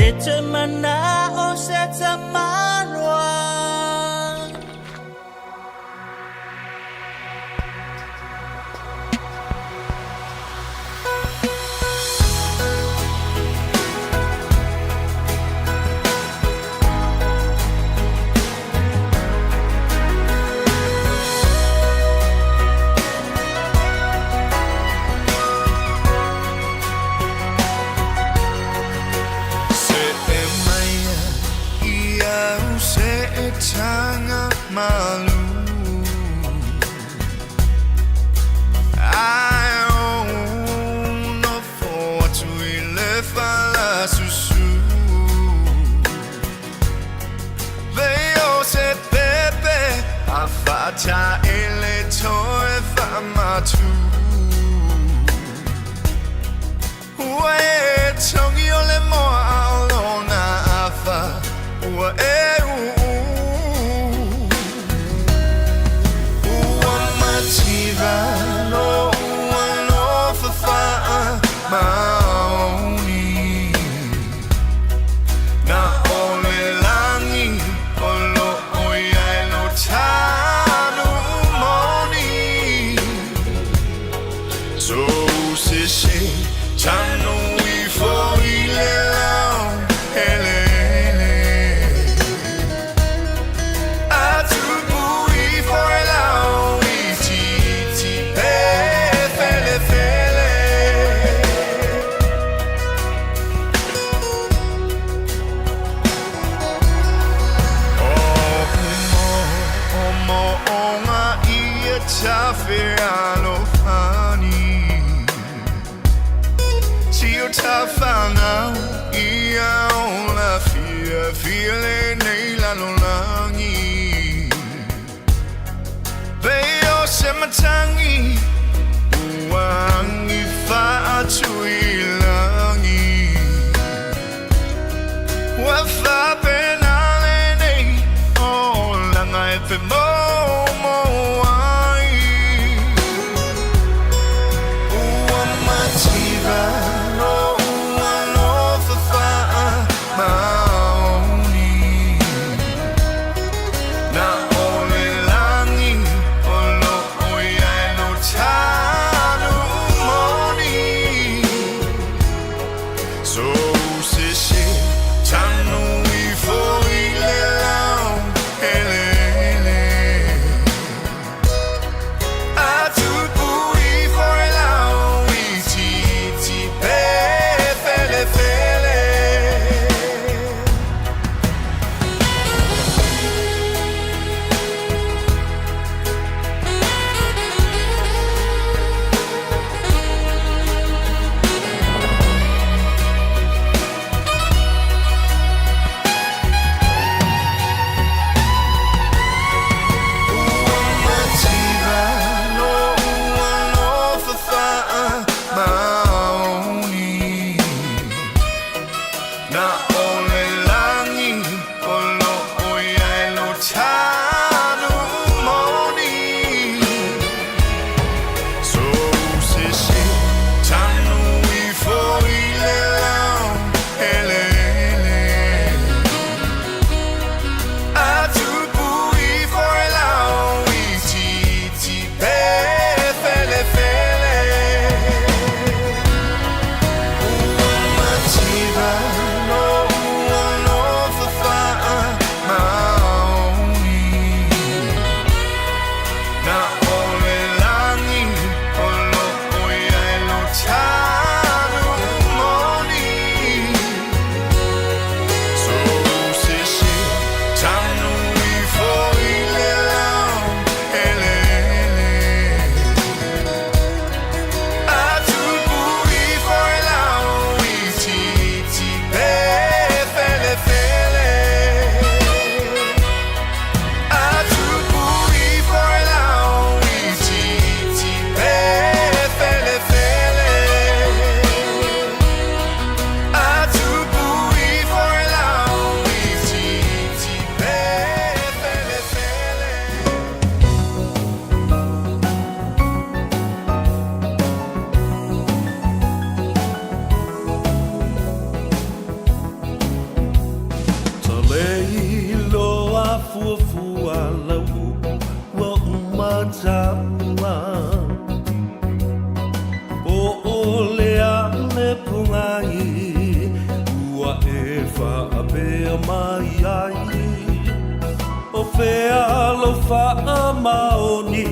Le toe mana'o se tamaloa. Se'e mai ia au se'e taga malu Ae ou nofo atu i le falasusu Lei o se pepe a fa'ataele toe fa'amatu Ua e togi o le moa a o lona afa ua e uu. Ua mativa lo'u alofa fa'amaoni Na o le lagi o lo'o iai lo tanu moni Sou sese tanu ifo i le lao eleele Atupu ifo e lao itiiti pe felefele. O mo'omo'oga ia tafealofani Sio tafaga ia ola fiafia lenei lalolagi Pei o se matagi ua agi fa'atuilagi Ua fapena lenei olaga e femoumou ai Ua mativa lo'u alofa fa'amaoni Na o le lagi o lo'o iai lo tanu moni Sou sese tanu ifo i le lao eleele Atupu ifo e lao itiiti pe felefele. Ua mativa lo'u alofa fa'amaoni Na o le lagi o lo'o iai lo tanu moni Sou sese tanu ifo i le lao eleele Atupu ifo e lao itiiti pe felefele. Ua mativa lo'u fea lou faamaoni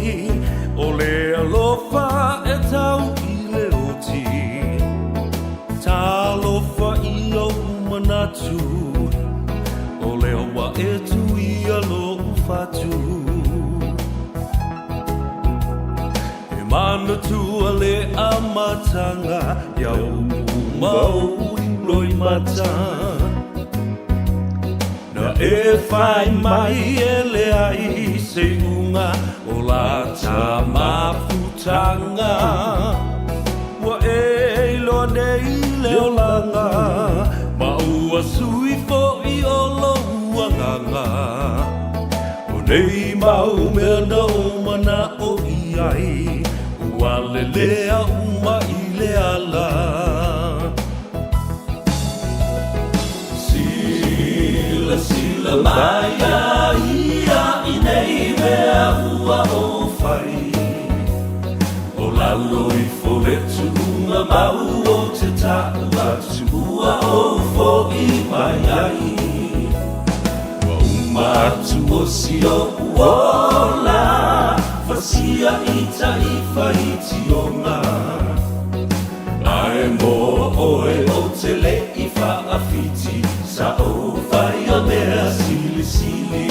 O le alofa e tau i le oti Talofa i ou manatu O lea ua e tuia lou fatu E manatua le amataga Ia ou ma ou loimata Na e fai mai e leai se iuga o la ta mafutaga Ua e iloa nei le olaga Ma ua sui foi o lou agaga O nei mau mea na ou manao i ai Ua lelea uma i le ala Silasila mai a ia i nei mea ua ou fai O lalo ifo le tuuga mau ou te tau atu ua ou foi mai ai Ua uma atu o si o'u ola Fasia i tai faitioga Ae mo oe ou te le i faawhiti Sa ou whaia mea silisili.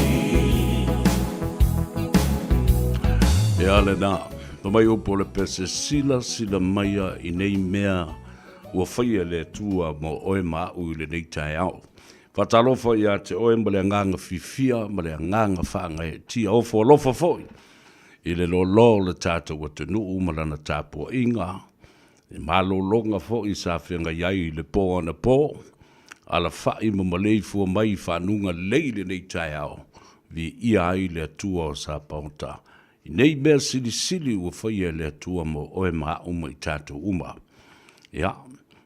Ia lena, fai mai upu o le pese, silasila maia i nei mea ua faia e le Atua mo oe ma aʻu i lenei taeao. Faatalofa ia te oe ma le agaga fiafia ma le agaga faagaeetia, ofo alofa foi i le loaloa o le tatou atunuu ma lana tapuaiga, i malologa foi sa feagai ai i le po anapo, alafai ma maleifua mai i fanuga lelei i lenei taeao, viia ai le Atua o Sapaota i nei mea silisili ua faia e le Atua mo oe ma aʻu ma i tatou uma. Ia,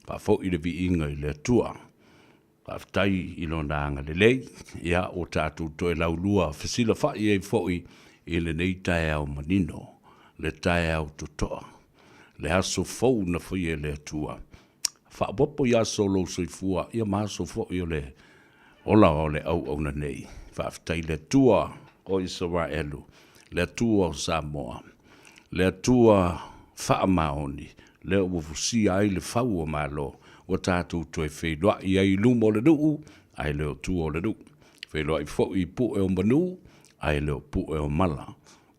faafoi le viiga i le Atua. Faafetai i Lona agalelei, ia ua tatou toe laulua fesilafai ai foi i lenei taeao manino, le taeao totoa, le aso fou na faia e le Atua. Faaopoopo i aso o lou soifua, ia ma aso foi o le ola o le auauna nei. Faafetai i le Atua o Isaraelu, le Atua o Samoa, le Atua faamaoni, lea ua fusia ai le fau o Malo, ua tatou toe feiloai ai i luma o le nuu, ae le o tua o le nuu. Feiloai foi i pue o manu, ae le o pue o mala.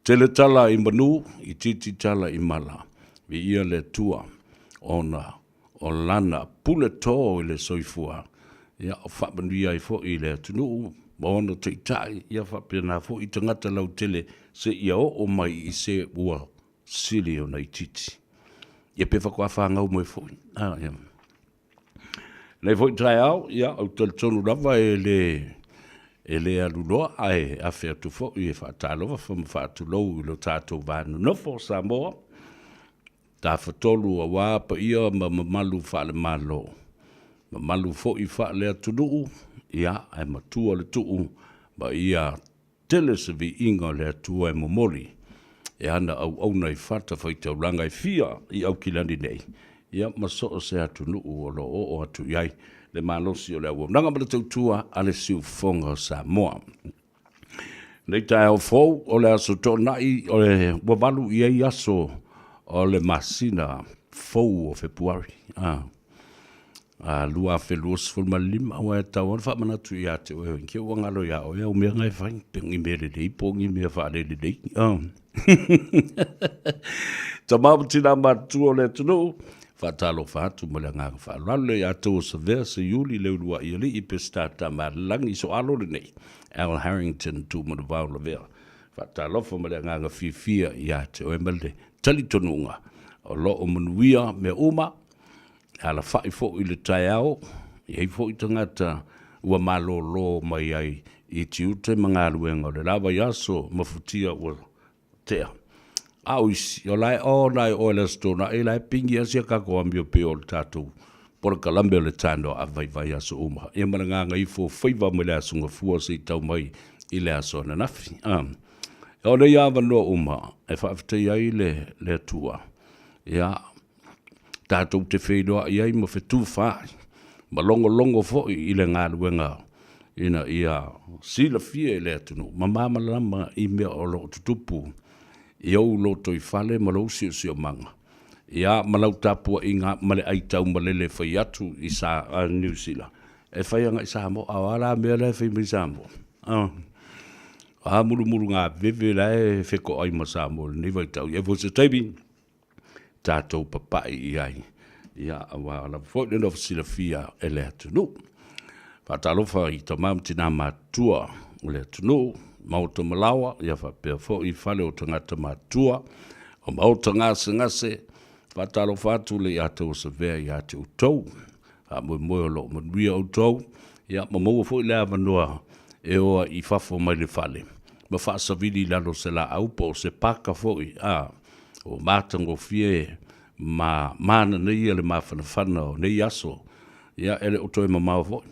Tele tala i manu, itiiti tala i mala. Viia le Atua, ona o Lana pule to i le soifua, ia, o faamanuia ai foi i le atunuu ma ona taitai, ia faapena foi i tagata lautele seia oo mai i se ua sili ona itiiti. Ia pe faatoa fanau mai foi. Ah, ia. Nei foi taeao, ia, ou te talitonu lava e le e le alu loa, ae afe atu foi e faatalofa ma faatulou i lo tatou va nonofo o Samoa, Tafatolu aua paia ma mamalu faale-Malo, mamalu foi faale-atunuu, ia, ae matua le tuu ma ia tele se viiga o le Atua e momoli e ana auauna i fatafaitaulaga e fia i Aukilani nei, ia ma so o se atunuu o lo o oo atu i ai le malosi o le auaunaga ma le tautua a le siufofoga o Samoa. Nei taeao fou o le aso Toonai o le ua valu i ai aso o le masina fou o Fepuari a 2025 aua e tatau lava ona faamanatu ia te oe ke ua galo ia oe au mea na e fai pe o ni mea lelei po o ni mea faalelelei. Tama ma tina matutua o le atunuu, Faatalofa atu ma le agaga faaaloalo ia outou o Savea, Seiuli, Leuluai Alii, Peseta Tamaalelagi, Soalo lenei, Al Harrington, Tuumanuvao Lavea. Faatalofa ma le agaga fiafia ia te oe ma le talitonuga o lo o manuia mea uma, e alafai foi i le taeao, e i ai foi tagata ua malolo mai ai i tiute ma galuega o le la vaiaso mafutia ua tea. A o isi, o la e o na e oe le Aso Toonai, la e pigi lava si a tatou amio pei o le tatou polokalame o le Tanoa a Vaivai aso uma. Ia ma le gagaifo faiva mai le Aso Gafua se i tau mai i le aso ananafi. A, o nei avanoa uma e faafetaia ai le, le Atua, ia, tatou te feiloai ai ma fetufaai ma logologo foi i le galuega. ina ia silafia e le atunuu ma malamalama i mea o lo o tutupu i ou lotoifale ma lou siosiomaga, ia ma lau tapuaiga ma le aitaumalele e fai atu i sa Niu Sila, e fai agai Samoa. A o a la mea la e fai mai Samoa? A o a mulumulugaveve la e fetoai ma Samoa i lenei vaitau? Ia foi se taimi tatou papai i ai, ia, aua lava foi le nofo silafia e le atunuu. Faatalofa i tama ma tina matutua o le atunuu, maota ma laoa, ia faapea foi fale o tagata matutua, o maota gasegase. Faatalofa atu le ia tauasavea ia te outou. Faamoemoe o lo o manuia outou, ia ma maua foi le avanoa e o ai i fafo mai le fale ma faasavili i lalo o se laau po o se paka foi, a ua matagofie ma manaia le mafanafana o nei aso, ia e le o toe mamao foi.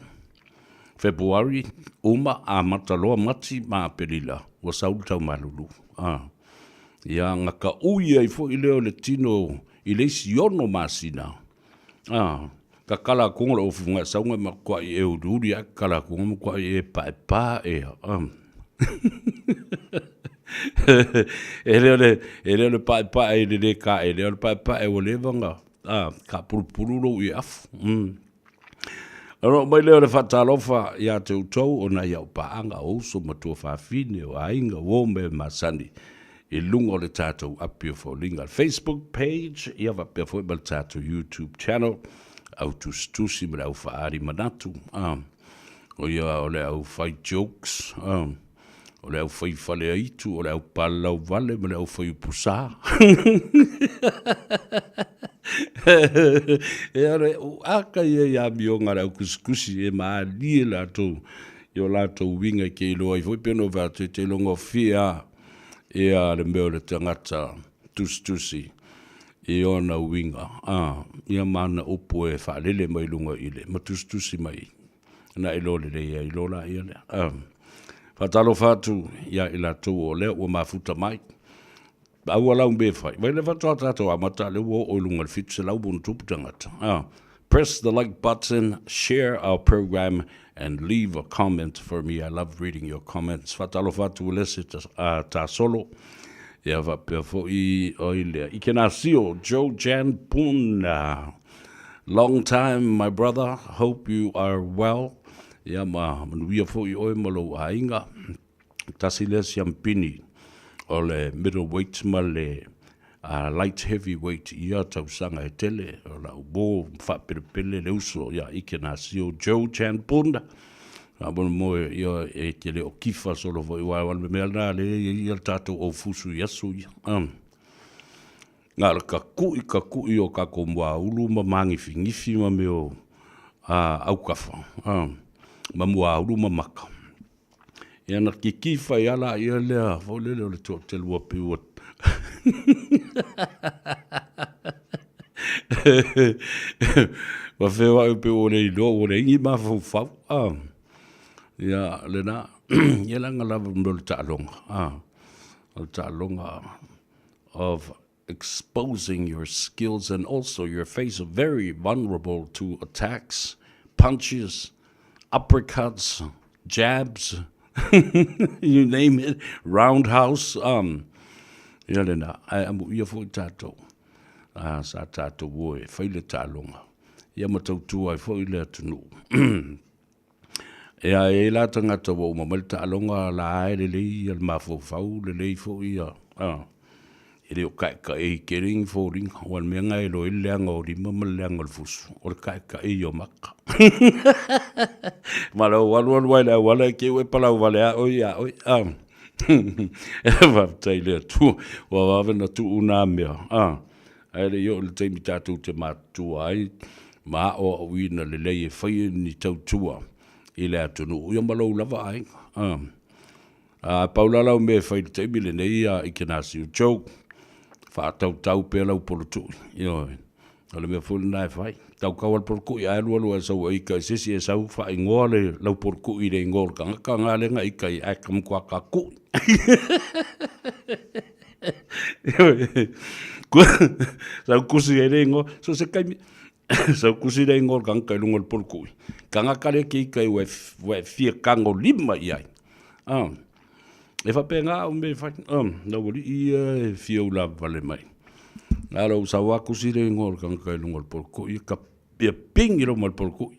February, uma, amata loa Mati ma Aperila, ua sau le taumalulu. A, ia gataui ai foi lea o le tino i le isi 6 masina, a, tatala atu lou ofu sau e matuai e uliuli ae tatala atu e matuai e paepa ea. E le o le, e le o le paepae i le lē taele, o le paepae ua leva ona taapulupulu lou ieafu. Ona oo mai lea o le faatalofa ia te outou o nai au paaga, o uso ma tuafafine, o aiga, o uo ma e masani i luga o le tatou api o foliga, le Facebook page, ia faapea foi ma le tatou YouTube channel, au tusitusi ma le au faaali manatu, o ia o le au fai jokes, o le au fai faleaitu, o le au palalau vale ma le au fai upu sa. E ale o aka ia i amioga a le au kusikusi e malie latou i o latou uiga e te iloa ai foi pe no fai atu e te iloa gofie a ia le mea o le tagata tusitusi i ona uiga, a ia ma ana upu e faalele mai luga i le ma tusitusi mai na iloa lelei ai loa laia lea. A, faatalofa atu ia i latou o lea ua mafuta mai. Aua lau mea e fai. Vai le faatoa tatou amata lea ua oo i luga i le 700 ma tagata. A, press the like button, share our program and leave a comment for me. I love reading your comments. Faatalofa atu Uelese Tasolo. Ia faapea foi oi lea. Ikenasio Joe Jan Puna. Long time my brother, hope you are well. Ia ma manuia foi oe ma lou aiga. Tasi lea siampini o le middleweight ma le light heavyweight i ia tausaga e tele. O lau uo faapelepele le uso ia Ikenasio Joe Chan Punda. Faamolemoe ia e te le o kifa solo foi aua o le mea lena lea e i ai le tatou aufusu i aso ia. Na o le kakuʻi kakuʻi o tatou muaulu ma māgifigifi ma mea o aukafa ma muaulu ma maka. Ia na kikifa ai lava laia lea foi lele o le toatelua pei ua ua feoai pei ua le iloa ua leai ni mafaufau. Ia lena, ia leaga lava mea o le taaloga, o le taaloga of exposing your skills and also your face very vulnerable to attacks, punches, uppercuts, jabs, you name it, roundhouse, um, ia lena, ae amuia foi tatou, a, sa tatou o e fai le taaloga, ia ma tautua ai foi le atunuu. Ia, e i ai la tagata ua uma mai le taaloga la e lelei ia le mafaufau, lelei foi ia, a, e le o kaekaei tele ni foliga. Aua o le mea lena e iloa ai le leaga o lima ma le leaga o le fusu, o le kaekaei o maka. Ma lou alu alu ai i le auala e te i ua e palau vale lava oe ia oe, a. Faafetai i le Atua ua vave ona tuu na mea, a. Ae le i oo i le taimi tatou te matutua ai ma aoaoina lelei e fai ni tautua i le atunuu, ia ma lou lava aiga. A, a pau la lau mea e fai i le taimi lenei ia Ikenasio Joe, faatautau pea lau polotui, ioe, o le mea foi lena e fai. Tautau lava le polotui ae alu alu ae sau e ika i se isi e sau faaigoa le lau polotui i le igoa o le tagata lena lea na ika i ai ae ta matua tatui. Sau kusi ai le igoa, so se taimi. Sau kusi le ingoa o le tagata i luga o le polokui, tagata lea keika ua e fia tagolima i ai. E faapena au mea e fai, lau alii ia e fia ulavavale mai. Na o lou sau lava tusi le igoa o le tagata i luga o le polokui, ia pigi loa ma le polokui.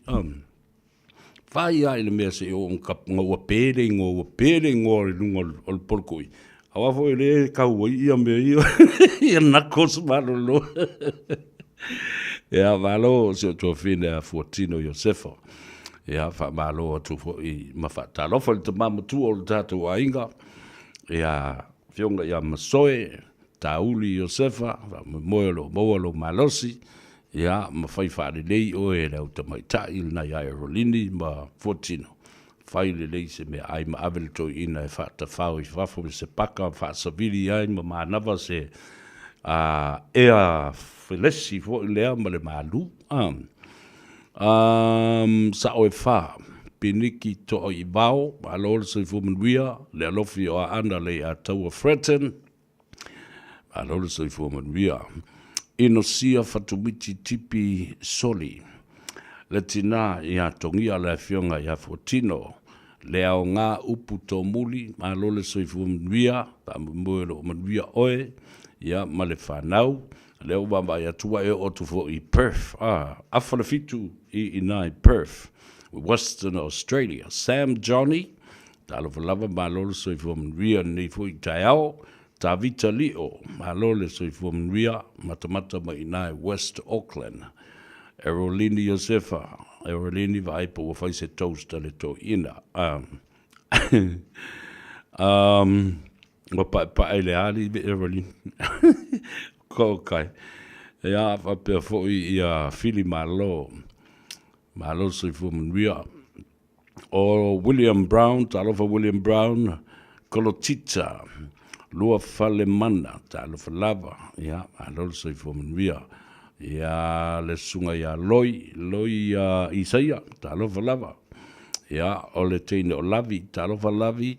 Fai lava i le mea seia oo ina ua pe le igoa, ua pe le igoa i luga o le polokui, aua foi o lea e tau ai ia mea ia, ia knuckles malolo. Ia, malo si ou tuafafine ia Fuatino Iosefa. Ia, faamalo atu foi ma faatalofa i le tama matua o le tatou aiga, ia Afioga ia Masoe Tauli Iosefa, faamoemoe o lo o maua lou malosi, ia, ma fai faalelei oe e le au tamaitai lena ia Erolini ma Fuatino, fai lelei se meaai ma ave le toeaina e faatafao i fafo i se paka faasavili ai ma manava se ea felesi foi lea ma le malu. Sao e fa, Piniki Toaivao, malo le soifua manuia, le alofi o Aana Leiataua Fretton, Malo le soifua manuia. Inosia Fatumiti Tipi Soli, le tina ia Togia le afioga ia Fuatino, le aoga upu tomuli, malo le soifua manuia, faamoemoe o lo o manuia oe, ia ma le fanau. Lea ua vaavaai atu ua e oo atu foi i Perth, afa le fitu i ina i Perth, Western Australia. Sam Johnny, Talofa lava, malo le soifua manuia i lenei foi taeao. Tavita Lio, malo le soifua manuia, matamata mai i ina i West Auckland. Erolini Iosefa, Erolini vaai po ua fai se toast a le toeaina. Ua paepae i le ali Erolini. Kokai. Ia, faapea foi ia Fili Malo, malo le soifua manuia. O William Brown, talofa William Brown, Kolotita, Luafalemana, talofa lava, ia, malo le soifua manuia. Ia, le susuga ia Loi, Loi uh, Isaia, talofa lava. Ia, o le teine o Lavi, talofa Lavi,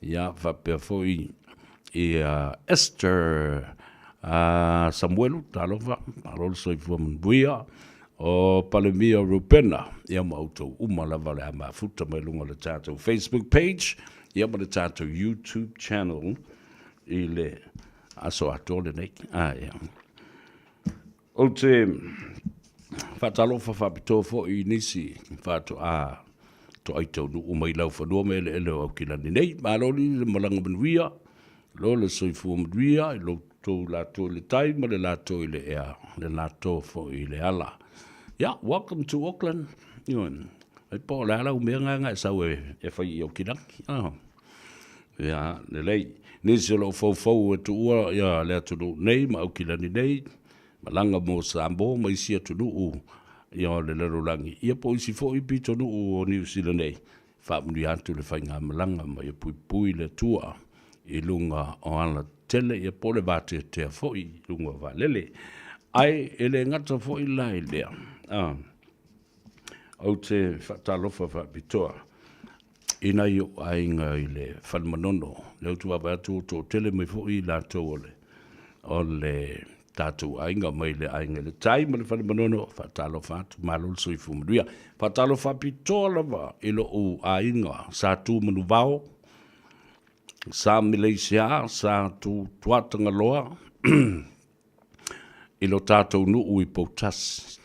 ia, faapea foi ia Esther uh, Samuelu, talofa, malo le soifua manuia. O Palemia Rupena, ia ma outou uma lava o le a mafuta mai luga o le tatou Facebook page, ia ma le tatou YouTube channel i le aso atoa lenei. Ah, ia. Ou te faatalofa faapitoa foi i nisi faatoa toai taunuu mai laufanua ma eleele o Aukilani nei. Malo le malaga manuia, lo le soifua manuia i lo tou latou i le tai ma le latou i le ea, le latou foi i le ala. Yeah, welcome to Auckland. Ai po o le a lau mea nga e sau e, e fai i Aukilani. Oh. Ia, lelei. Nisi o loo faufau e tuua ia le atunuu nei ma Aukilani nei, malaga mo Samoa ma isi atunuu ia o le lalolagi, ia po o isi foi pitonuu o Niu Sila nei, Faamanuia atu le faigamalaga ma ia puipui le Atua i luga o alatetele, ia po o le vateatea foi i luga o vaalele. Ae e le gata foi la i lea, a, ou te faatalofa faapitoa i nai ou aiga i le Fale Manono, lea ou te vaavaai atu ua toatele mai foi i latou o le, o le tatou aiga mai le Aiga i le Tai ma le Fale Manono, faatalofa atu, malo le soifua manuia. Faatalofa faapitoa lava i lou aiga Sa Tu Manuvao, Sa Mileisia, Sa Tu Tuatagaloa, i lo tatou nuu i Poutasi.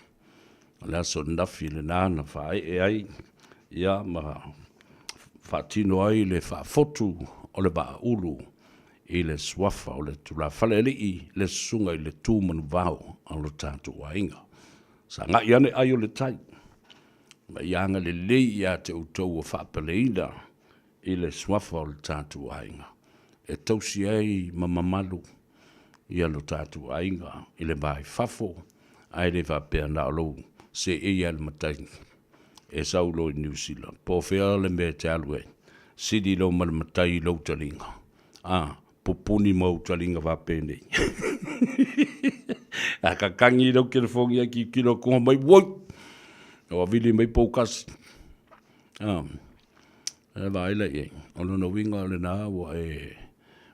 O le aso ananafi lena na faaee ai ia ma faatino ai le faafotu o le Vaaulu i le suafa o le tulafale alii le susuga i le Tu Manuvao a lo tatou aiga. Sagai ane ai o le tai, ma ia agalelei ia te outou ua faapaleina i le suafa o le tatou aiga, e tausi ai ma mamalu ia lo tatou aiga i le va i fafo, ae le faapea na o lou seei lava i le matai e sau loa i Niu Sila, po o fea le mea e te alu ai, sili loa ma le matai i lou taliga, a, pupuni ma ou taliga faapenei. A kakagi lau telefoni ai tilotilo atu mai, woi! Ua vili mai poukasi. A, e vaai la i ai. O lona uiga lena ua e,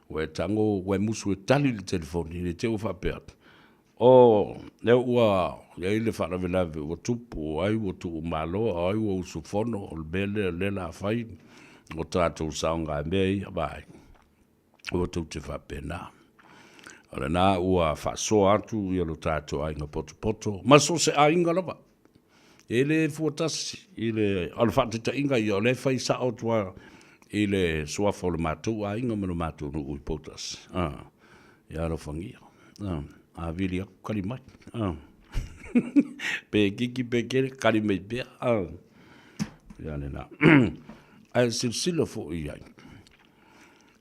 ua e tago, ua e musu e tali le telefoni, ne i te i ua faapea atu. O lea ua i ai le faalavelave ua tupu, o ai ua tuumalo, o ai ua usufono, o le mea lea o lea o le a fai, o tatou saogamea ia, vaai, aua tou te faapena. O lena ua faasoa atu lo tatou aiga potopoto ma so o se aiga lava. E le fua tasi i le, o le faataitaiga ia, o lea e fai sao atu lava i le suafa o le matou aiga ma le matou nuu i Poutasi. Ia alofagia, a vili atu, kali mai. Pe itiiti pe tele, kali mai pea. Ia lena. Ae silasila foi i ai,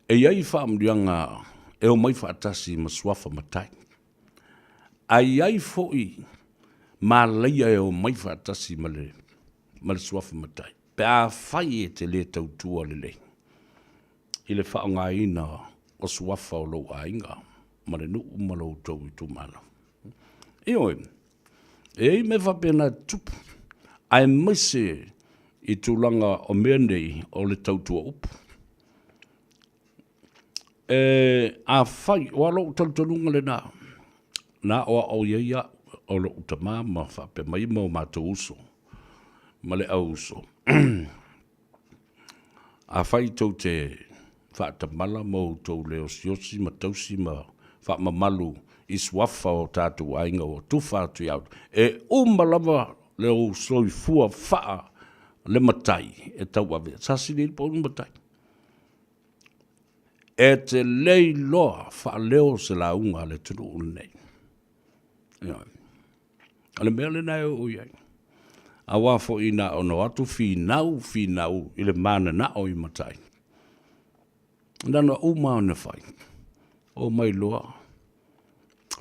e i ai faamanuiaga e omai faatasi ma suafa matai. Ae i ai foi malaia e omai faatasi ma le, ma le suafa matai, pe afai e te le tautua lelei i le faaaogaina o suafa o lou aiga ma le nuu ma lo outou itumalo. Ioe, e i ai mea faapena e tutupu, aemaise i tulaga o mea nei o le tautua upu. E, afai, aua o lou talitonuga lena, na aoao i ai au o lou tama ma faapea mai ma o matou uso ma le au uso. Afai tou te faatamala ma outou le osiosi ma tausi ma faamamalu i suafa o tatou aiga ua tufa atu ia outou, e uma lava le ou soifua faa le matai e tauave. Sa sili ai le pau le matai. E te le iloa faaleo se lauga a le atunuu lenei. Ioe. O le mea lena e oo i ai. Aua foi na ona o atu finau, finau i le mananao i matai. Na ona uma lava ona fai, omai loa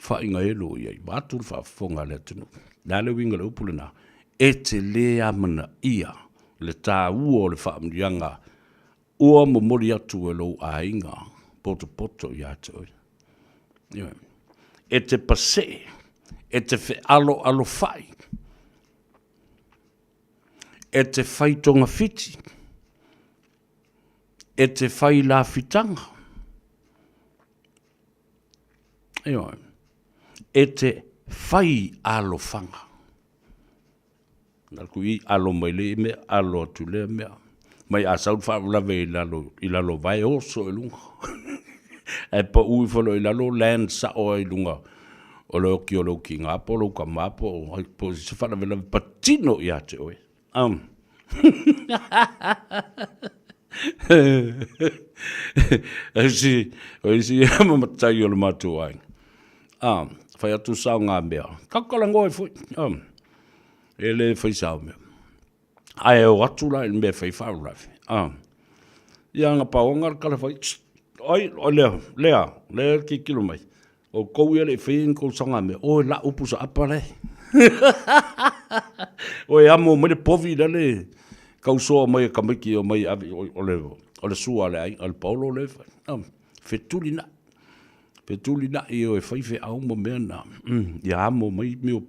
faaigaelu i ai, vaeatu le faafofoga a le atunuu. O le a le uiga o le upu lena? E te le amanaia le taua o le faamanuiaga ua momoli atu e lou aiga potopoto ia te oe. Ioe. E te pasee, e te fealoalofai, e te fai togafiti, e te fai lafitaga. Ioe. E te fai alofaga. Atu i alo mai lea mea, alo atu lea mea. Mai a sau le faalavelave i lalo, i lalo vae, oso i luga. Ae pau ifo loa i lalo, land sao ai i luga o le oki o lou tiga po o lou tama po o ai, po o se faalavelave patino ia te oe. O isi ia ma matai o le matou aiga. Fai atu sao ngā mea. Kakalagoa ai foi. E le fai sao mea. Ae o atu la i le mea e fai faalavelave. Ia na paoga le tala fai, oi, o lea, lea, lea tilotilo mai. Outou ia e le i faia ni tou saogamea, o e lau pusa apa la e. O e amo mai le povi lale tausoa mai e tamaiti e omai e ave, o le, o le sua a le aiga, a le paolo lea e fai. Fetulinai, fetulinai e o e fai feau ma mea na, ia amo mai mea o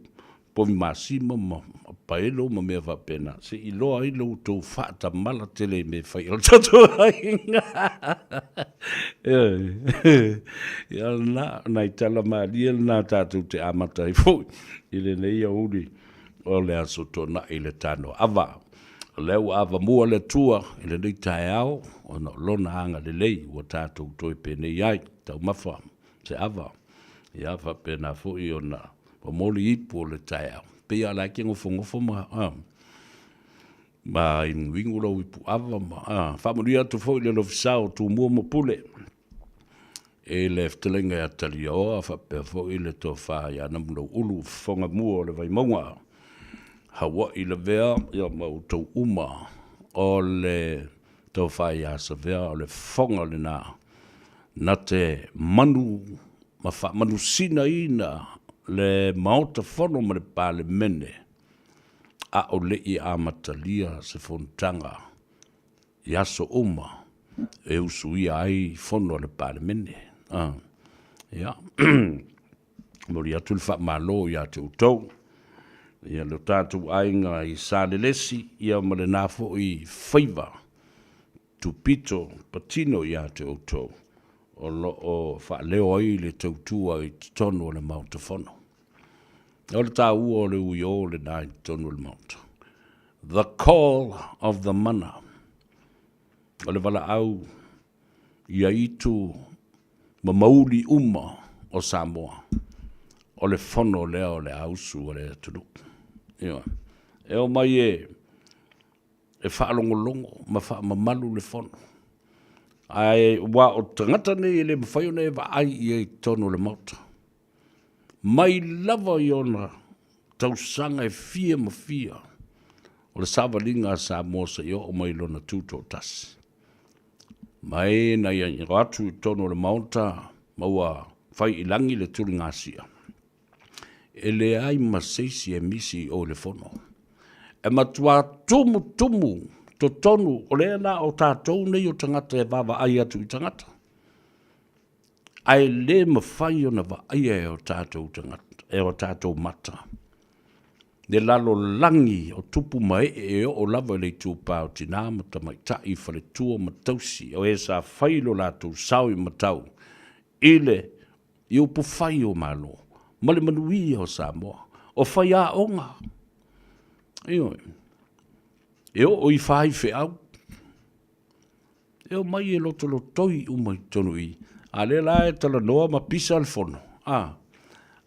povi masima ma paelo ma mea faapena, se i iloa ai lo outou faatamala tele i mea e fai e lo tatou aiga. Ia lena, nai tala malie lena tatou te amata ai foi i lenei aoauli o le Aso Toonai i le tano ava. O lea ua avamua le Atua i lenei taeao ona o Lona agalelei ua tatou toe penei ai, taumafa se ava, ia faapena foi ona momoli ipu o le taeao. Pei lava o la e te nofonofo ma, ma inuinu lou ipuava ma, faamanuia atu foi i le Alofisa o Tumua ma Pule i le fetalaiga ia Taliaoa faapea foi le tofa ia Namunauulu fofoga mua o le Vaimauga. Hawaii lavea ia ma outou uma o le tofa ia Savea o le fofoga lena na te manu ma faamanusinaina le Maota Fono ma le Palemene a o le i amatalia se fonotaga i aso uma e usuia ai fono a le Palemene. Ia, momoli atu le faamalo ia te outou, ia lo tatou aiga i Salelesi, ia ma lena foi faiva tupito patino ia te outou o lo o faaleo ai le tautua i totonu o le Maota Fono. O le taua o le uiō lena i totonu o le Maota. The call of the mana. O le valaau ia itu ma mauli uma o Samoa. O le fono lea o le ausu o le atunuu. Ioe. E omai e e faalogologo ma faamamalu le fono. Ae ua o tagata nei e le mafai ona e vaai i ai i totonu o le Maota. Mai lava i ona tausaga e fia ma fia o le savaliga a Samoa seia oo mai i lona tutoatasi. Ma e na ia o atu i totonu o le Maota ma ua fai i lagi le tuligasia, e leai ma se isi e misi i o i le fono. E matua tumutumu totonu, o lea la o tatou nei o tagata e vaavaai atu i tagata. Ae le mafai ona vaaia e o tatou tagata, e o tatou mata le lalolagi o tupu ma ee e oo lava i le itupa o tina ma tamaitai, faletua ma tausi, o e sa fai lo latou sao i matau i le i upufai o Malo ma le manuia o Samoa, o faiaoga, ioe, e oo i faifeau. E omai e lotolotoi uma i totonu i i, a lea la e talanoa ma pisa le fono, a,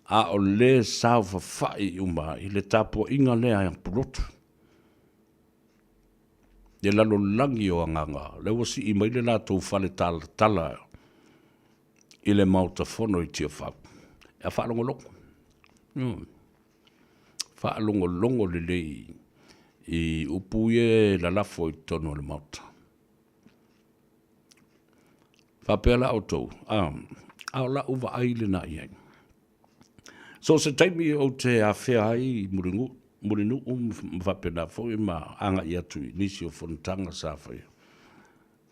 a o le saofafai uma i le tapuaiga lea a Pulotu. Le lalolagi o agaga, lea ua sii mai le latou fale talatala i le Maota Fono i Tiafau. A faalogologo. Faalogologo lelei i upu ia e lalafo i totonu o le Maota. Faapea la outou, a, a o lau vaai lena i ai. So o se taimi ou te afea ai i Mulinuu, Mulinuu ma faapena foi ma agai atu i nisi o fonotaga sa faia.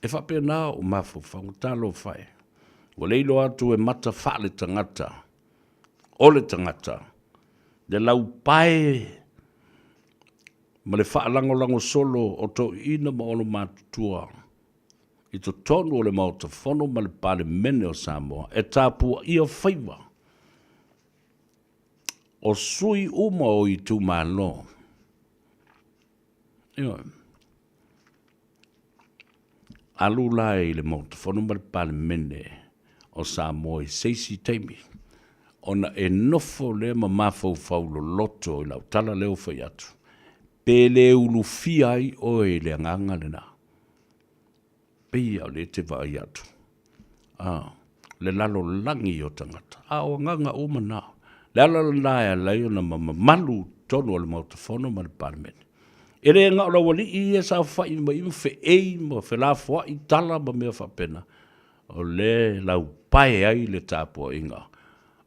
E faapena ou mafaufauga, talofa e. Ua le iloa atu e mata faale-tagata o le tagata le laupae ma le faalagolago solo o toeaiina ma olomatutua i totonu o le Maota Fono ma le Palemene o Samoa e tapuaia faiva o sui uma o itumalo. Ioe. Alu la i le Maota Fono ma le Palemene o Samoa i se isi taimi, ona e nofo lea ma mafaufau loloto i lau tala lea ua fai atu, pe le ulufia ai oe i le agaga lena. Pei lava o lea e te vaai atu, a, le lalolagi o tagata, a o agaga uma na. Le ala lena e ala ai ona mamalu totonu o le Maota Fono ma le Palemene. E le na o le aualii ia e saofai mai ma feei ma felafoai tala ma mea faapena, o lea e laupae ai le tapuaiga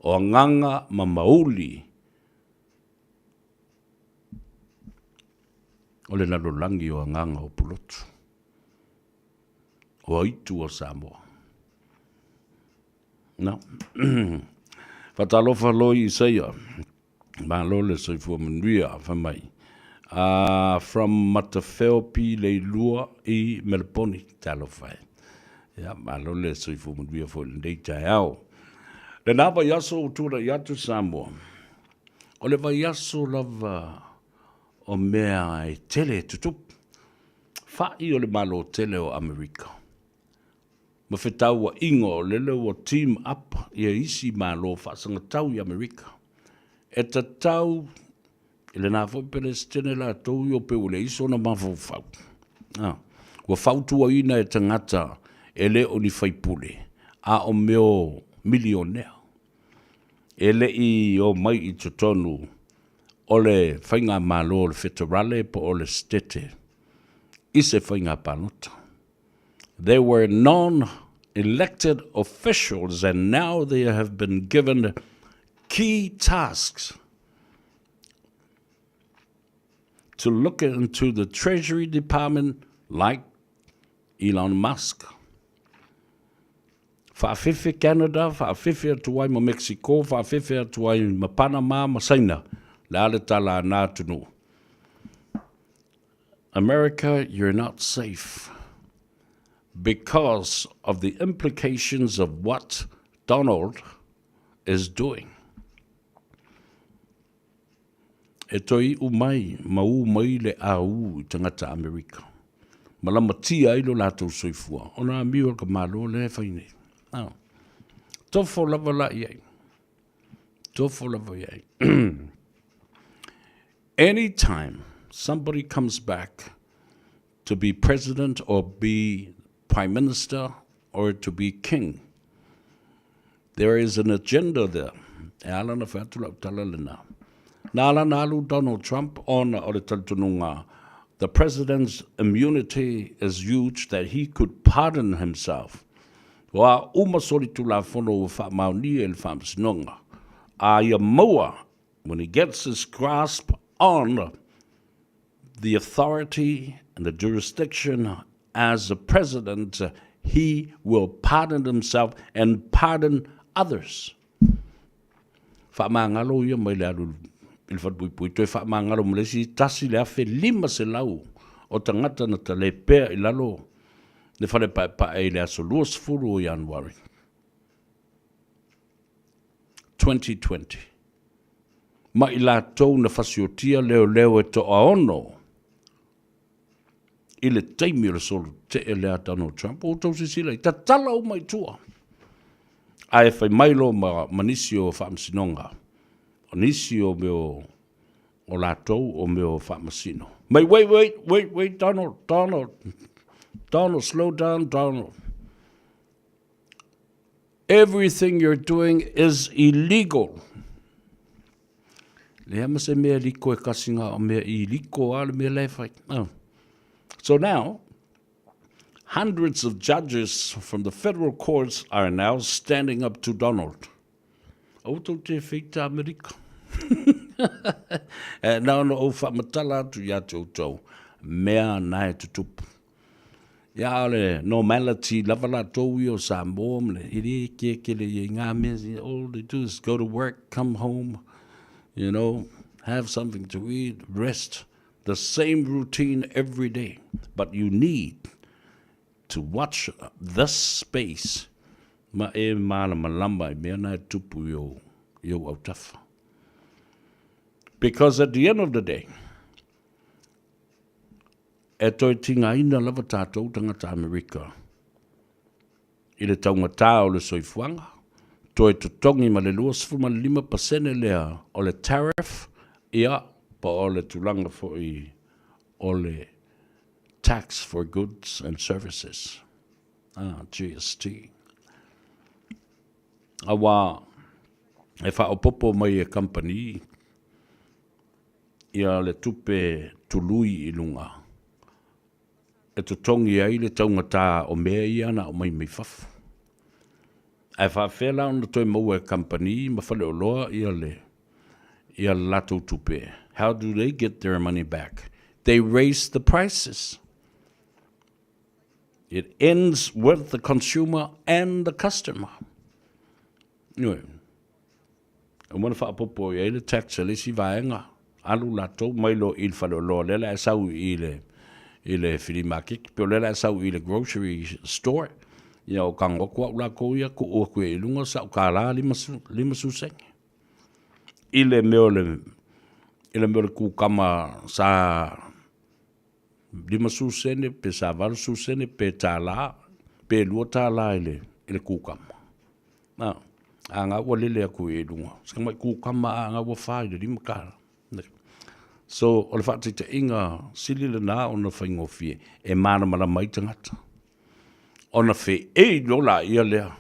o agaga ma mauli o le lalolagi o agaga o Pulotu, o aitu o Samoa. Na. Faatalofa loi Isaia. Malo le soifua manuia, fai mai. From Matafeo P. Leilua i Meleponi. Talofa e. Ia, malo le soifua manuia foi i lenei taeao. Lena vaiaso ua tulai atu Samoa, o le vaiaso lava o mea e tele e tutupu. Fa'i o le Malo tele o Amerika ma fetauaiga o lele ua team up ia isi Malo faasagatau i Amerika e tatau i lena foi Peresetene latou ia pe ua leai sona mafaufau. Ua fautuaina e tagata e le o ni faipule a o mea o milionea e le i omai i totonu o le faigamalo o le feterale po o le setete i se faiga palota. They were non-elected officials and now they have been given key tasks to look into the Treasury Department like Elon Musk. Faafefe Canada, faafefe atu ai ma Mexico, faafefe atu ai ma Panama ma Saina. Le a le tala a nā atunuu. America, you're not safe because of the implications of what Donald is doing. E toe iu mai ma ū mai le āū i tagata Amerika ma lamatia ai lo latou soifua ona amio e ka Malo lea e fai nei. A. Tofo lava la i ai. Tofo lava i ai. Anytime somebody comes back to be president or be prime minister or to be king, there is an agenda there. E ala na whai atu lau tala lena. Na ala na alu Donald Trump ona o le talitonuga the president's immunity is huge that he could pardon himself. Ua uma solitulafono ua faamaonia e le Faamasinoga. A ia maua when he gets his grasp on the authority and the jurisdiction as a president, he will pardon himself and pardon others. Faamagalo ia mai le alu i le falepuipui, toe faamagalo ma le isi 1,500 o tagata na talepea i lalo le fale paepae i le aso 20 o Ianuari 2020. Ma i latou na fasiotia leoleo e toaono i le taimi o le solo tetee lea a Donald Trump, ua outou silasila i tatala uma i tua. Ae fai mai loa ma, ma nisi o faamasinoga, o nisi o mea o, o latou o mea o faamasino. Mai, wait, wait, wait, wait, Donald, Donald, Donald, slow down, Donald. Everything you're doing is illegal. Leai ma se mea liko e kasi ngā o mea i liko a le mea le whai. Oh. So now, hundreds of judges from the federal courts are now standing up to Donald. Aua tou te whita Amerika. e, na ona ou whaamatala atu ia te outou, mea nae tutupu. Ia o le normality lava latou ia o Samoa ma le e le kekele ia i ngā mea, all they do is go to work, come home, you know, have something to eat, rest, the same routine every day. But you need to watch this space ma e mālamalama i mea na e tupu i ou, i ou autafa. Because at the end of the day, E toe tigaina lava tatou tagata Amerika i le taugatā o le soifuaga, toe totogi ma le 25 pasene lea o le tariff, ia, po o le tulaga foi o le tax for goods and services, ah, GST. Auā, e faaopoopo mai e kamupani ia le tupe tului i luga e totogi ai le taugatā o mea ia na aumai mai fafo. Ae faapefea la ona toe maua e kamupani ma faleoloa ia le ia le latou tupe? How do they get their money back? They raise the prices. It ends with the consumer and the customer. Ioe. Uma ona faaopoopo i ai le tax a le isi vaega, alu latou mai loa i le faleoloa, lea la e sau i le i le filimaketi, pe o lea la e sau i le grocery store, ia o kago atu au latou ia, tuu atu i luga sau kālā 50 sene. I le mea o le i le mea o le kukama sa 50 sene pe sa 80 sene pe tālā, pe $2 i le i le kukama. A, a ngā ua lele atu i luga. Se mai kukama a ngā ua whā i le $5. So, o le whaataitaiga sili lena ona whaingofie e mālamalama ai tagata. Ona wheei lola ia lea.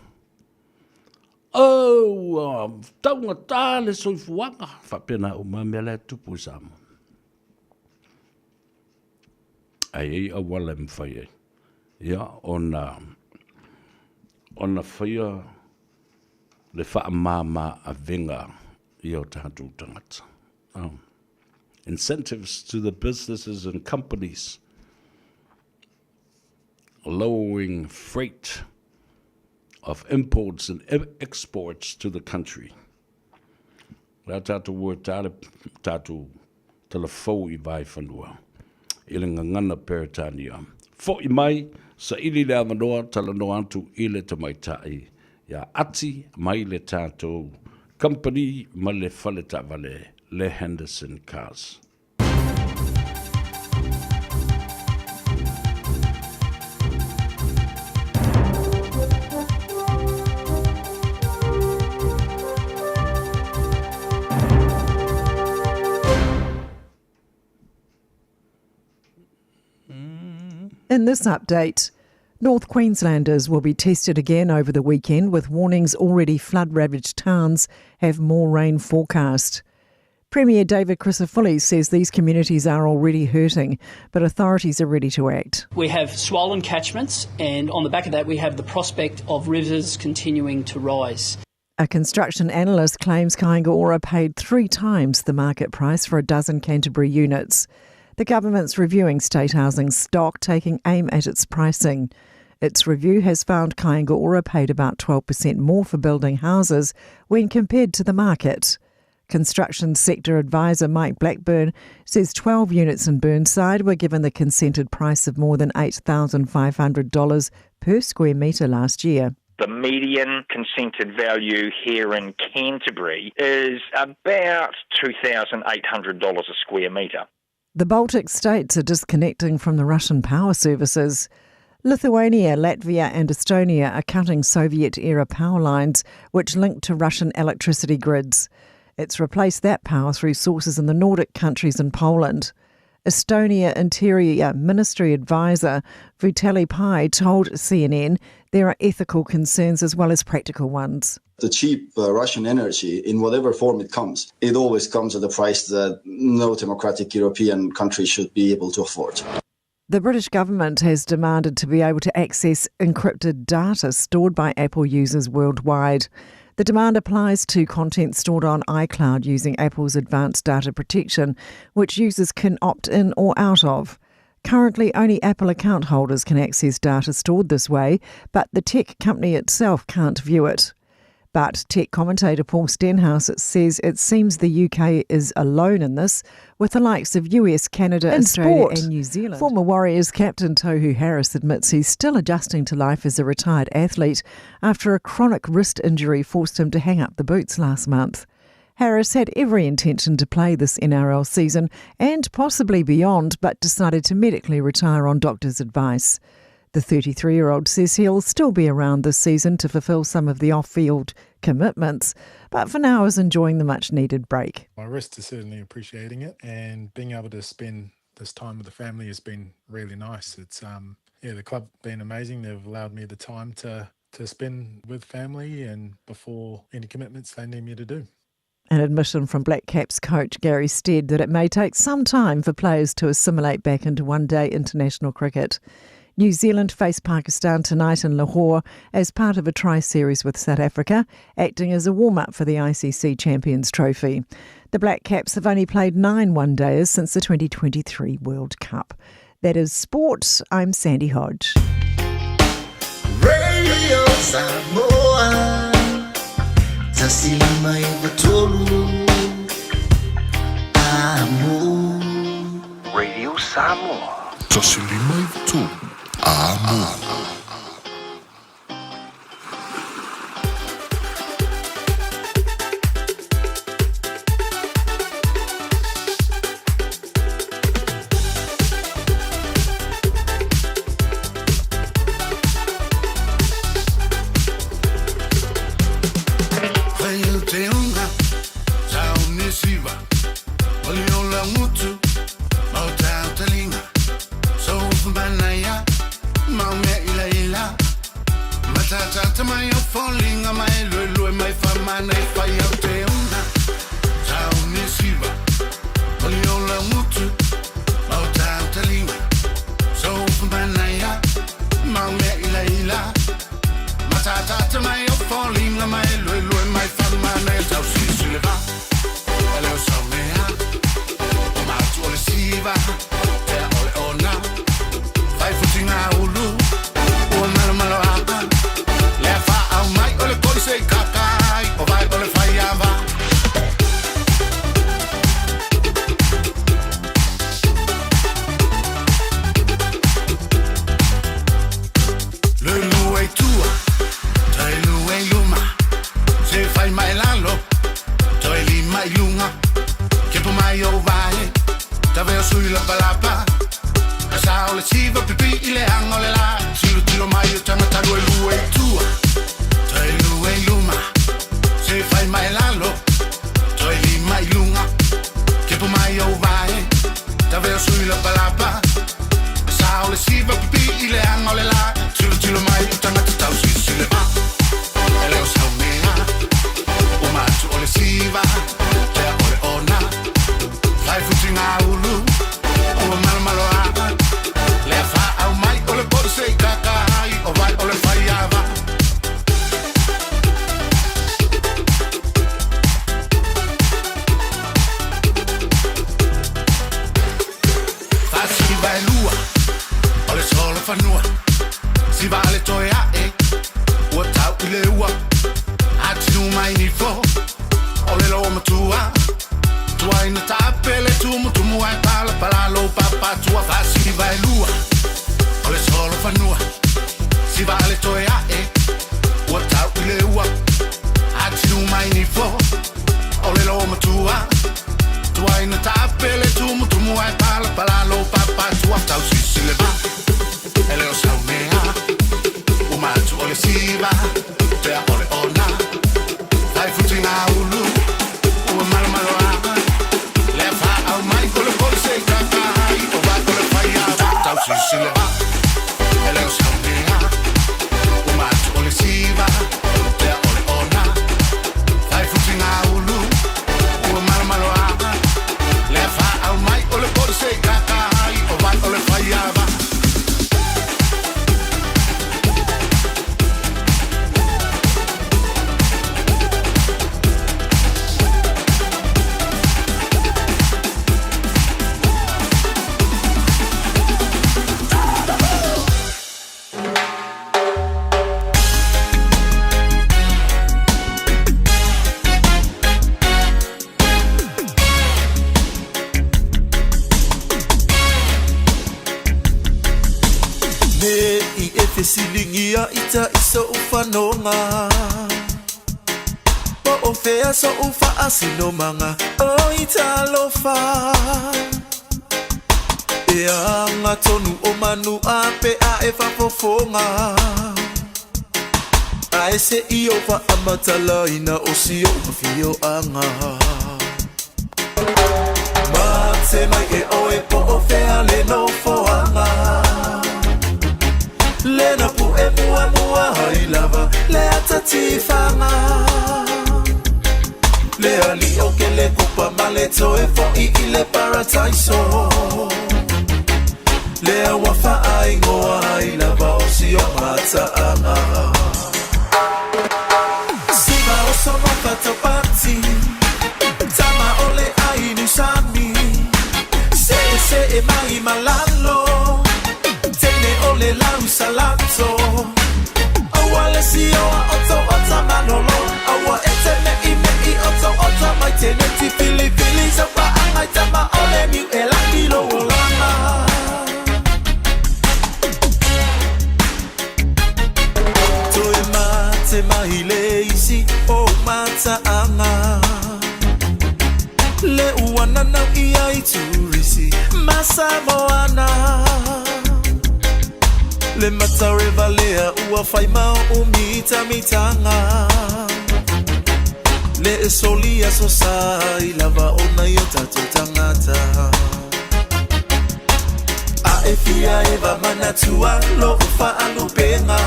Oh, ua taugatā le soifuaga. Faapena uma mea la e tupu i Samoa. Ae i ai auala e mafai ai. Ia, ona, ona faia le faamāmā avega ia o tatou tagata. Oh. Incentives to the businesses and companies lowering freight of imports and exports to the country. O le a tatou ua ta le tatou talafou i Vaefanua i le gagana Peretania. Fo'i mai, saili le avanoa, talanoa atu i le tamaitai ia Ati mai le tatou kamupani ma le fale taavale. le Henderson Cars. In this update, North Queenslanders will be tested again over the weekend with warnings already flood ravaged towns have more rain forecast. Premier David Crisafulli says these communities are already hurting, but authorities are ready to act. We have swollen catchments, and on the back of that, we have the prospect of rivers continuing to rise. A construction analyst claims Kāinga Ora paid three times the market price for a dozen Canterbury units. The government's reviewing state housing stock, taking aim at its pricing. Its review has found Kāinga Ora paid about 12% more for building houses when compared to the market. Construction sector advisor Mike Blackburn says 12 units in Burnside were given the consented price of more than $8,500 per square metre last year. The median consented value here in Canterbury is about $2,800 a square metre. The Baltic states are disconnecting from the Russian power services. Lithuania, Latvia, and Estonia are cutting Soviet era power lines which link to Russian electricity grids. It's replaced that power through sources in the Nordic countries and Poland. Estonia Interior Ministry advisor Vitaly Pai told CNN there are ethical concerns as well as practical ones. The cheap Russian energy, in whatever form it comes, it always comes at a price that no democratic European country should be able to afford. The British government has demanded to be able to access encrypted data stored by Apple users worldwide. The demand applies to content stored on iCloud using Apple's advanced data protection, which users can opt in or out of. Currently, only Apple account holders can access data stored this way, but the tech company itself can't view it. But tech commentator Paul Stenhouse says it seems the UK is alone in this, with the likes of US, Canada, in Australia sport, and New Zealand. Former Warriors captain Tohu Harris admits he's still adjusting to life as a retired athlete after a chronic wrist injury forced him to hang up the boots last month. Harris had every intention to play this NRL season and possibly beyond, but decided to medically retire on doctor's advice. The 33 year old says he'll still be around this season to fulfil some of the off field commitments, but for now is enjoying the much needed break. My wrist is certainly appreciating it, and being able to spend this time with the family has been really nice. It's um yeah, the club been amazing. They've allowed me the time to to spend with family and before any commitments they need me to do. An admission from Black Caps coach Gary Stead that it may take some time for players to assimilate back into one day international cricket. New Zealand face Pakistan tonight in Lahore as part of a tri series with South Africa, acting as a warm up for the ICC Champions Trophy. The Black Caps have only played nine one dayers since the 2023 World Cup. That is sport. I'm Sandy Hodge. Radio Samoa Radio Samoa. 153 Amo. siva pipi i le anga o le la Tilotilo mai o tagata luelue i tua Toe lue i luma Se fai mai lalo Toe lima i luga Kepo mai ou vae Tave o sui lapalapa Sa o le siva pipi i le anga o le la Tilotilo mai o tagata tausisi le va E le o saumea Uma atu o le siva Tea o le ona Fai futi ngā ulu Ua malomalo a Lea wha au mai o le pori se i kaka ai O vai o le whai ava. Fasiva e lua O le solo fanua Siva ale toe ae Ua tau i le ua Atinu mai ni fo O le loa matua Tuaina tape le tumutumu ai pala pala lo papa tua Fasiva e lua O le solo fanua Siva ale toe ae Ua tau i le ua Atinu mai ni fo O le loa matua Tuaina tape le tumutumu ai pala pala lo papa tua Tau sisi le va E le o saumea Uma atu o le siva Tea o le ona Fai futi ngā ulu Ua malomalo a Lea wha au mai o le pori se i kaka ai O vai o le whai ava Tau sisi le va E le o saumea Uma atu o le siva Tea o le ona Fai futi ngā ulu Ua malomalo a Lea wha au mai o le pori se i kaka ai O vai o le whai ava. Me i e fesiligia ita i so'u fanoga Po o fea so'u faasinomaga o italofa E aga tonu o manu a pe a e fafofoga Ae se'i o faamatalaina o si o'u afioaga Mate mai e oe po o fea le nofoaga Lena pu'e muamua ai lava le atatifaga Le alii o ke le kupa ma le toe fo'i i le parataiso Lea ua faaigoa ai lava o si o mataaga Siva o soma fatopati Tama o le ainu sami Se se e mai malalo Tene o le lau salato Aua le sioa o tau o tamanolo Aua e te mei mei o tau o tamai Tene ti fili fili sau paangai tama o le niu e laki lo olanga Toe mate mai le isi o mataaga Le ua nanau ia i turisi ma Samoana Le matareva lea ua fai ma o mitamitanga Le e soli aso sa i lava ona i o tatou tagata A e fia eva manatua lo'u faalupega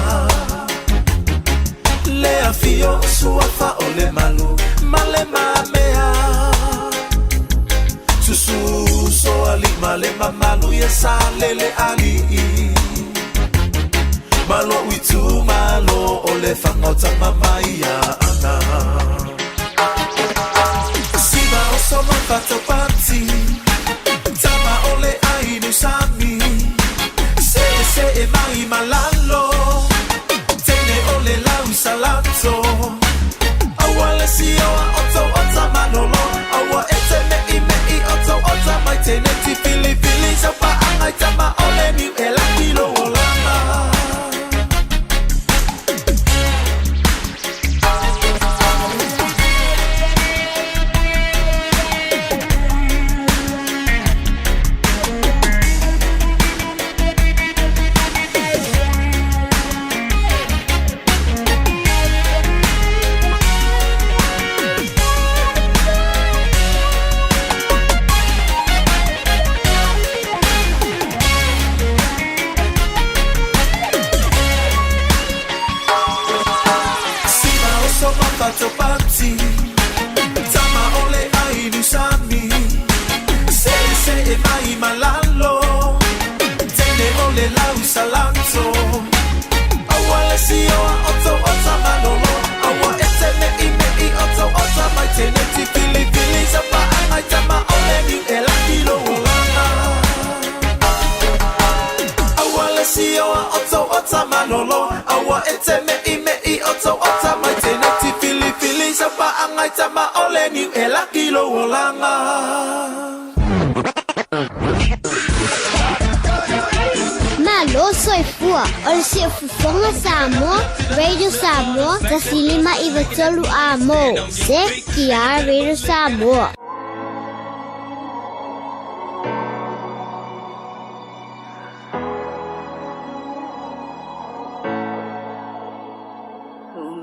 Le afio o suafa o le malu ma le mamea Susu soalii ma le mamalu ia sa lele alii Ma lo'u itumalo o le fagaota mai ana Siva o soma fatopati Tama o le ainu sami Se se e mai malalo Tene o le lau salato Aua le sioa o tau o tamanolo Aua e te mei mei o tau o tamai Tene ti fili fili sau paangai tama o le niu e laki lo olanga. ioa o tou o Tamalolo Aua e te meʻimeʻi o tou o Tama i tenei Tifilifili sau paaga i tama o le niu e laki lou olaga. Malo soifua o le Siufofoga Samoa, Radio Samoa, 105 93 A mo, ZTR Radio Samoa.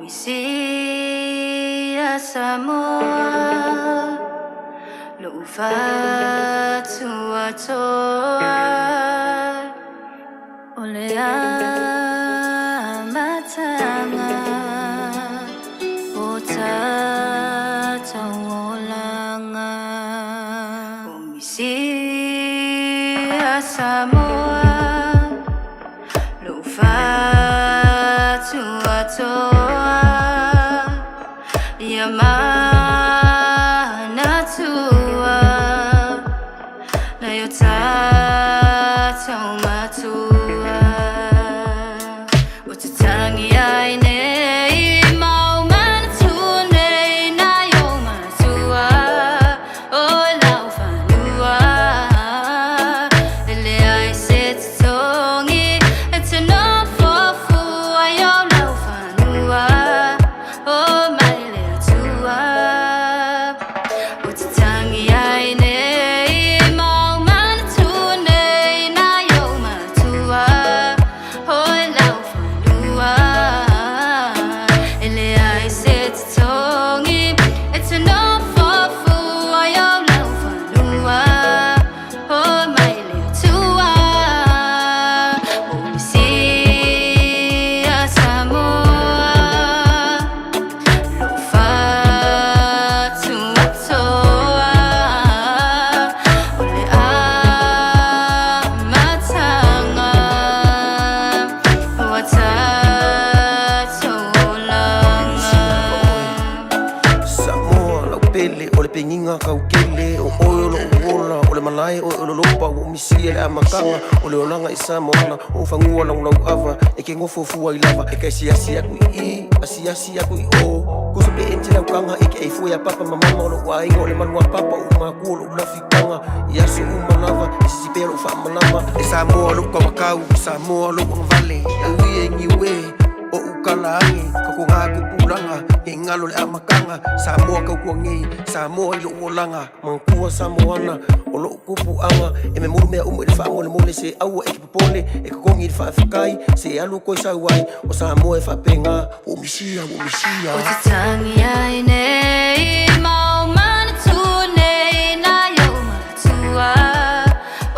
Misia Samoa Lo'u fatuatoa O le amataga o tatou olaga O misia Samoa Lo'u fatuatoa Ia manatua Nai o tatou matua Ou te tangi ai nei mau manatua nei Nai o matua O lau fanua E leai se totogi E te nofo fua i o lau fanua O mai le Atua Ou te tangi ai nei mau manatua nei Nai o matua O lau fanua E leai se totogi E te nofo fua i o lau fanua O mai le Atua O misia Samoa Lo'u fatuatoa O le amataga O a tatou olaga. Samoa lau pele o le pegiga kaukele o oe o lou ola o le malae oe o lolopa ua ou misia le amataga o le olaga i Samoana o ou fagua laulauava e ke gofo fua i lava e ka asiasi aku i i asiasi aku i o kuso pe enti laukaga e ke ai fua ia papa ma mama o lou aiga o le malu a papa o ou makua o lou lafitaga i aso uma lava e sisi pea lou faamalama e Samoa lou tauakau Samoa lou agavale e ui e niue o ukala age ka koga tupulaga nei galo le amataga Samoa tautuagei Samoa i lou olaga manatua Samoana o lou tupuaga e momoli mea uma i le faamolemole se aua e te popole e totogi i le faafetai se alu toe sau ai o Samoa e faapena ua ou misia ua ou misia. Ou te tangi ai nei mau manatua nei Nai ou matua o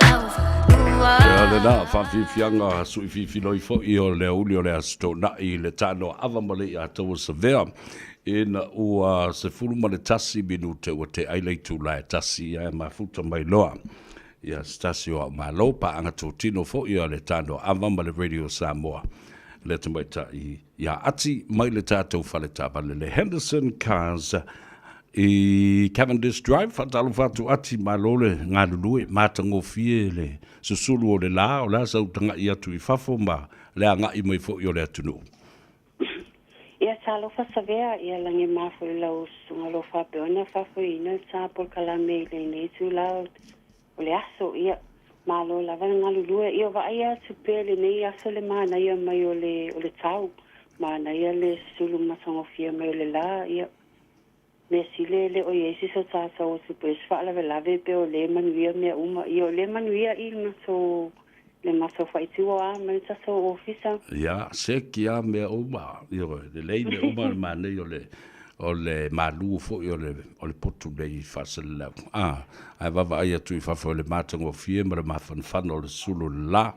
lau fanua. Ia lena faafiafiaga suifiifiloi foi o le aoauli o le Aso Toonai i le taanoa ava ma le iataua Savea ina ua 11 minute ua tea ai le itula e tasi ae mafuta mai loa ia se tasi o au malo paaga totino foi a le taanoa ava ma le Radio Samoa le tamaitai ia Ati mai le tatou fale taavale le Henderson Cars i Cavendish Drive. Faatalofa atu Ati, malo le galulue, matagofie le susulu o le la, o le a sau taga'i atu i fafo ma le aga'i mai foi o le atunuu. Ia talofa Savea, ia lagi ma foi lau susuga o lo o faapea ona faafoeina le ta polokalame i lenei itula o le aso. Ia, malo lava le galulue. Ia vaaia atu pea lenei aso le manaia mai o le o le tau, manaia le susulu matagofie mai o le la. Ia, mea sili e le o i ai se so tatou atu pea se faalavelave pe o lē manuia mea uma. Ia o lē manuia i le matou le matou faaitua a ma le tatou ofisa. Ia, seki a mea uma, ioe, lelei mea uma le manaia o le o le malu foi o le o le potu nei i Faasalelau. A, ae vaavaai atu i fafo i le matagofie ma le mafanafana o le sulu o le la.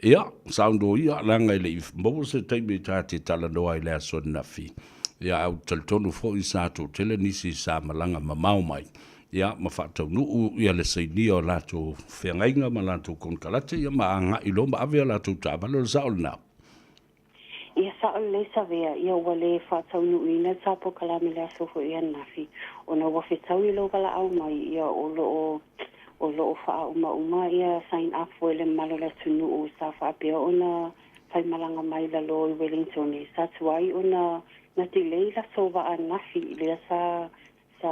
Ia, saunoa ia, leaga e le i maua se taimi ta te talanoa ai i le aso ananafi. Ia, ae ou te talitonu foi sa toatele nisi sa malaga mamao mai, ia, ma faataunuu ia le sainia o latou feagaiga ma latou konekarate, ia, ma agai loa ma ave a latou taavale, o le sao lena. Ia sao lelei Savea, ia ua le faataunuuina le ta polokalame i le aso foi ananafi, ona ua fetaui lou valaau mai, ia o lo o. o lo o faaaumauma ia sign up foi le mamalu o le atunuu sa faapea ona faimalaga mai i lalo i Wellington sa tuai ona na delay latou vaa ananafi lea sa sa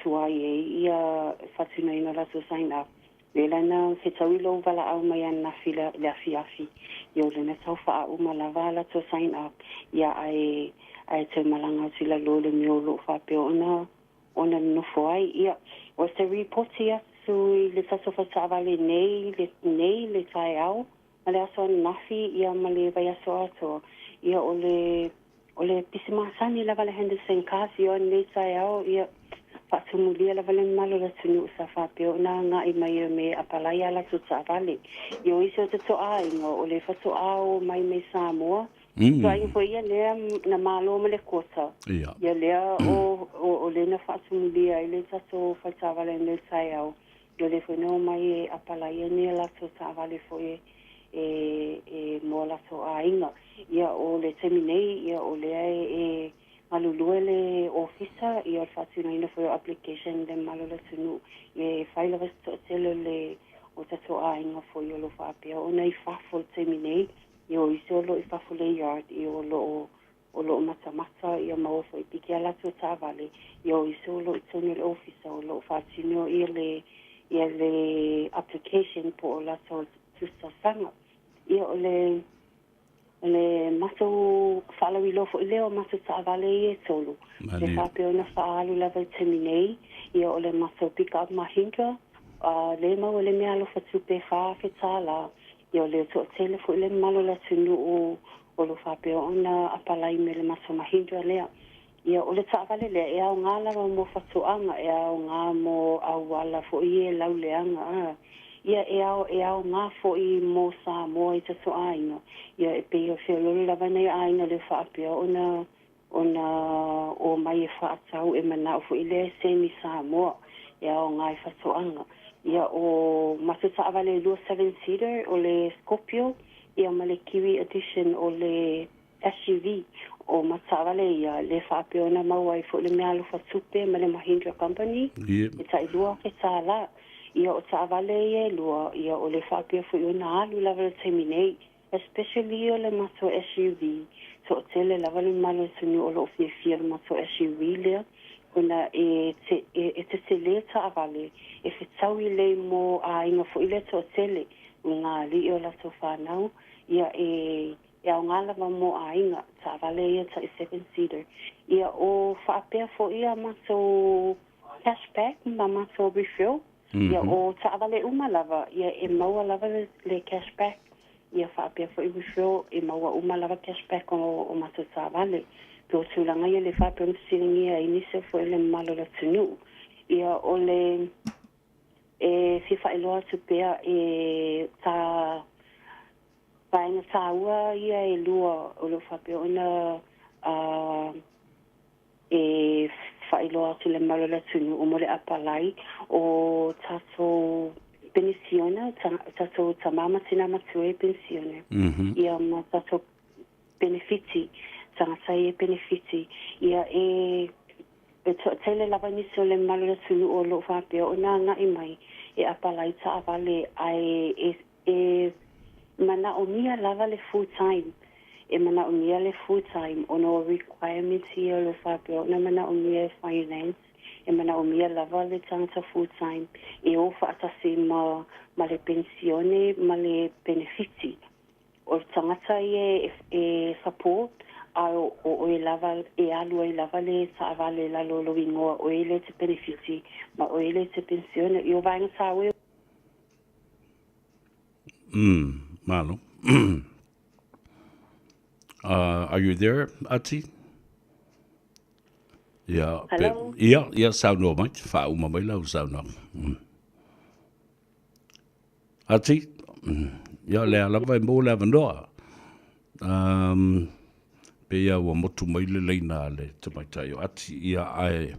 tuai ai ia faatinoina o latou sign up. Lea la na fetaui lou valaau mai ananafi le afiafi ia o lea na tau faauma lava a latou sign up ia ae ae toe malaga atu i lalo i le mea o lo o faapea ona ona nonofo ai. Ia, o se ripoti atu i le tatou faletaavale nei le nei le taeao ma le aso ananafi ia ma le vaiaso atoa, ia o le o le pisi masani lava le Henderson Cars ia nei taeao, ia faatumulia lava le mamalu o le atunuu sa faapea ona agai mai e me apalai a latou taavale. Ia o isi o te toaaiga o le faatoa o mai mai Samoa, Tuaiga foi ia lea na malo ma le kota. Ia. Ia lea o, o, o lea na faatumulia ai le tatou faletaavale i le taeao. Ia o lea foi na omai e apalaia ni a latou taavale foi e, e, e mo a latou aiga. Ia o le taimi nei, ia o lea e, e galulue le ofisa, ia o le faatinoina foi o application i le mamalu o le atunuu. Ia e fai lava se toatele o le o tatou aiga foi o lo o faapea ona i fafo i le taimi nei. Ia o isi o lo o i fafo le yard, ia o lo o o lo o matamata ia maua foi piki a latou taavale, ia o isi o lo o i totonu o le ofisa o lo o faatino ia le ia le application po o latou tusi talosaga. Ia o le o le matou faalauiloa foi lea o matou taavale ia e tolu, le faapea ona faaalu lava i le taimi nei, ia o le matou pick up Mahindra, a lea e maua le meaalofa tupe e $4,000. Ia o le toatele foi le mamalu o le atunuu o lo o faapea ona apalai mai le matou Mahindra lea. Ia o le taavale lea e aoga lava mo fatoaga, e aoga mo auala foi ia e lauleaga a. Ia e ao e aoga foi mo Samoa i tatou aiga. Ia e pei o feoloolo lava nai aiga lea faapea ona ona omai e faatau e manao foi lea e semi Samoa e aoga i fatoaga. Ia o matou taavale e lua seven seater o le Scorpio ia ma le Kiwi edition o le SUV. O matou taavale ia lea faapea ona maua ai foi le meaalofa tupe ma le Mahindra Company e tai $2,000. Ia o taavale ia e lua ia o le faapea foi ona alu lava i le taimi nei. Especially o le matou SUV, toatele lava le mamalu o le atunuu o lo o fiafia i le matou SUV lea ona e e tetele taavale, e fetaui lelei mo aiga foi lea toatele, o ngā alii o latou whanau, ia e e aoga lava mo aiga, taavale ia tai seven seater. Ia o faapea foi a matou cash back ma matou refill, Ia o taavale uma lava, ia e maua lava le, le cash back, ia faapea foi referral, e maua uma lava cash back o, o matou taavale. Pe o tulaga ia le faapea ona fesiligia ai nisi o foi o le mamalu o le atunuu. Ia o le e fia faailoa atu pea e ta vaega taua ia e lua o lo o faapea ona uh, e faailoa atu i le mamalu o le atunuu mo le apalai o tatou penisione, tatou tama ma tina matua e penisione, ia ma tatou penefiti, tagata ia penefiti, ia e e toatele lava nisi o le mamalu o le atunuu o lo o faapea ona agai mai e apalai taavale ae e E manaomia lava le full time, e manaomia le full time ona o requirements ia o lo o faapea ona manaomia e finance, e manaomia lava le tagata full time e o faatasi ma ma le penisione ma le penefiti. O le tagata ia e e support a o oe lava e alu ai lava le taavale i lalo o lou igoa, oe lea e te penefiti ma oe lea e te penisione. I o vaega taua ia. Mm, malo. Are you there, Ati? Ia, pe, ia, ia, saunoa mai, whaauma mai lau saunoaga. Ati, ia, lea lava e mō le avanoa. Um, Pei a ua motu mai le laina a le tamaitai o Ati, ia ae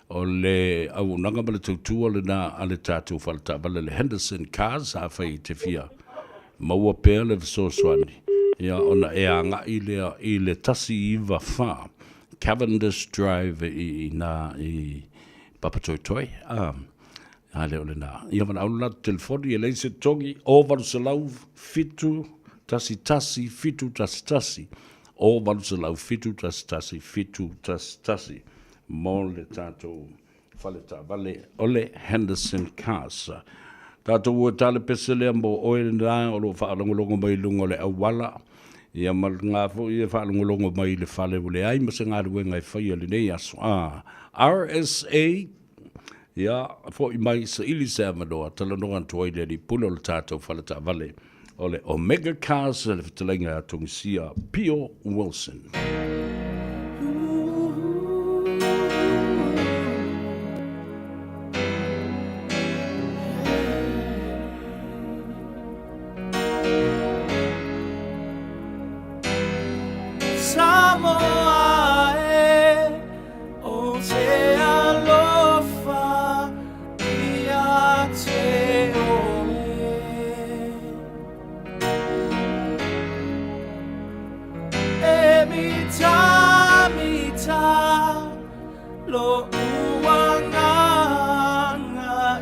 o le auaunaga ma le tautua lena a le tatou faletaavale le Henderson Cars, afai e te fia maua pea le fesoasoani, ia ona e agai lea i le 194 Cavendish Drive i ina i Papatoetoe, a. A le o lena. Ia wanaau le latou telefoni e leai se togi o 800 7 11 7 11 o 800 7 11 7 11 mo le tatou fale taavale o le Henderson Cars. Tatou o e tale pese lea mo oe lena o lo o faalogologo mai i luga o le auala, ia ma lena foi e faalogologo mai i le fale ua leai ma se galuega e faia i lenei aso. A RSA, ia, foi mai saili se avanoa, talanoa atu ai le alii pule o le tatou fale taavale o le Omega Cars, le fetalaiga ia Togisia Pio Wilson. Samoa e, o te alofa ia te oe. E mita mita lo uanganga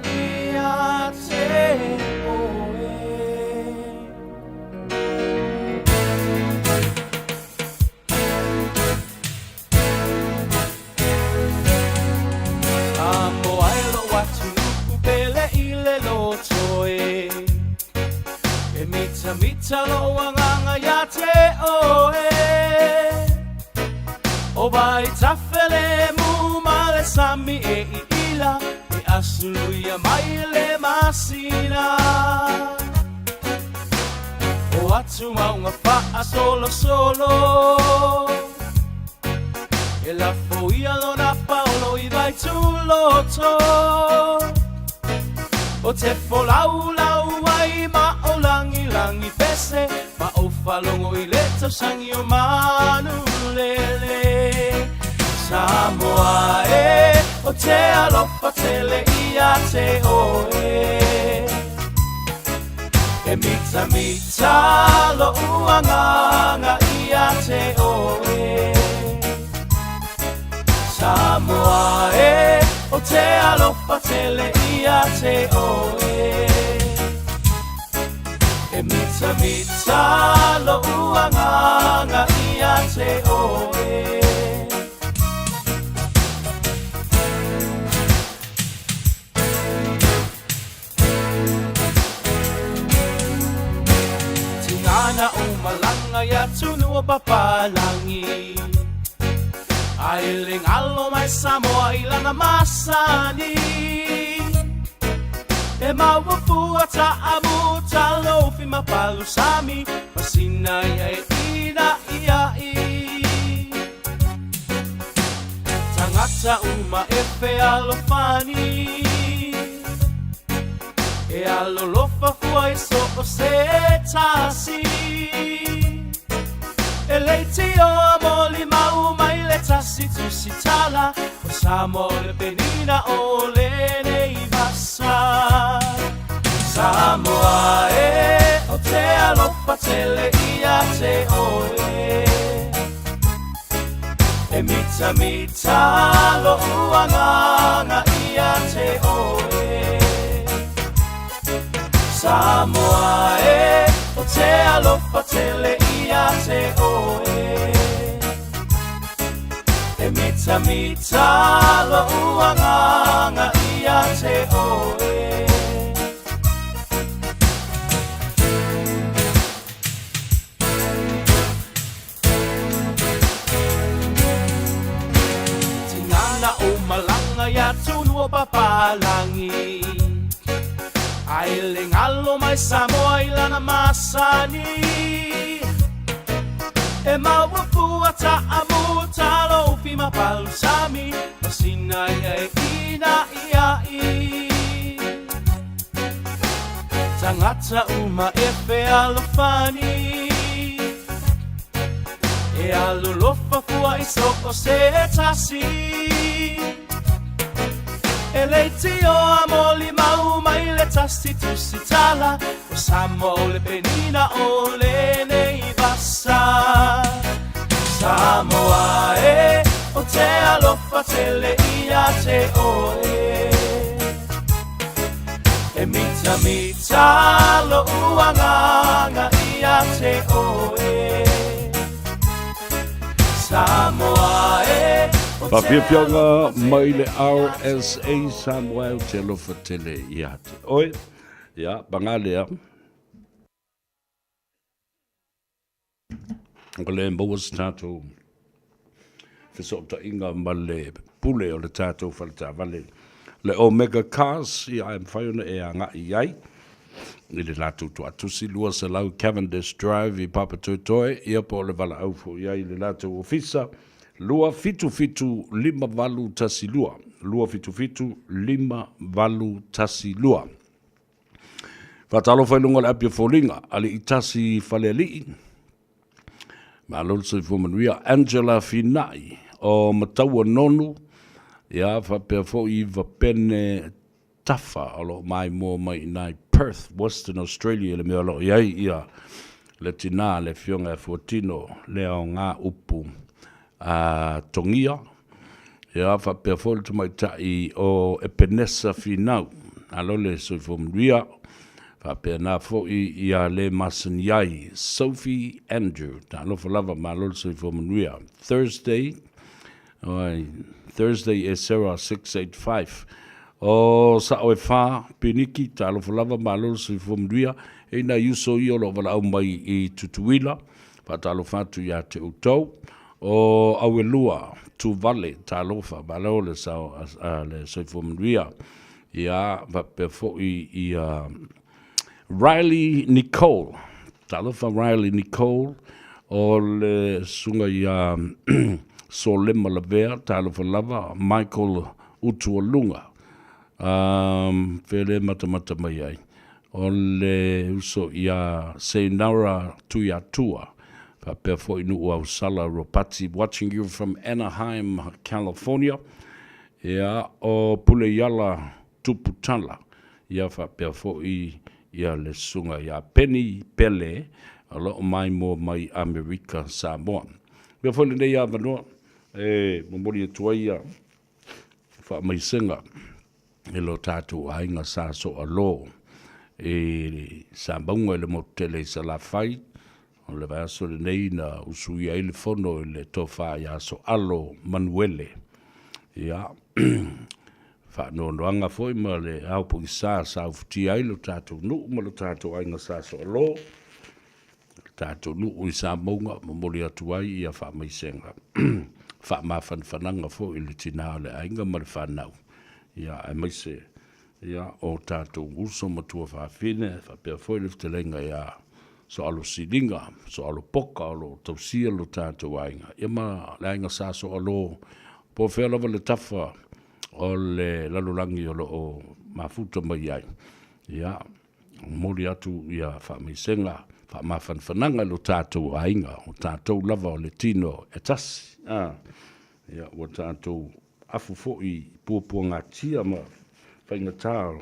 ia te oe. Samoa e lou atunuu pele i le loto e. E mitamita lou agaga ia te oe. O vaitafe lemu ma le sami e iila e asuluia mai le masina. O atu mauga faasolosolo e lafoia lona paolo i Vaituloto. O te folaulau ai ma o lagilagi pese ma o faalogo i le tausagi o manulele. Samoa e, o te alofa tele ia te oe. E mitamita lou agaga ia te oe. Samoa e, o te alofa tele ia te oe. E mitamita lou agaga ia te oe. Tiga na ou malaga i atunuu o papalagi Ae le galo mai Samoa i lana masani E maua fua taamu talofi ma palusami Masina ia e ina'ia'i Tagata uma e fealofani E alolofa fua i so o se tasi E leitioa molimau mai le tasi tusitala O Samoa o le penina o lenei vasa Samoa e, o te alofa tele ia te oe. E mitamita lou agaga ia te oe. Samoa e, o te alofa tele ia te oe. E mitamita lou agaga ia te oe. Tiga na ou malaga i atunuu o papalagi Ae le galo mai Samoa i lana masani E maua fua taamu talofi ma palusami Masina ia e ina'ia'i Tagata uma e fealofani E alolofa fua i so o se tasi E leitioa molimau mai le tasi tusitala O Samoa o le penina o lenei vasa Samoa e, o te alofa tele ia te oe. mita loʻu agaga ia te ʻoe Samoa e. Faafiafiaga mai le RSA Samoa ou te alofa tele ia te oe. Ia, paga lea. Ua le maua se tatou fesootaiga ma le pule o le tatou faletaavale le Omega Cars, ia ae mafai ona e agai i ai i le latou toatusi 200 Cavendish Drive i Papatoetoe, ia po o le valaau foi i ai i le latou ofisa 277 5812 277 5812. Faatalofa i luga o le api o foliga, alii tasi i Falealii, malo le soifua manuia, Angela Finai o Mataua Nonu, ia faapea foi Iva Pene Tafa o lo o maimoa mai i ina i Perth, Western Australia i le mea o lo o i ai ia le tina le Afioga ia Fuatino lea o ngā upu a Togia, ia faapea foi le tamaitai o Epenesa Finau, alo le soifua manuia, faapena foi ia le masani ai Sophie Andrew, talofa lava, malo le soifua manuia. Thursday, oi, Thursday e Sarah 685, o Sao e Whā, Piniki, talofa lava, malo le soifua manuia, e ina uso ia o lo o valaau mai i Tutuila, Faatalofa atu ia te outou. O Auelua, Tuvale, talofa, malo le sao a le soifua manuia. Ia, faapea foi ia Riley Nicole, talofa Riley Nicole, o le susuga ia Solema Lavea, talofa lava, Michael Utualuga, um, fea le matamata mai ai. O le uso ia Seinara Tuiatua, faapea foi Nuuausala Ropati, watching you from Anaheim, California. Ia, o Puleiala Tuputala, ia faapea foi ia le susuga ia Penny Pele, o lo o maimoa mai Amerika Samoa. Avea foi lenei avanoa e momoli atu ai ia faamaisega i lo tatou aiga sa soalo i Samauga i le motu tele i Salafai. O le vaiaso lenei na usuia ai le fono i le tofa ia Soalo Manuele. Ia, faanoanoaga foi ma le ao pogisa sa ufutia ai lo tatou nuu ma lo tatou aiga sa soalo. Le tatou nuu i Samauga, momoli atu ai ia faamaisega, faamafanafanaga foi i le tina o le aiga ma le fanau, ia aemaise ia o tatou uso ma tuafafine, faapea foi le fetalaiga ia Soalo Siliga, Soalo Poka o lo o tausia lo tatou aiga, ia ma le aiga Sa Soalo, po o fea lava le tafa o le lalolagi o lo o mafuta mai ai, ia Momoli atu ia faamaisega, faamafanafanaga i lo tatou aiga, o tatou lava o le tino e tasi. A, ia, ua tatou afu foi i puapuagatia ma faigata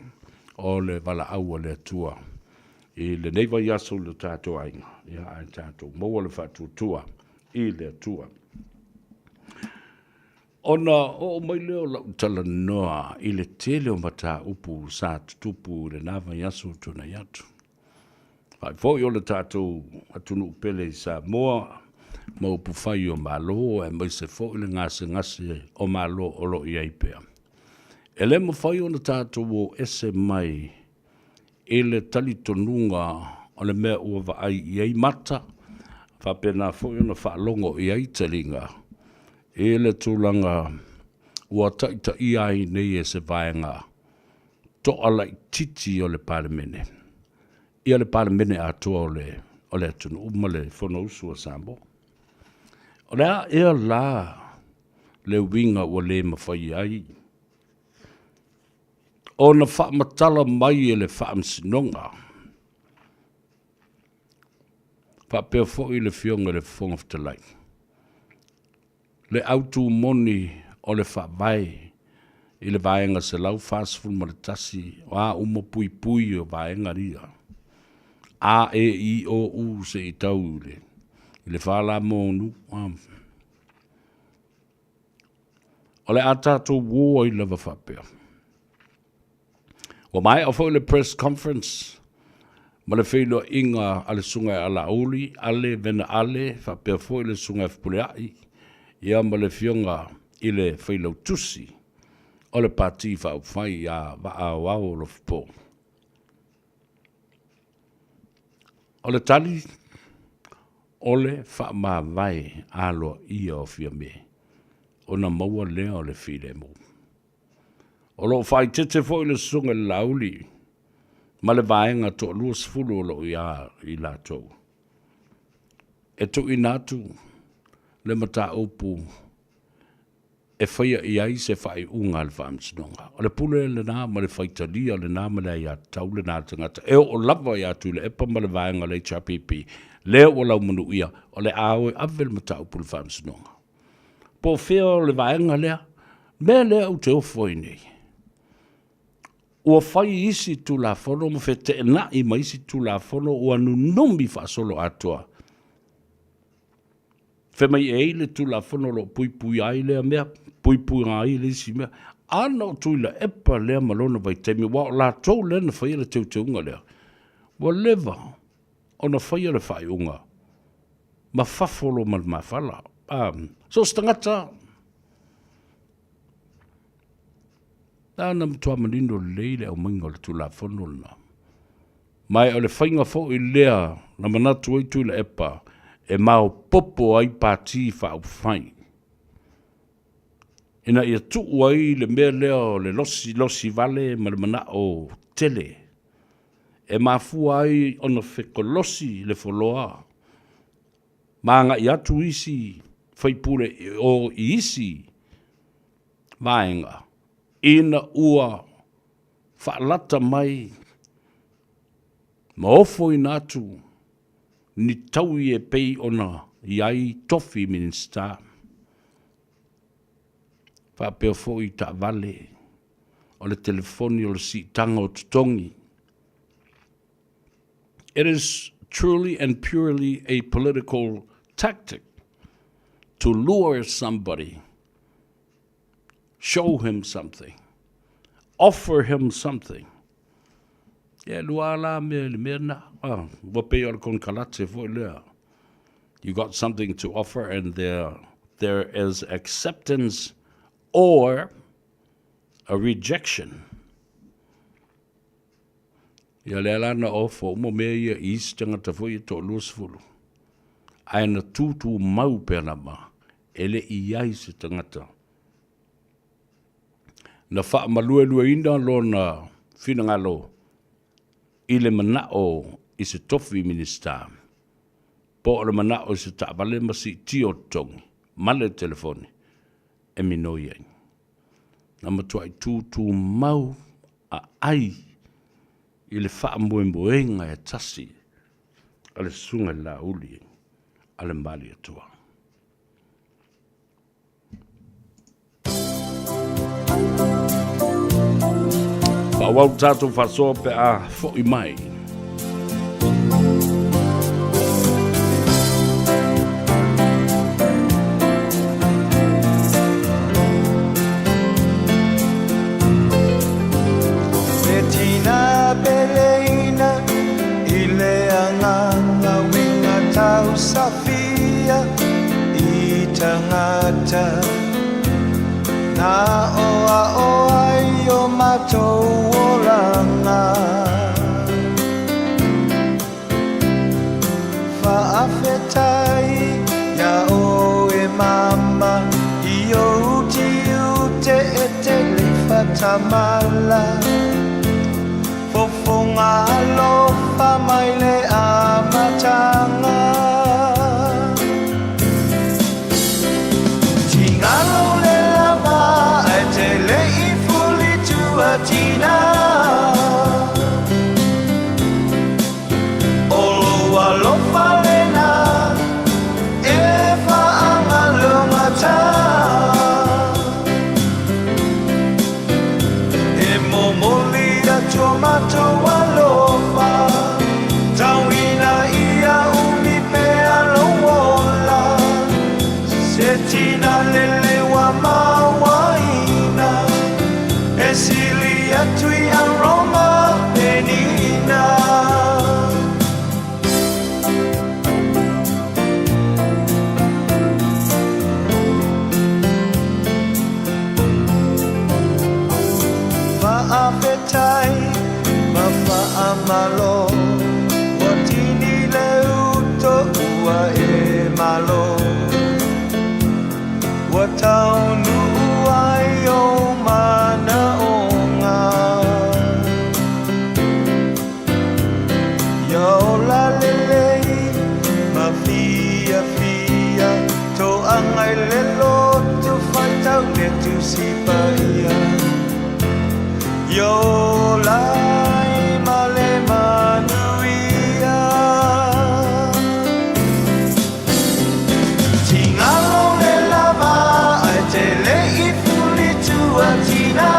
o le valaau a le Atua i lenei vaiaso i lo tatou aiga, ia, ae tatou maua le faatuatua i le Atua. Ona oo mai lea o lau talanoa i le tele o mataupu sa tutupu i lena vaiaso ua tuanai atu. Fa'i foi o le tatou atunuu pele i Samoa ma upufai o Malo aemaise foi le gasegase o Malo o lo o i ai pea. E le mafai ona tatou o ese mai i le talitonuga o le mea ua vaai i ai mata, faapena foi ona faalogo i ai taliga i le tulaga ua taitaia ai nei e se vaega toa laitiiti o le Palemene, ia le Palemene atoa o le, o le atunuu ma le Fonousu a Samoa. O le a ea la le uiga ua le mafai ai ona faamatala mai e le Faamasinoga faapea foi le Afioga i le Fofoga Fetalai, le autu moni o le Faavae i le Vaega 141, o a uma puipui o vaega ia, A, E, I, O, U, se i tau i le, i le fa la monu. O le a tatou o ai lava faapea. Ua maea foi le press conference ma le feiloaiga a le Susuga ia Laauli Ale Vena Ale faapea foi le Susuga ia Fepuleai ia ma le Afioga i le Failautusi o le Pati Faaupufai ia Vaa Aoao Alofapo. O le tali, o le faamavae aloaia o Fiame ona maua lea o le filemu. O lo o faaeteete foi le Susuga i le Laauli ma le vaega toa-20 o lo o ia i latou e tuuina atu le mataupu e faia i ai se faaiuga a le Faamasinoga. O le pule lena ma le faitalia lena ma le aiatatau lena a le tagata e oo lava ia Tuilaepa ma le vaega o le HRPP lea ua laumanuia o le a o e ave le mataupu i le Faamasinoga. Po o fea o le vaega lea, mea lea ou te ofo ai nei. Ua fai isi Tulafono ma feteenai ma isi Tulafono ua nunumi faasoloatoa. Fai mai e i ai le Tulafono o lo o puipuia ai lea mea, puipuia ai le isi mea. A na o Tuilaepa lea ma lona vaitaimi, aua o latou lea na faia le teuteuga lea, ua leva ona faia le faaiuga ma fafo loa ma le mafala. So o se tagata, na na matua manino lelei le aumaiga o le Tulafono lena. Ma o le faiga foi lea na manatu ai Tuilaepa e maopoopo ai Pati Faaupufai ina ia tuu ai le mea lea o le losilosi vale ma le manao tele e mafua ai ona fekolosi le foloa ma agai atu isi faipule i o i isi vaega ina ua faalata mai ma ofoina atu ni taui e pei ona i ai tofi Minisita faapea foi taavale, o le telefoni, o le siitaga o totogi. It is truly and purely a political tactic to lure somebody, show him something, offer him something. Ia, e lua la mea i le mea na. Ah, ua pei o le konekarate foi lea. You got something to offer and there, there is acceptance or a rejection. Ia lea la na ofo uma mea ia i isi tagata foi e toa-20. Ae na tūtū mau pea lava, e le i i ai se tagata na faamaluelueina lona finagalo i le manao i se tofi Minisita, po o le manao i se taavale ma siitia o totogi ma le telefoni e minoi ai. Na matuai tūtūmau a ai i le faamoemoega e tasi a le Susuga i le Laauli a le Malietoa. Faaauau le tatou faasoa pe a foi mai. Le tina peleina i le agaga uiga tausafia i tagata Na oao ai o matou olaga Faafetai ia oe mama i ou tiute e tele fatamala Fofoga alofa mai le amataga Tingalo le lava ae te le i fulitua tina O lou alofa lena e faangalogata E momoli atu o matou alofa Tauina ia umi pea lou ola Se tina lele ua mauaina E sili atu ia Roma. Tusi Paia I ola ai ma le manuia. Tigalo le lava ae tele i fulitua tina.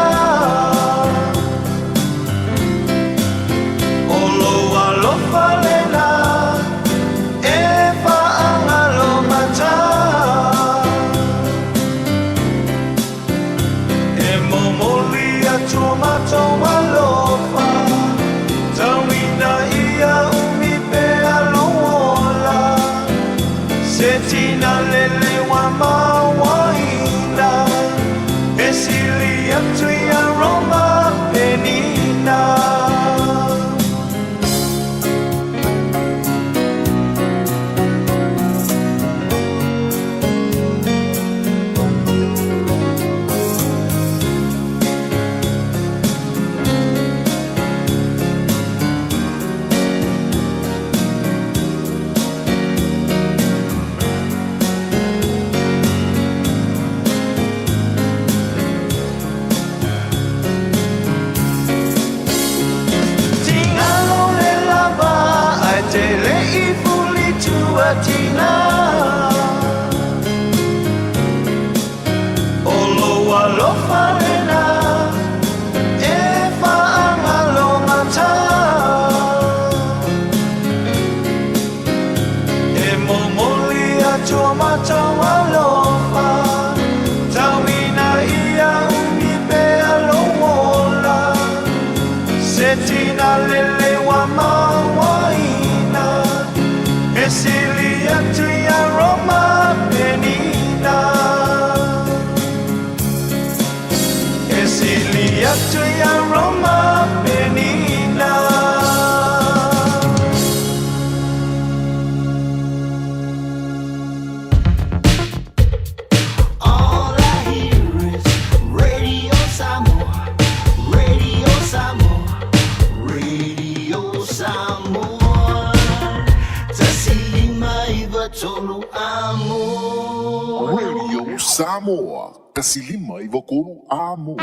O lou alofa lena e faagalo mata. E momoli atu o matou alofa, tauina ia umi pea lou ola. Se tina lele ua mauaina, e sili atu ia Roma Penina. Tigalo le lava ae tele i fulitua tina. O lou alofa lena e faagalo mata. E momoli atu o matou alofa, tauina ia umi pea lou ola. Se tina lele ua mauaina, e sili atu ia Roma Penina. E sili atu ia Roma Penina. All I hear is Radio Samoa, Radio Samoa, Radio Samoa. 159 amo. Radio Samoa, 159 amo.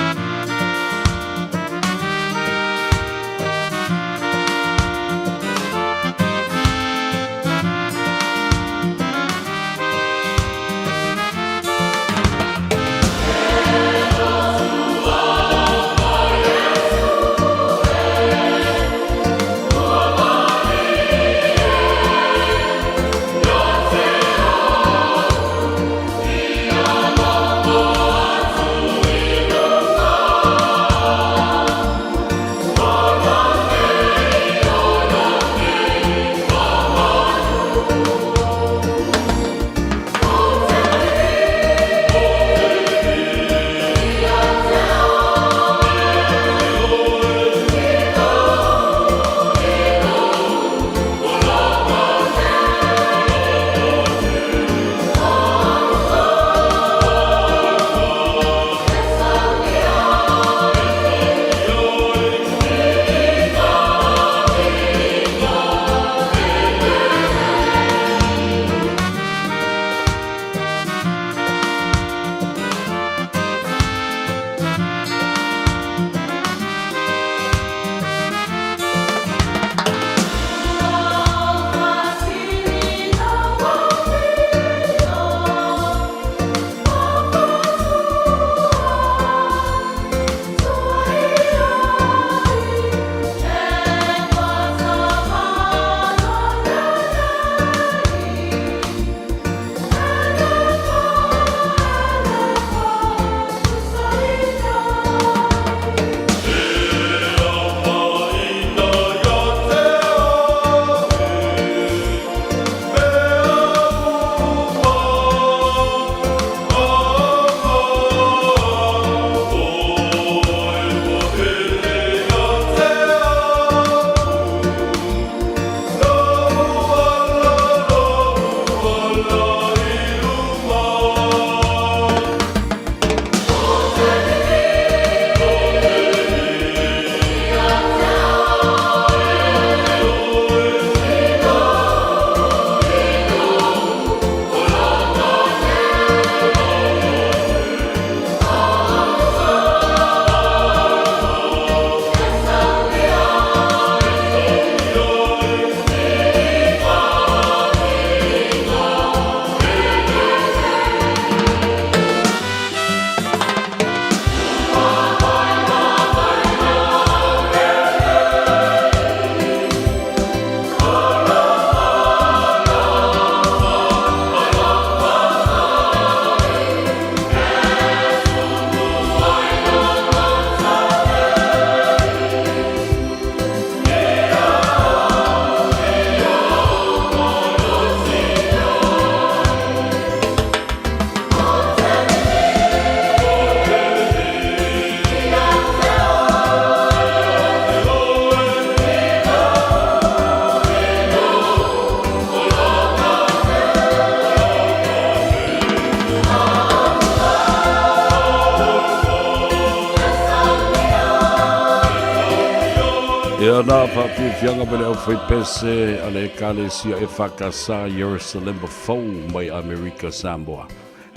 Ia na faafiafiaga ma le aufaipese a le Ekalesia EFKS Yerusalema Fou mai Amerika Samoa.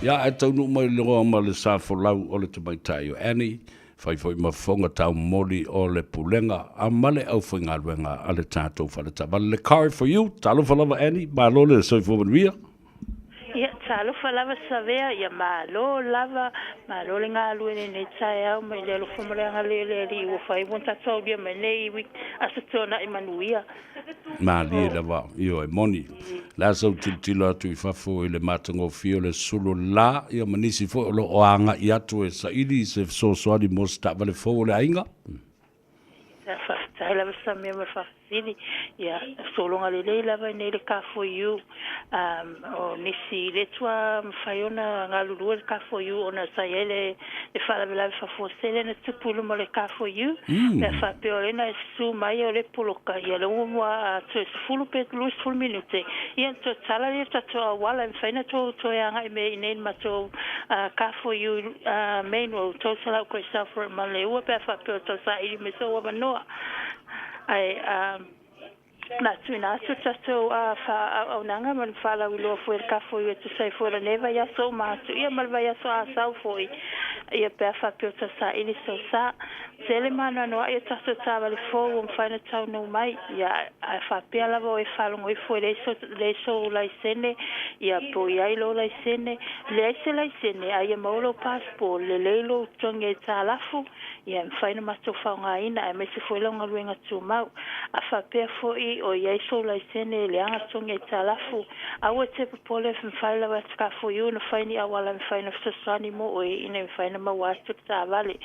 Ia ae taunuu mai loa ma le sa folau o le tamaitai o Annie, fai foi ma fofoga taumoli o le pulega a ma le aufaigaluega a le tatou faletaavale le Car for You. Talofa lava Annie, malo le soifua manuia. Ia, talofa lava Savea, ia malo lava, malo le galue i lenei taeao mai le alofa ma le agalelei o le Alii ua fai ua tatou aulia mai nei i aso tuanai manuia. Malie lava, ioe, moni. Le a sau tilotilo atu i fafo i le matagofie o le sulu la, ia ma nisi foi o lo o agai atu e saili se fesoasoani mo se taavale fou o le aiga. Ia, faafetai lava Samia ma le faafesili. Ia, sologa lelei lava i nei le K4U. Um, o nisi le tua mafai ona galulue le K4U ona sa i ai le, le faalavelave faafuasele na tupu i luma o le K4U. Mm. Mea faapea o lena e susu mai o le poloka, ia le ua mua toe 10 pe 20 minute, ia toe tala lea tatou auala e mafai na tou toe agai me i nei le matou uh, K4U uh, main road, 300 koe South Road Maleua pe a faapea o tau saili mai sou avanoa. Ae uh, na tuuina atu tatou uh, faaauaunaga ma le faalauiloa foi a le K4U e tusa ai foi o lenei vaiaso uma atu ia ma le vaiaso asau foi ia pe a faapea o tau saili sou sa. Tele ma anoanoai o tatou taavale fou ua mafai ona taunuu mai, ia, a faapea lava o e faalogo ifo e leai so, leai sou laisene, ia, po o i ai lou laisene, leai se laisene, a ia maua lou passport, lelei lou totogi aitalafu, ia, e mafai ona matou faaaogaina, aemaise foi lau galuega tumau. A faapea foi o i ai sou laisene e leaga totogi aitalafu, aua e te popole, e mafai lava e Takafoiu ona fai ni auala e mafai ona fesoasoani mo oe ina ia mafai ona maua atu le taavale.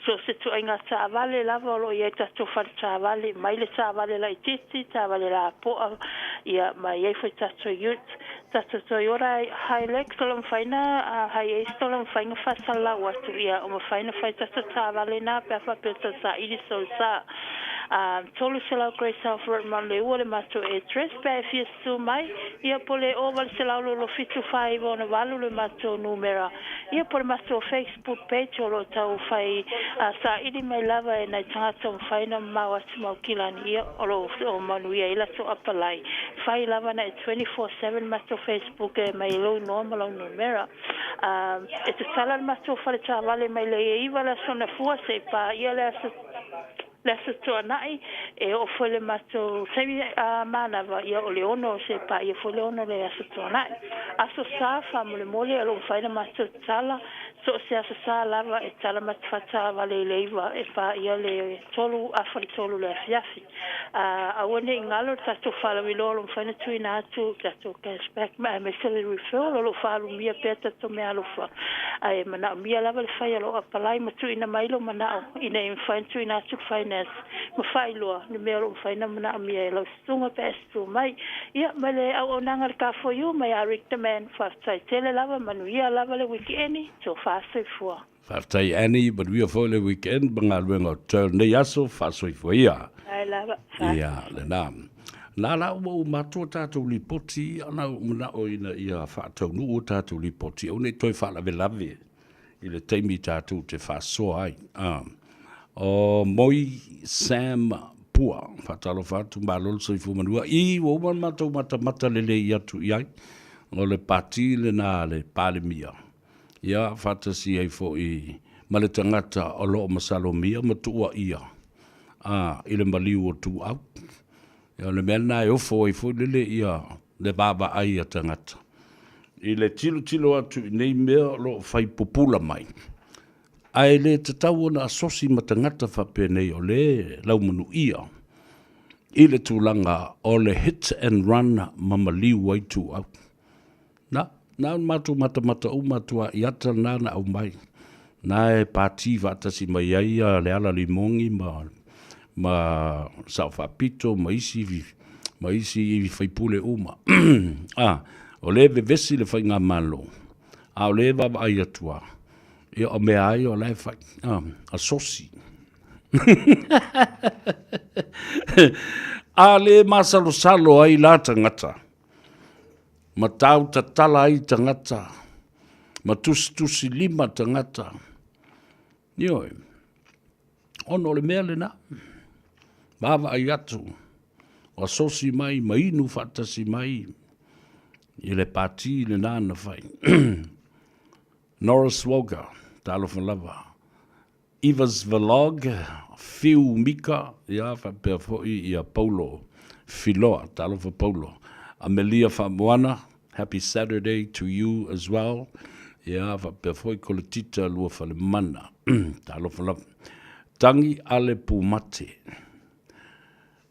So o se tuaiga taavale lava o lo o i ai tatou fale taavale, mai le taavale laitiiti, taavale lapoa, ia ma i ai foi tatou ute, tatou Toyota Hilux o lo o mafai ona, Hiace o lo o mafai ona faasalalau atu, ia o mafai ona fai tatou taavale na pe a faapea o tau saili sou sa. 300 Great South Road Manuleua le matou address pe a e fia Susu mai, ia po le 0800 27 4968 le matou numera, ia po le matou Facebook page o lo o tau fai saili mai lava e nai tagata o mafai ona mamao atu ma Aukilani, ia o lo o manuia ai latou apalai. Fai lava na e 24/7 matou Facebook e mai lou igoa ma lau numera. E tatala le matou fale taavale mai le 9 le aso Gafua seia paia le aso Le Aso Tuanai, e oo foi le matou taimi manava, ia o le 6 se paia foi le 6 le Aso Tuanai. Aso Sa, faamolemole o lo o mafai ona matou tatala, so o se Aso Sa lava e tala matafatavale i le 9 e paia le 3 afa le 3 le afiafi. Aua ne i galo le tatou faalauiloa o lo o mafai ona tuuina atu tatou cash back aemaise le referral o lo o faalumia pea tatou meaalofa ae manaomia lava le fai o lou apalai ma tuuina mai lou manao ina ia mafai ona tuuina atu le finance ma faailoa le mea o lo o mafai ona manaomia e lau susuga pe a e susu mai. Ia ma le auaunaga a le K4U mai ia Rick the Man, faafetai tele lava, manuia lava le weekend, tofa soifua. Faafetai Annie, manuia foi le weekend ma galuega o totoe o lenei aso, faasoifua ia. Faafetai lava. Ia, lena. Na la ua uma atu a tatou lipoti, ana ou manao ina ia faataunuu a tatou lipoti, aua ne i toe faalavelave i le taimi tatou te faasoa ai. Ah. O Moi Sam Pua, faatalofa atu, malo le soifua manuia. I, ua uma ona matou matamata lelei atu i ai, o le pati lena a le Palemia. Ia, faatasi ai foi ma le tagata o lo o masalomia ma tuuaia a i le maliu o Tuuau. Ia, o le mea lena e ofo ai foi lele ia le vaavaai a tagata i le tilotilo atu i nei mea o lo o fai pupula mai, ae le tatau ona asosi ma tagata faapenei o le laumanuia i le tulaga o le hit and run ma maliu ai Tuuau. Na, na ona matou matamata uma atu lava i ata na na aumai. Na e pati faatasi mai ai ia Leala Limogi ma, ma Sao Faapito ma isi, ma isi faipule uma. A, o lea e vevesi le faigamalo, a o lea e vaavaai atu lava, ia o mea lava ia o la e fai, a, asosi. A le masalosalo ai la tagata, ma tau tatala ai tagata, ma tusitusi lima tagata. Ioe, ona o le mea lena. Vaavaai atu, o asosi mai ma inu faatasi mai i le pati lena na fai. Norris Walker, talofa lava. Evas Vlog, Fiu Mika, ia faapea foi ia Paulo Filoa, talofa Paulo. Amelia Faamoana, happy Saturday to you as well. Ia faapea foi Koletita Luafalemana, talofa lava. Tangi Ale Pumate.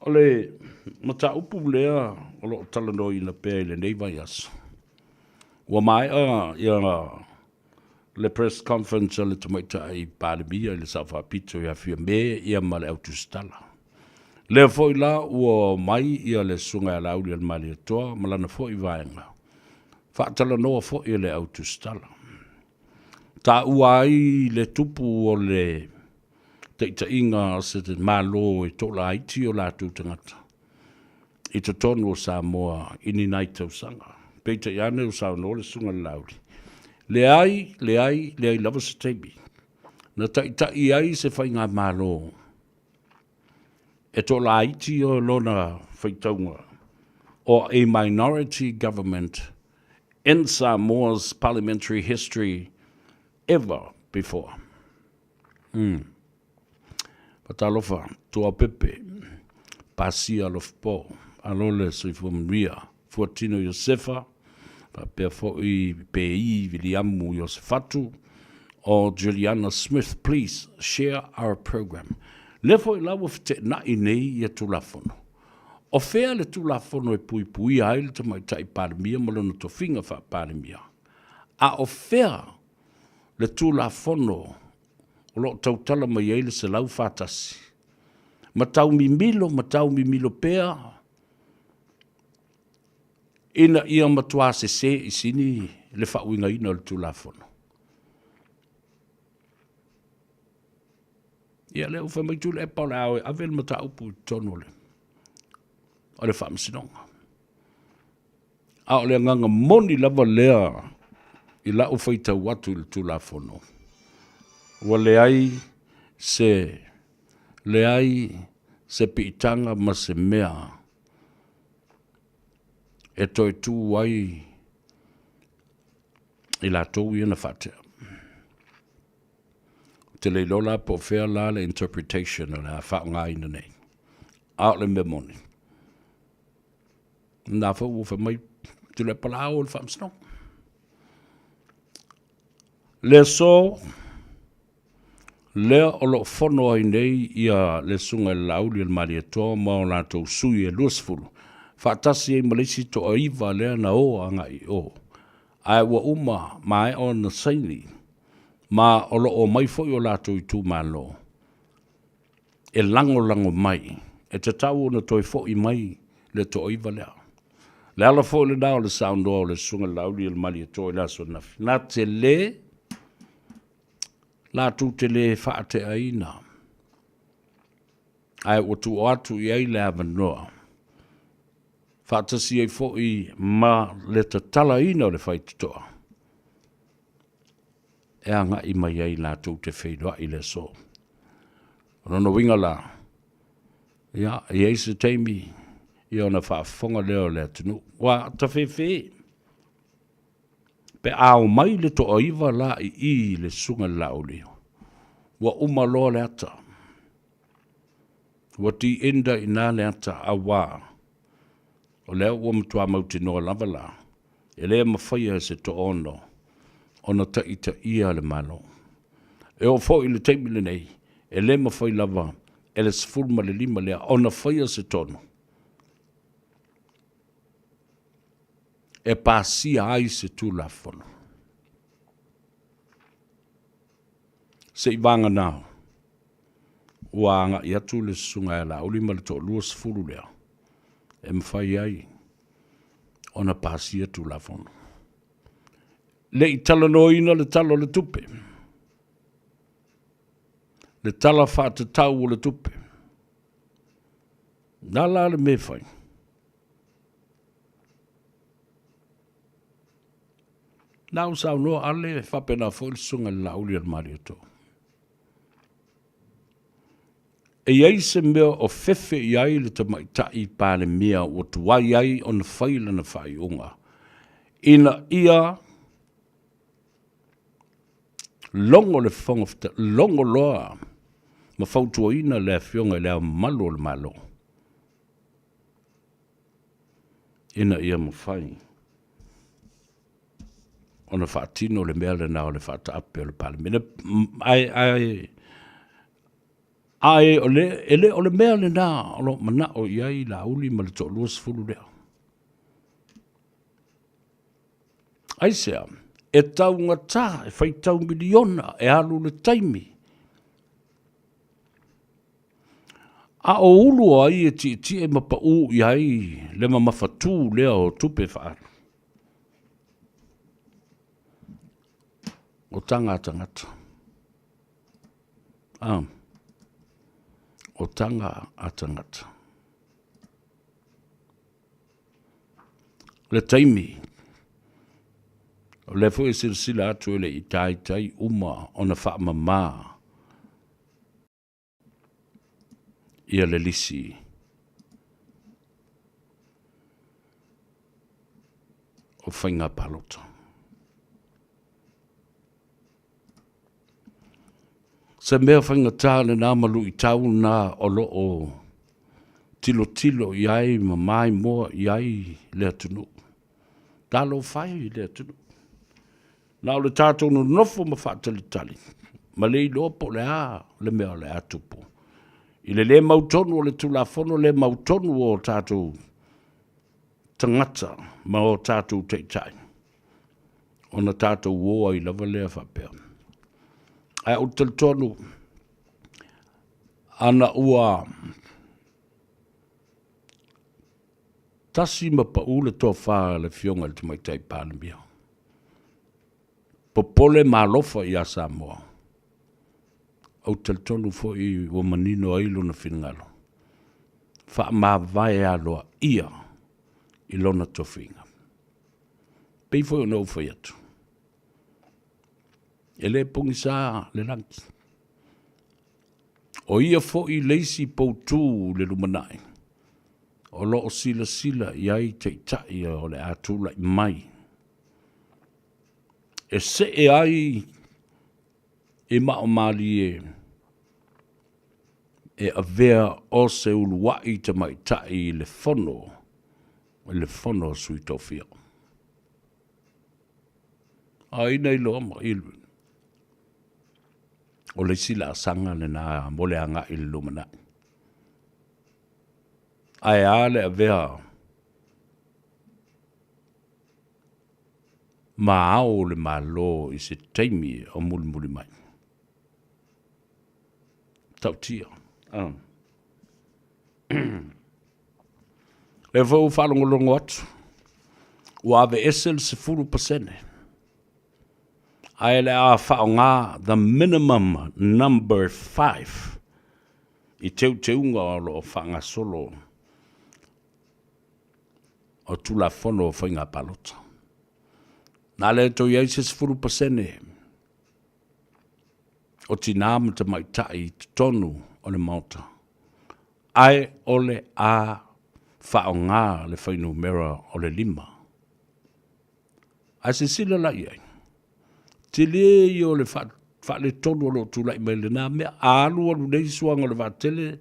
O le mataupu lea o lo o talanoaina pea i lenei vaiaso, ua maea ia le press conference a le Tamaitai Palemia i le Sao Faapito ia Fiame ia ma le Au Tusitala. Lea foi la ua omai ia le Susuga ia Laauli Alimalietoa ma lana foi vaega, faatalanoa foi e le Au Tusitala. Taua ai le tupu o le taitaiga o se Malo e toalaiti o latou tagata i totonu o Samoa i ni nai tausaga. Peitai ane ua saunoa le Susuga i le Laauli, leai, leai, leai lava se taimi na taitai ai se faigamalo e toalaiti lona faitauga o a minority government in Samoa's parliamentary history ever before. Faatalofa, Tuaopepe, Pasia Alofapo, alo le soifua manuia, Fuatino Iosefa, faapea foi Pei Viliamu Iosefatu, o Juliana Smith, please share our program. Lea foi la ua feteenai nei ia Tulafono. O fea le Tulafono e puipuia ai le Tamaitai Palemia ma lona tofiga faa-Palemia? A o fea le Tulafono o lo o tautala mai ai le 141, ma taumimilo ma taumimilo pea ina ia matuā sesē i sini le faauigaina o le Tulafono. Ia lea ua fai mai Tuilaepa o le a o e ave le mataupu i totonu o le Faamasinoga. A o le agaga moni lava lea i la'u faitau atu i le Tulafono, ua leai se leai se piitaga ma se mea e toe tu ai i latou ia na faatea. Ou te le iloa la po o fea la le interpretation o le a faaaogaina nei, a o le mea moni, Na foi ua fai mai Tuilaepa la o le faamasinoga. Le aso lea o lo o fono ai nei ia le Susuga i le Laauli o le Malietoa ma o latou sui e 20, faatasi ai ma le isi toaiva lea na o agai i o, ae ua uma maea ona saini ma o lo o omai foi o latou itumalo e lagolago mai, e tatau ona toe foi mai le toaiva lea. Le ala foi lena o le saunoa o le Susuga i le Laauli o le Malietoa i le aso ananafi, na te le, latou te le faateaina, ae ua tuu atu i ai le avanoa, faatasi ai foi ma le tatalaina o le faitotoa, e agai mai ai latou te feiloai i le aso. O lona uiga la, ia, e i ai se taimi ia ona faafofoga lea o le atunuu. Ua tafefe pe a omai le toaiva la i i i le Susuga i le Laauli, ua uma loa le ata. Ua the-enda i ina le ata, auā o lea ua matua mautinoa lava la, e le mafaia e se toaono ona taitaia le Malo. E oo foi i le taimi lenei, e le mafai lava e le 15 lea ona faia se tonu e pasia ai se Tulafono. Seivaganā ua agai atu le Susuga ia Laauli ma le toalua sefulu lea e mafai ai ona pasia Tulafono. Le i talanoaina le Tala o le Tupe, le Tala Faatatau o le Tupe. Na la le mea e fai? Na ua saunoa Ale faapena foi le Susuga i le Laauli o le Malietoa. E i ai se mea o fefe i ai le tamaitai Palemia ua tuai ai ona fai lana faaiuga ina ia logo le Fofoga Fetalai, logo loa ma fautuaina le Afioga i Le Ao Mamalu o le Malo ina ia mafai ona faatino le mea lena o le faataape o le Palemene. Ae, ae, ae o le, e le o le mea lena o lo o manao i ai Laauli ma le toalua sefulu lea. Aisea? E taugata, e faitau miliona, e alu le taimi. A o ulu o ai e tietie ma pau i ai le mamafatū lea o tupe faaalu? O taga a tagata. Ah, o taga a tagata. Le taimi, o lea foi e silasila atu e le i taitai uma ona faamama ia le lisi o faiga palota. Se mea faigata lena ma luitau lena o lo o tilotilo i ai ma maimoa i ai le atunuu. Talofa e i le atunuu. Na o le tatou nonofo ma faatalitali ma le iloa po o le a le mea o le a tupu. I le lē mautonu o le Tulafono, le mautonu o tatou tagata ma o tatou taitai, ona tatou o ai lava lea faapea. Ae ou te talitonu, ana ua tasi ma pau le tofa a le Afioga i le Tamaitai Palemia, popole ma alofa ia Samoa, ou te talitonu foi ua manino ai lona finagalo, faamavae aloaia i lona tofiga. Pei foi ona ou fai atu, e le pogisa le lagi. O ia foi le isi poutu i le lumanai o lo o silasila i ai taitai o le a tulai mai e see ai i maaomalie e avea o se uluai tamaitai i le fono i le fono a Sui Tofia. Ai na iloa mai o le isi laasaga lena mo le agai i le lumanai. Ae a le avea ma ao o le Malo i se taimi o mulimuli mai. Tautia. Ah. Lea foi ua faalogologo atu, ua aveese le 10%. Ae le a faaaoga the minimum number 5 i teuteuga o lo o faagasolo o Tulafono o Faiga Palota. Na le toe i ai se 10% o tinā ma tamaitai i totonu o le Maota, ae o le a faaaoga le fuainumera o le 5. Ae silasila la i ai, tele ia o le faaletonu o lo o tulai mai lena mea, a alualu nei suaga o le vaatele,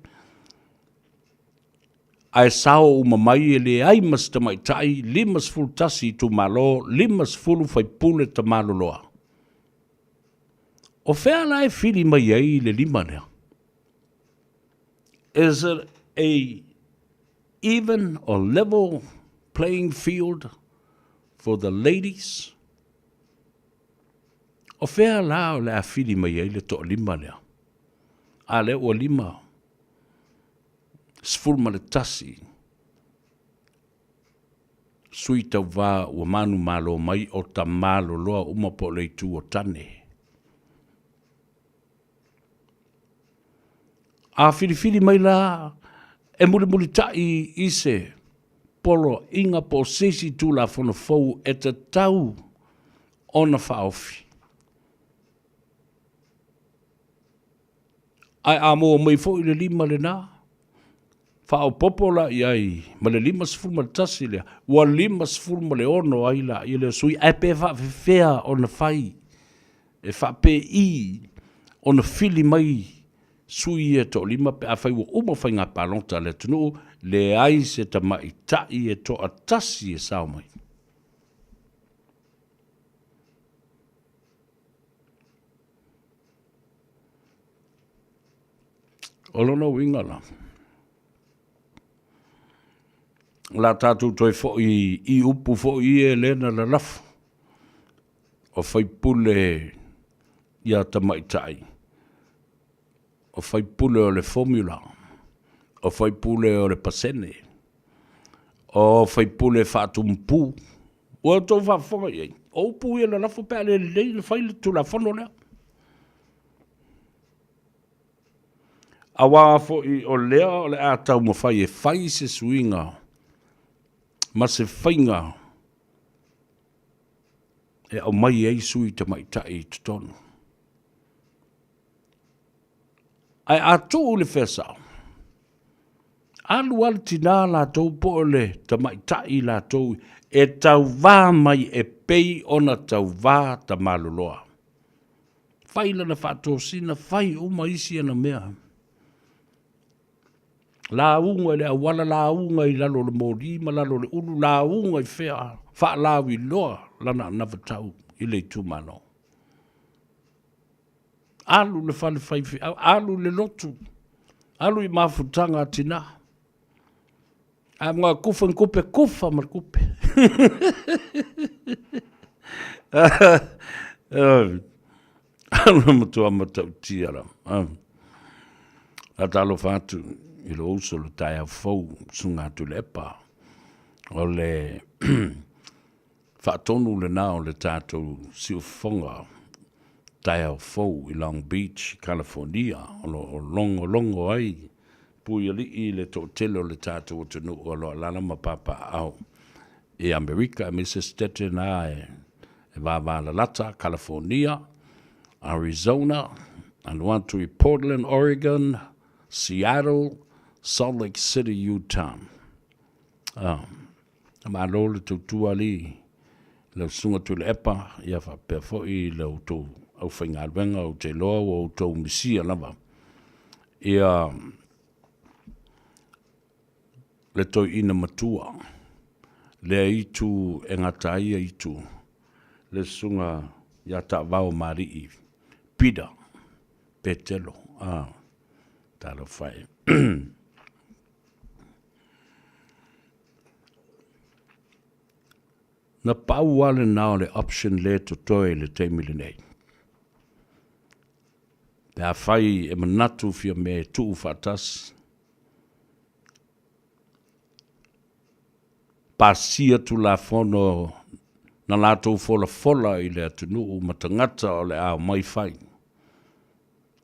ae sao uma mai e leai ma se tamaitai, 51 itumalo, 50 faipule tamaloloa. O fea la e fili mai ai le lima lea? Is it a even or level playing field for the ladies? O fea la o le a fili mai ai le toalima lea? A lea ua 51 sui tauva ua manumalo mai o tamaloloa uma po o le itu o tane. A filifili mai la e mulimulitai i se poloaiga po o se isi Tulafono fou e tatau ona faaofi. Ae a maua mai foi le lima lena, faaopoopo la i ai ma le 51 lea, ua 56 ai laia lea o sui, ae pe faafefea ona fai e faapei ona fili mai sui ia e toalima pe afai ua uma faiga palota a le atunuu, leai se tamaitai e toatasi e sao mai. O lona uiga la, o le a tatou toe foi i upu foi ia lea na lalafo o faipule ia tamaitai, o faipule o le formula, o faipule o le pasene, o faipule faatumu Ua outou faafofoga i ai, o upu ia lalafo pe a le lelei ona fai le Tulafono lea. Aua foi o lea o le a taumafai e fai se suiga ma se faiga e aumai ai sui tamaitai i totonu. Ae a tuu le fea sao, alu lava le tina latou po o le tamaitai latou e tauvā mai e pei ona tauvā Tamaloloa. Fai lana faatosina, fai uma isi ana mea. Lauga i le auala, lauga i lalo o le moli ma lalo o le ulu, lauga i fea, faalauiloa lana anavatau i le itumalo. Alu i le fale faifeau, alu i le lotu, alu i mafutaga a tina. A mga kufa ni kupe, kufa ma le kupe. Alu matua matautia la. A talofa atu i lo uso le taeao fou, susuga Tuilaepa. O le Faatonu lena o le tatou siufofoga taeao fou i Long Beach, California, o lo o logologo ai Puialii i le toatele o le tatou atunuu o lo o alaala ma papaaao i Amerika, aemaise Setete na e vavalalata, California, Arizona, alu atu i Portland, Oregon, Seattle, Salt Lake City, Utah. Malo le tautua alii lau Susuga Tuilaepa, ia faapea foi la outou aufaigaluega, ou te iloa ua outou misia lava ia le toeaina matua lea itu e gata ai ia itu, le Susuga ia Taavao ma Alii Peter Petelo. Talofa e. Na pau lava lena o le option lea e totoe i le taimi lenei. Pe afai e manatu Fiame e tuu faatasi, pasia Tulafono na latou folafola i le atunuu ma tagata o le a omai fai.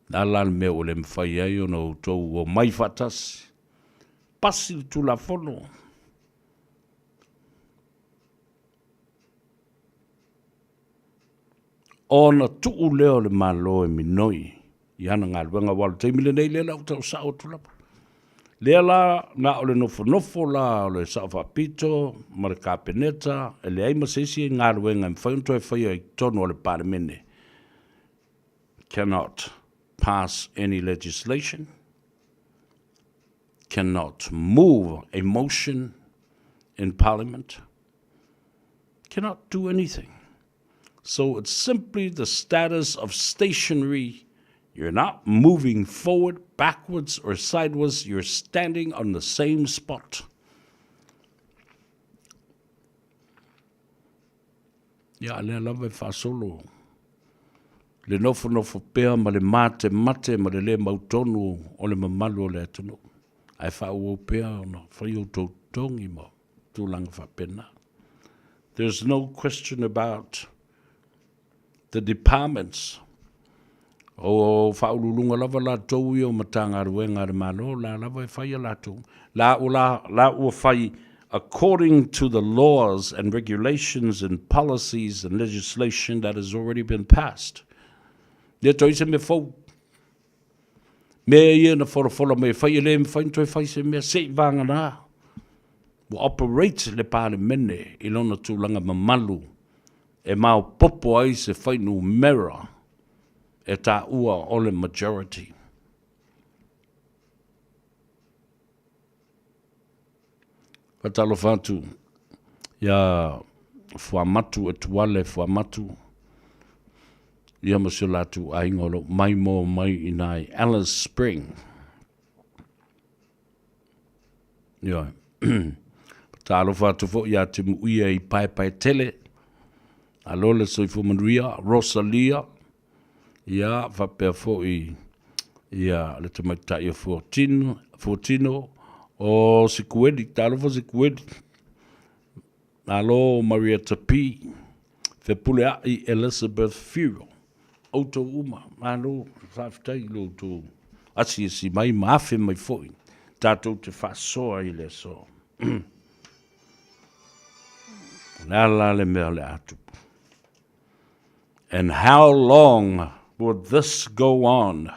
Le a la le mea ua le mafai ai ona outou omai faatasi? Pasi le Tulafono. Ona tuu lea o le Malo e minoi i ana galuega, aua o le taimi lenei lea la ua tau sao atu lava. Lea la na o le nofonofo la o le Sao Faapito ma le Kapeneta, e leai ma se isi galuega e mafai ona toe faia i totonu o le Palemene. Cannot pass any legislation, cannot move a motion in Parliament, cannot do anything. So it's simply the status of stationary. You're not moving forward, backwards, or sideways. You're standing on the same spot. Ia, a lea lava e faasolo le nofonofo pea ma le matemate ma le le mautonu o le mamalu o le atunuu, ae faaauau pea ona fai outou totogi ma tulaga faapena. There's no question about the departments. O faauluuluga lava latou ia o Matagaluega a le Malo, la lava e fai a latou. La ua, la, la ua fai according to the laws and regulations and policies and legislation that has already been passed. Le toe se mea fou. Mea ia na folafola mai e fai, e le mafai ona toe fai se mea se i vagana ua operate le Palemene i lona tulaga mamalu e maopoopo ai se fuainumera e taua o le majority. Faatalofa atu ia Fuamatu Etuale Fuamatu, ia ma si o latou aiga o lo o maimoa mai i ina i Alice Spring. Ioe. Faatalofa atu foi ia Timuia i Paepaetele, alo le soifua manuia, Rosalia, Ia, faapea foi ia le tamaitai o Fuatino, Fuatino o Sikueli, talofa Sikueli. Malo Marietta P. Fepuleai Elizabeth Furo. Outou uma, malo, faafetai i lo outou asiasi mai ma afe mai foi tatou te faasoa i le aso. O le a la le mea o le a tupu? And how long would this go on?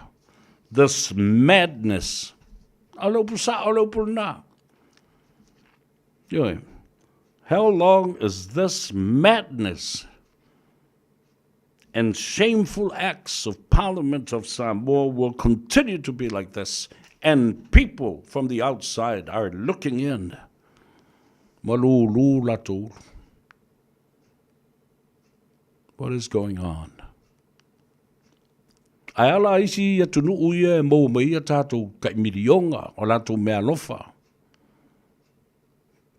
This madness. A o le upu sao o le upu lena. Ioe. How long is this madness and shameful acts of Parliament of Samoa will continue to be like this and people from the outside are looking in? Malūlū latou ulu. What is going on? Ae ala isi atunuu ia e maua mai ai tatou tai miliona o latou meaalofa.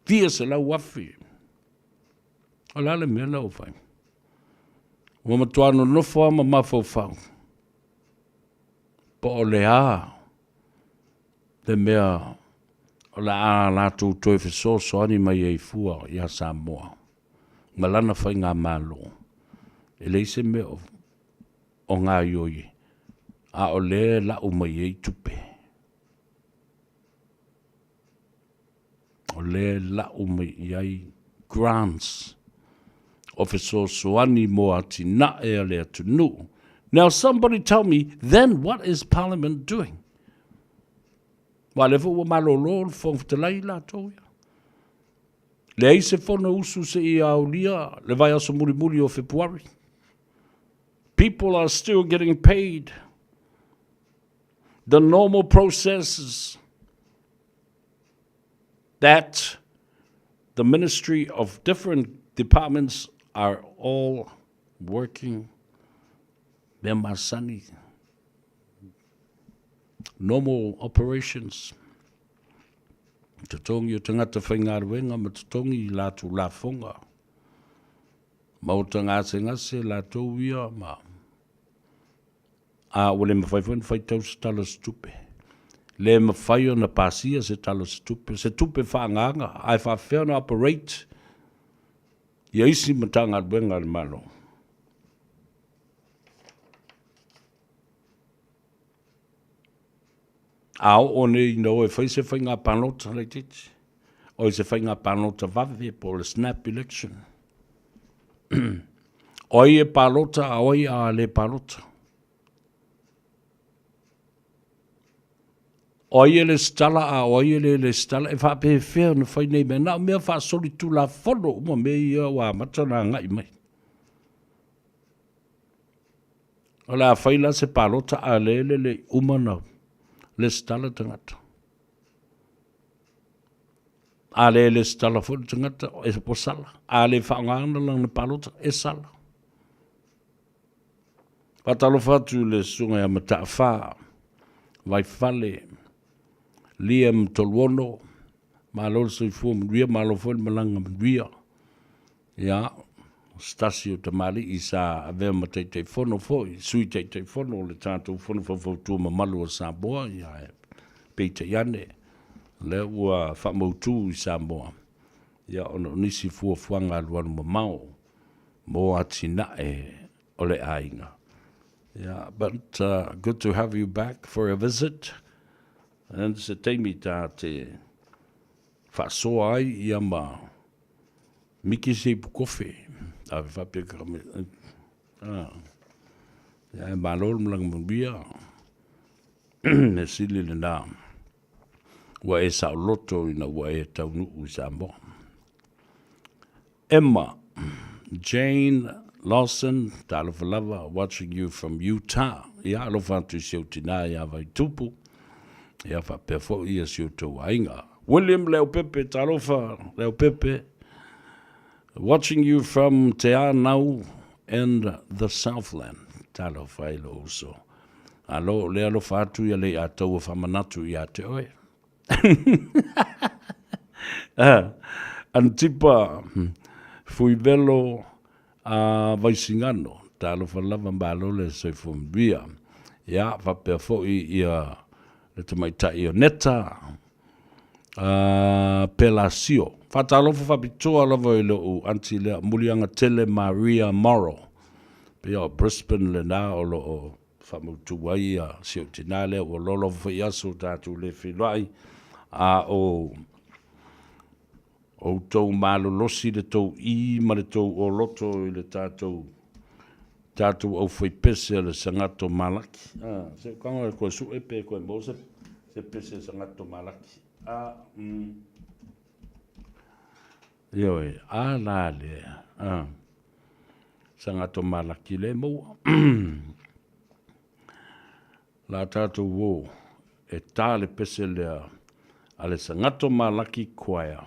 Fia 100,000. O le a le mea lea ua fai? Ua matua nonofo lava ma mafaufau. Po o le a le mea o le a latou toe fesoasoani mai ai fua iā Samoa ma lana faigamalo. E leai se mea o gaoioi, a o lea e lau mai ai tupe. O lea e lau mai i ai grants o fesoasoani mo atinae a le atunuu. Now somebody tell me, then what is Parliament doing? Aua o lea foi ua malolo le Fofoga Fetalai i latou ia. Leai se fono usu seia aulia le vaiaso mulimuli o Fepuari. People are still getting paid. The normal processes that the ministry of different departments are all working mea masani normal operations totogi o tagata faigaluega ma totogi i latou lafoga maota gasegase latou ia ma A ua le mafai foi ona faitau se Tala o se Tupe. Le mafai ona pasia se Tala o se Tupe, se tupe faaagaaga, ae faapefea ona operate ia isi Matagaluega a le Malo. A oo nei ina o e fai se faiga palota laitiiti, o se faiga palota vave po o le snap election. O ai e palota a o ai a le palota? O ai e lesitala a o ai e le lesitala? E faapefea ona fai nei mea? Na o mea faasolitulafono uma mea ia ua amata ona agai mai. O le a fai la se palota a le le le uma na lesitala tagata. A le lesitala foi le tagata, e ua sala. A le faaaogaina lana palota, e sala. Faatalofa atu i le susuga ia Mataafa, Vaifale, Liam Toluono, malo le soifua manuia, malo foi le malaga manuia. Ia, o se tasi o tamalii sa avea ma Taitaifono foi, Sui Taitaifono o le tatou Fono Faufautua Mamalu o Samoa, ia, peitai ane, o lea ua faamautu i Samoa, ia, ona o nisi fuafuaga alualu mamao mo atinae o le aiga. Yeah, but good to have you back for a visit. And se taimi ta te faasoa ai ia ma Miki se ipu kofe. A faapea ka me ah. Ia e malo le malaga manuia. Mea sili lena, ua e saoloto ina ua e taunuu i Samoa. Emma Jane Lawson, talofa lava, watching you from Utah. Ia, alofa atu i si ou tinā iā Vaitupu. Ia, faapea foi ia si outou aiga. William Leaupepe, talofa, Leaupepe. Watching you from Te Anau and the Southland. Talofa i lou uso. Alo, o lea alofa atu ia lei ataua faamanatu ia te oe. Antipa Fuivelo a Vaisigano, talofa lava malo le soifua manuia. Ia, faapea foi ia le tamaitai o Neta, a Pelasio. Faatalofa faapitoa lava i lou aunty lea, Muliagatele Maria Morrow, pei o Brisbane lena o lo o faamautu ai ia si ou tinā lea ua loa lava foi aso tatou le feiloai, a o outou malolosi le tou i ma le tou oloto i le tatou tatou aufaipese o le Sagatto Malaki. Ah, se o kanga e koe sue pe koe mo se, se pese Sagatto Malaki. Ah, Ioe, a la lea. Ah. Sagatto Malaki le maua. La tatou o e tā le pese lea a le Sagatto Malaki Choir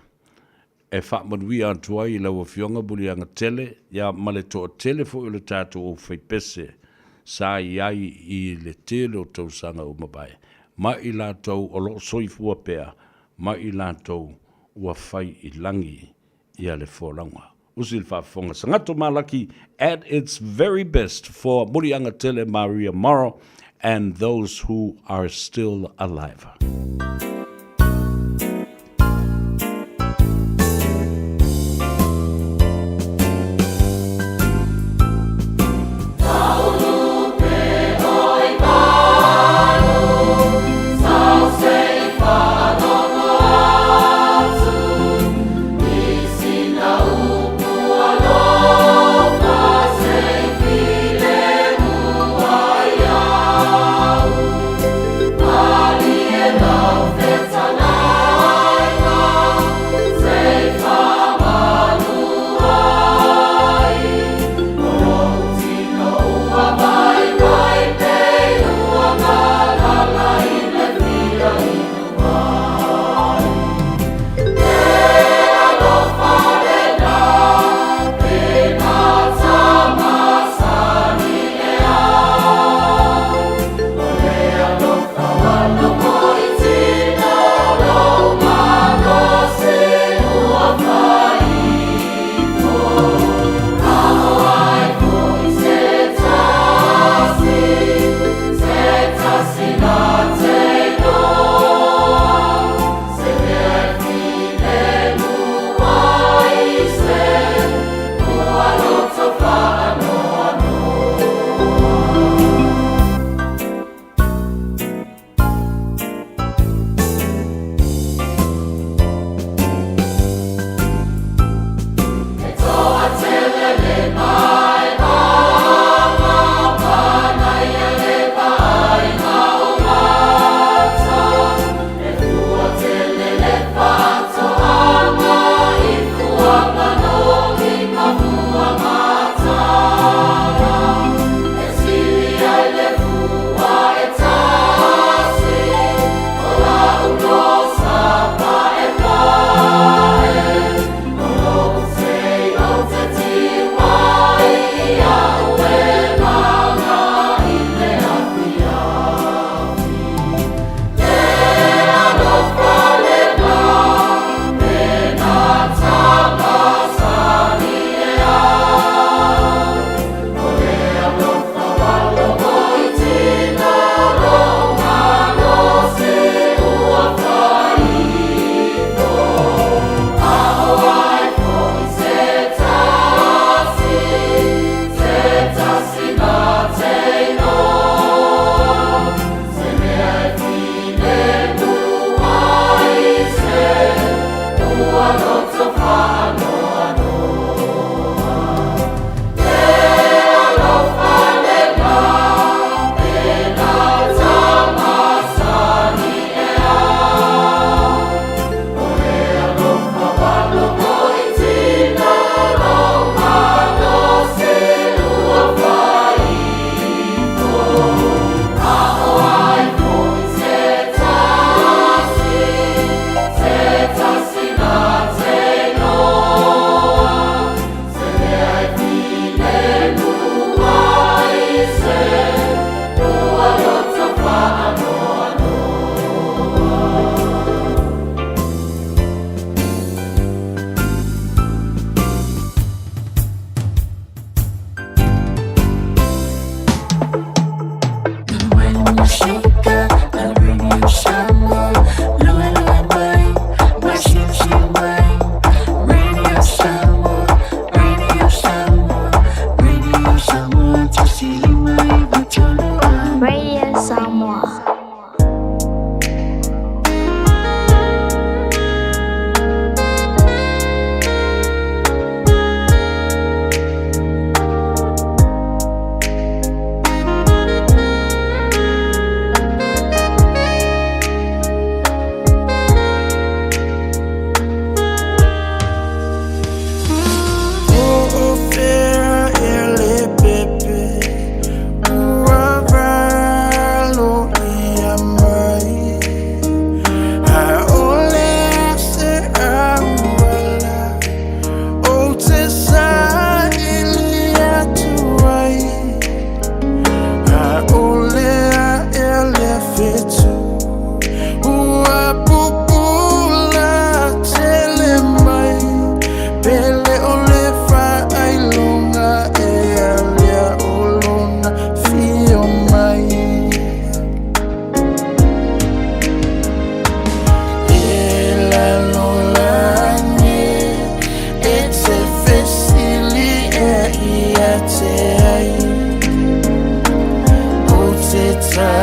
e faamanuia atu ai i lau Afioga Muliagatele, ia ma le toatele foi o le tatou aufaipese sa i ai i le tele o tausaga ua mavae, ma i latou o lo o soifua pea, ma i latou ua fai i lagi ia le folauga. Usi le faafofoga Sagatto Malaki at its very best for Muliagatele Maria Morrow and those who are still alive.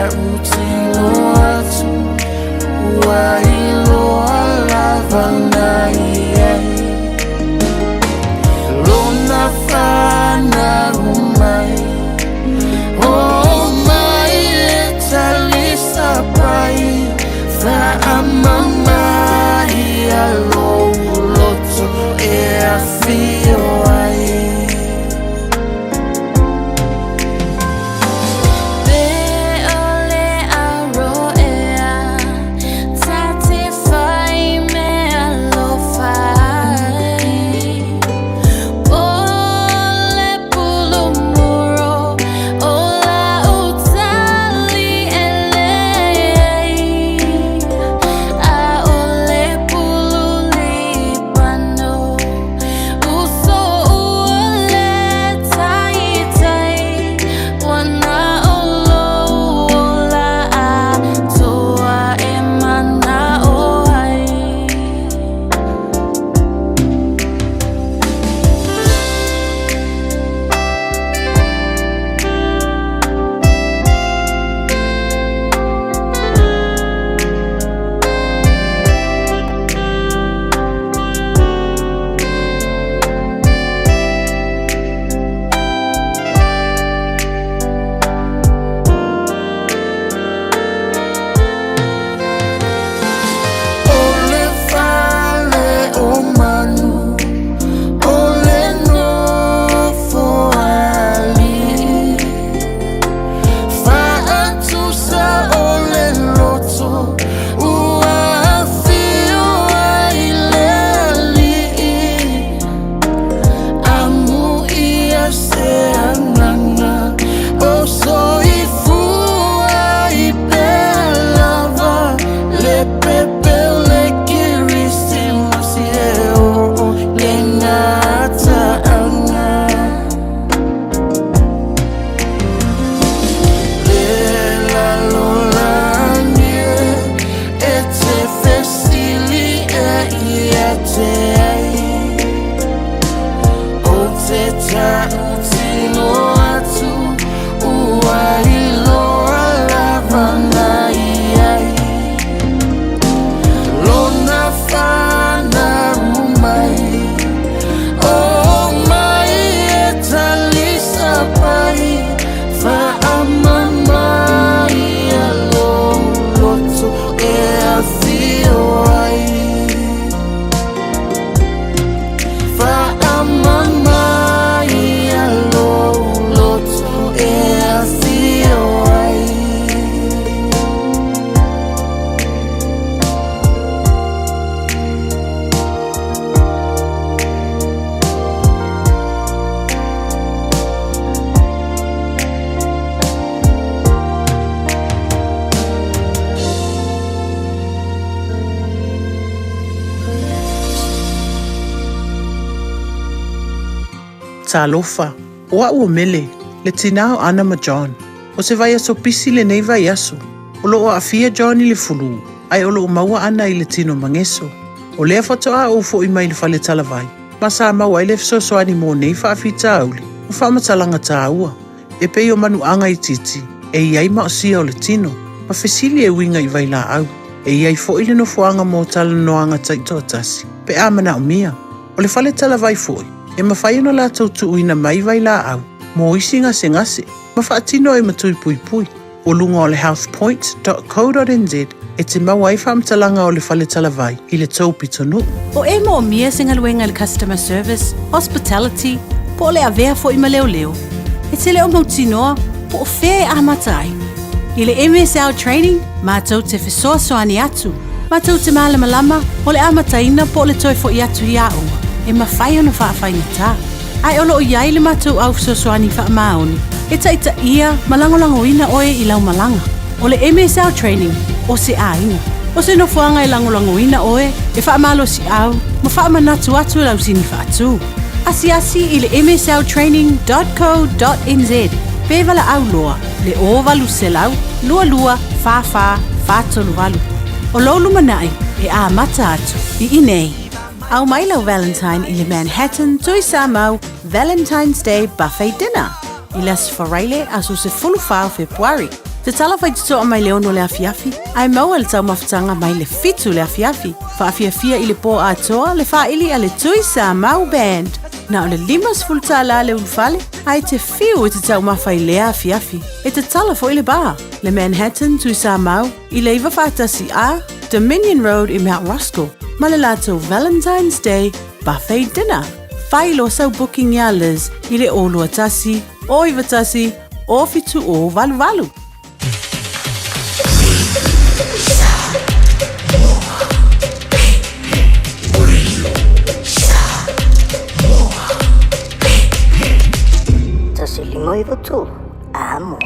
tautino atu ua iloa lava na i ai lona fanau mai. O mai e talisapai faamama ia lou loto e afio ai. Pe o le aro ea, ta te whai mea alofa ai. Po le pulu muro o la utali e leai. A o le pulu lipano, uso ua le taitai. Ua na o lou ola atoa e mana'o ai. O le fale o manu, o le nofo ali'i, faatusa o le loto ua afio ai le ali'i. Amuia se agaga o soifua i pea lava le pepe o le Kerisimasi e oo le gataaga. Le lalolagi e, e te fesili e ia te ai. Ou te tautino atu ua iloa lava na i ai lona fanau mai. O mai e talisapai faamama ia lou loto e afio ai. Faamama ia lou loto e afio ai. Talofa, o a'u o Mele, le tinā o Ana ma John. O se vaiaso pisi lenei vaiaso. O loo aafia John i le fulū, ae o loo maua Ana i le tino mageso. O lea faatoa ou fo'i mai le fale talavai, ma sa maua ai le fesoasoani mo nei faafitauli ma faamatalaga tāua, e pei o manuaga itiiti e i ai maosia o le tino, ma fesili e uiga i vailaau. E i ai fo'i le nofoaga mo talanoaga taitoatasi, pe a manaomia. O le fale talavai fo'i, e mafai ona latou tuuina mai vailaau mo isi gasegase ma faatino ai ma tui puipui. O luga o le healthpoint.co.nz e te maua ai faamatalaga o le fale talavai i le tou pitonuu. O e moomia se galuega i le customer service, hospitality, po o le avea foi ma leoleo. E te le o mautinoa po o fea e amata ai. I le MSL Training, matou te fesoasoani atu, matou te malamalama o le amataina po o le toe foi atu i aoga e mafai ona faafaigata. Ae o lo o i ai le matou au fesoasoani faamaoni e taitaia ma lagolagoina oe i lau malaga. O le MSL Training, o se aiga. O se nofoaga e lagolagoina oe, e faamalosiau ma faamanatu atu i lau sini faatu. Asiasi i le msltraining.co.nz pe valaau loa le 0800 22 44 438. O lou lumanai e amata atu i inei. Ao mai lau Valentine i le Manhattan Tui Samoa Valentine's Day Buffet Dinner i le Aso Faraile aso 14 o Fepuari. Tatala faitotoa mai le 6 le afiafi, ae maua le taumafataga mai le 7 le afiafi. Faafiafia i le po atoa le faaili a le Tui Samau Band. Na o le 50 tala le ulufale, ae e te fiu e te taumafa i lea afiafi. E tatala foi le bar, le Manhattan Tui Samau, i le 91 A, Dominion Road i Mount Roskill, ma le latou Valentine's Day Buffet Dinner. Fai loa sau booking iā Liz i le 021 091 0788. 1 5 9 3, amo.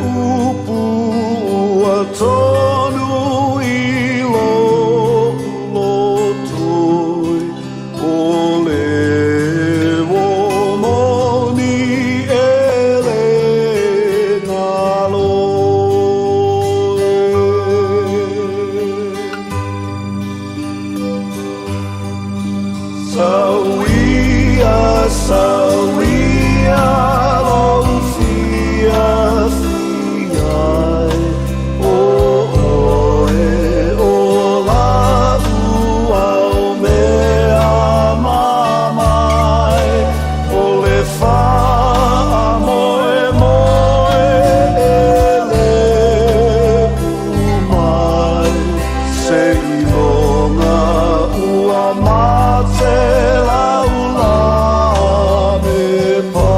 upu ua tonu i loʻu loto O le ua moni e le galo e. Sauia, sauia lou fiafia e, ʻO ʻoe ʻo laʻu aumea mamae, ʻO le faamoemoe e leʻu mai, Seiloga ua mate laula me pae.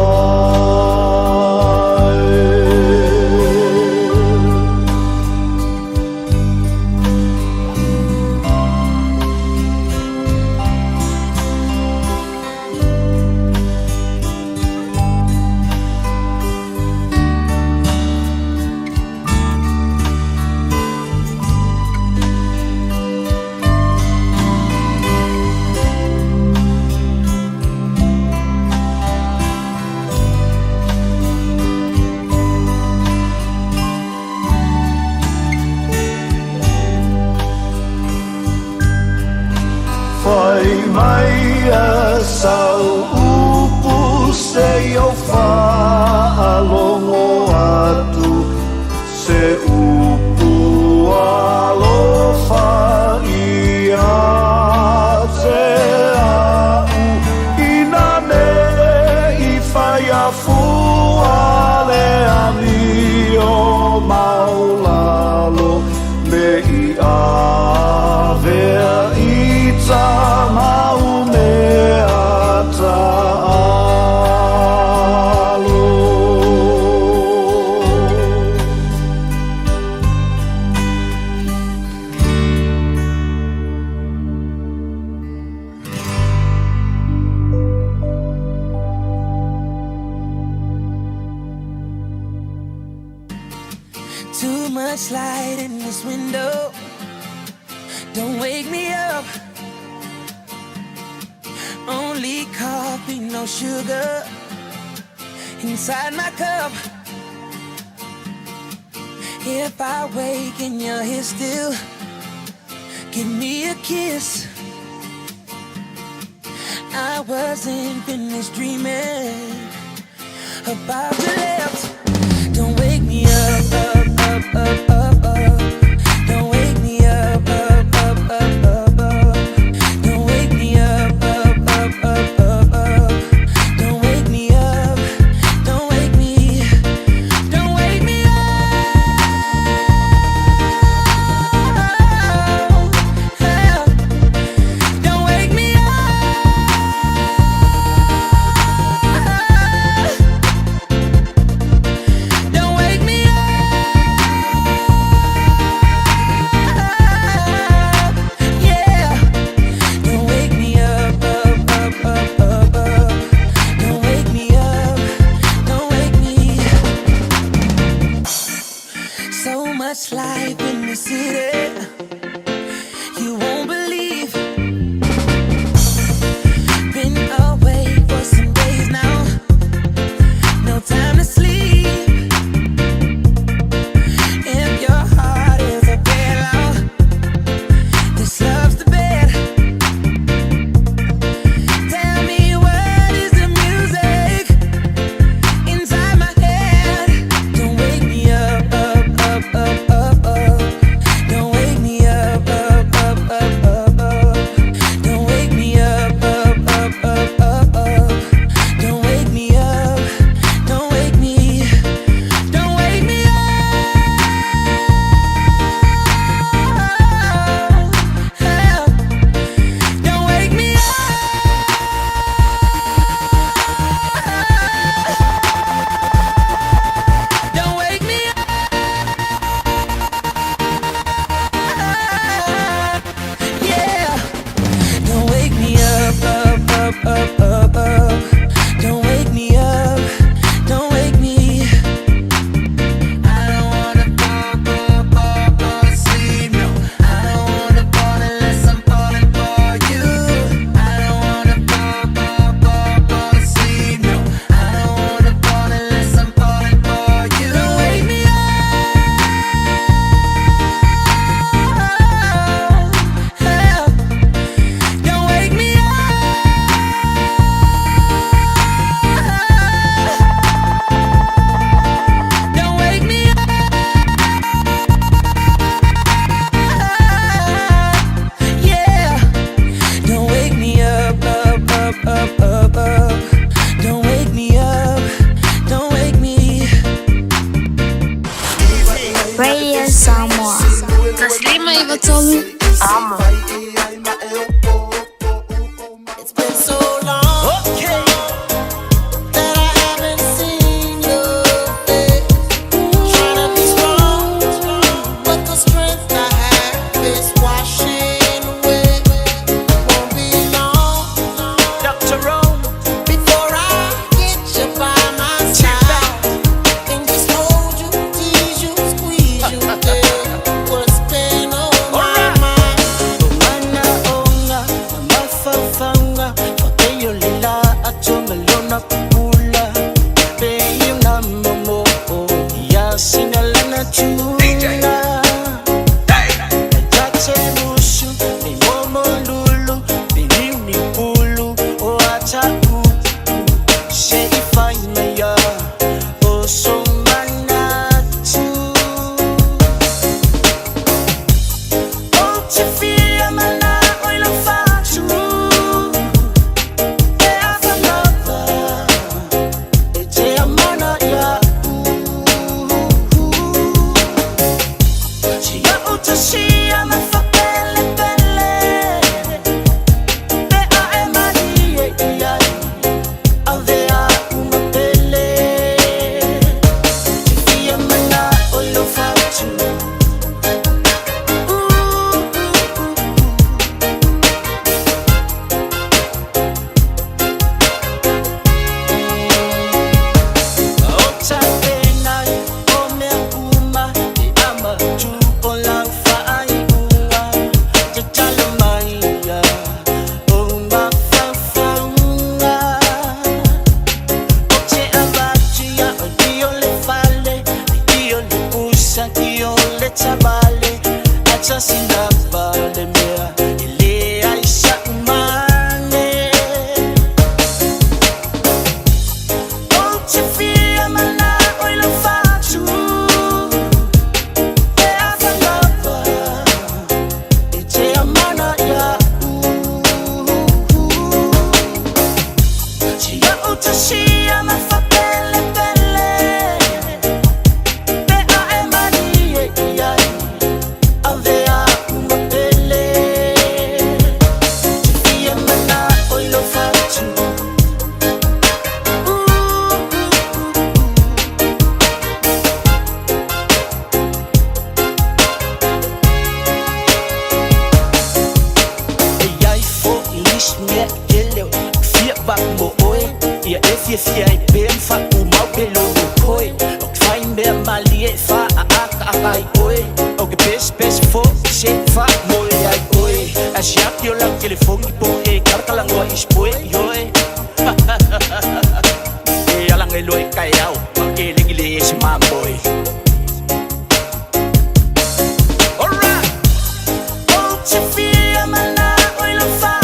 Fai mai sau upu se i ou faalogo atu Se upu alofa ia te aʻu Inā ne i fai a fua le amio maulalo Me i avea i tā mau mea taalo. Too much light in this window. Don't wake me up. Only coffee, no sugar. Inside my cup. If I wake and you're here still, give me a kiss. I wasn't finished dreaming about your lips. Don't wake me up, up, up, up, up, up. Don't wake me up, up, up, up, up, up. Don't wake me up, up, up, up, up, up. Don't wake me up. Don't wake me. Don't wake me up. Don't wake me up. Don't wake me up. Yeah. Don't wake me up, up, up, up, up, up. Don't wake me up. Don't wake me. So much life in the city. You won't believe. Been away for some days now. No time to sleep. If your heart is a pillow, this love's the bed. Tell me what is the music inside my head? Don't wake me up, up, up, up, up, up. Don't wake me Radio Samoa. 153 Amo. It's been so long. Okay. That I haven't seen your face. Trying to be strong, but the strength I have is washing away. Won't be long, Dr. Rome, before I get you by my side and just hold you, tease you, squeeze you, girl. What's been on my mind? Mana onga, mafafanga, fakeyo lela achomelona kukula, peyo na momo, ya sinalana chuna. Tache mushu, ni momo lulu, ni ni pulu, o acha u, se ifai maya, o so manatu. Don't you feel my love? Oil of fire, Don't you feel my love? Oil of fire, E ai foʻi nisi mea tele o fia mo oe ia e fiafia ai pea ma faatumau pe lolokoi o ke fai mea malie e faaakaaka ai oe o ke pesepese foʻi se faamoe ai oe asiaki o lau telefoni po e kalakalagoa isipoe ioe e alagelo e kaeao ma ke legi le esi mamoe. Alright. Don't you feel my love? Oil of fire,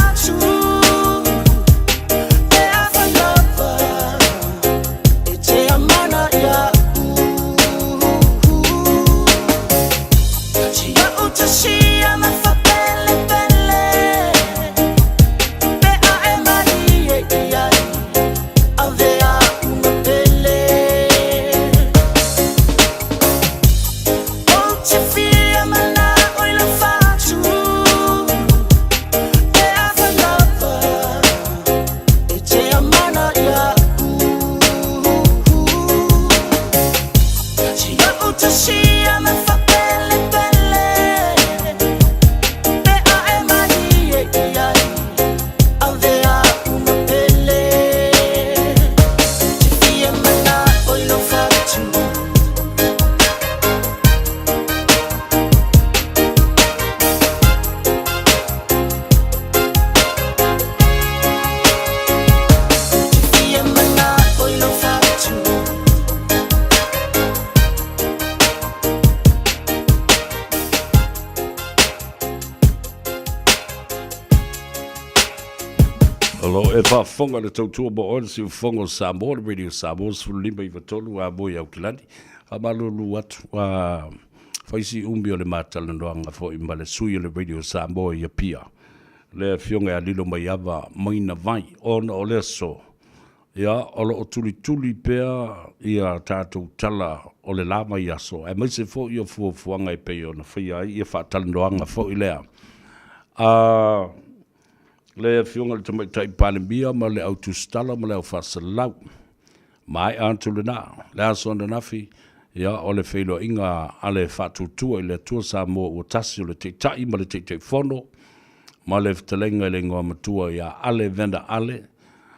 Don't you feel my love? Oil of fire, O lo o e faafofoga le tautua mo oe le siufofoga o Samoa, le Radio Samoa 15 93 a mo i Aukilani. Faamalulu atu a fai si umi o le matalanoaga foi ma le sui o le Radio Samoa i Apia, le afioga ia Lilo Maiava Maina Vai, ona o le aso Ia, o lo o tulituli pea ia tatou tala o le la vaiaso, aemaise foi o fuafuaga e pei ona faia ai ia faatalanoaga foi lea a le Afioga i le Tamaitai Palemia ma le Au Tusitala ma le Au Faasalau. Maea atu lena, le aso ananafi, ia, o le feiloaiga a le Faatuatua i le Atua Samoa ua Tasi o le Taitai ma le Taitaifono, ma le fetalaiga i le Igoamatua ia Ale Vena Ale,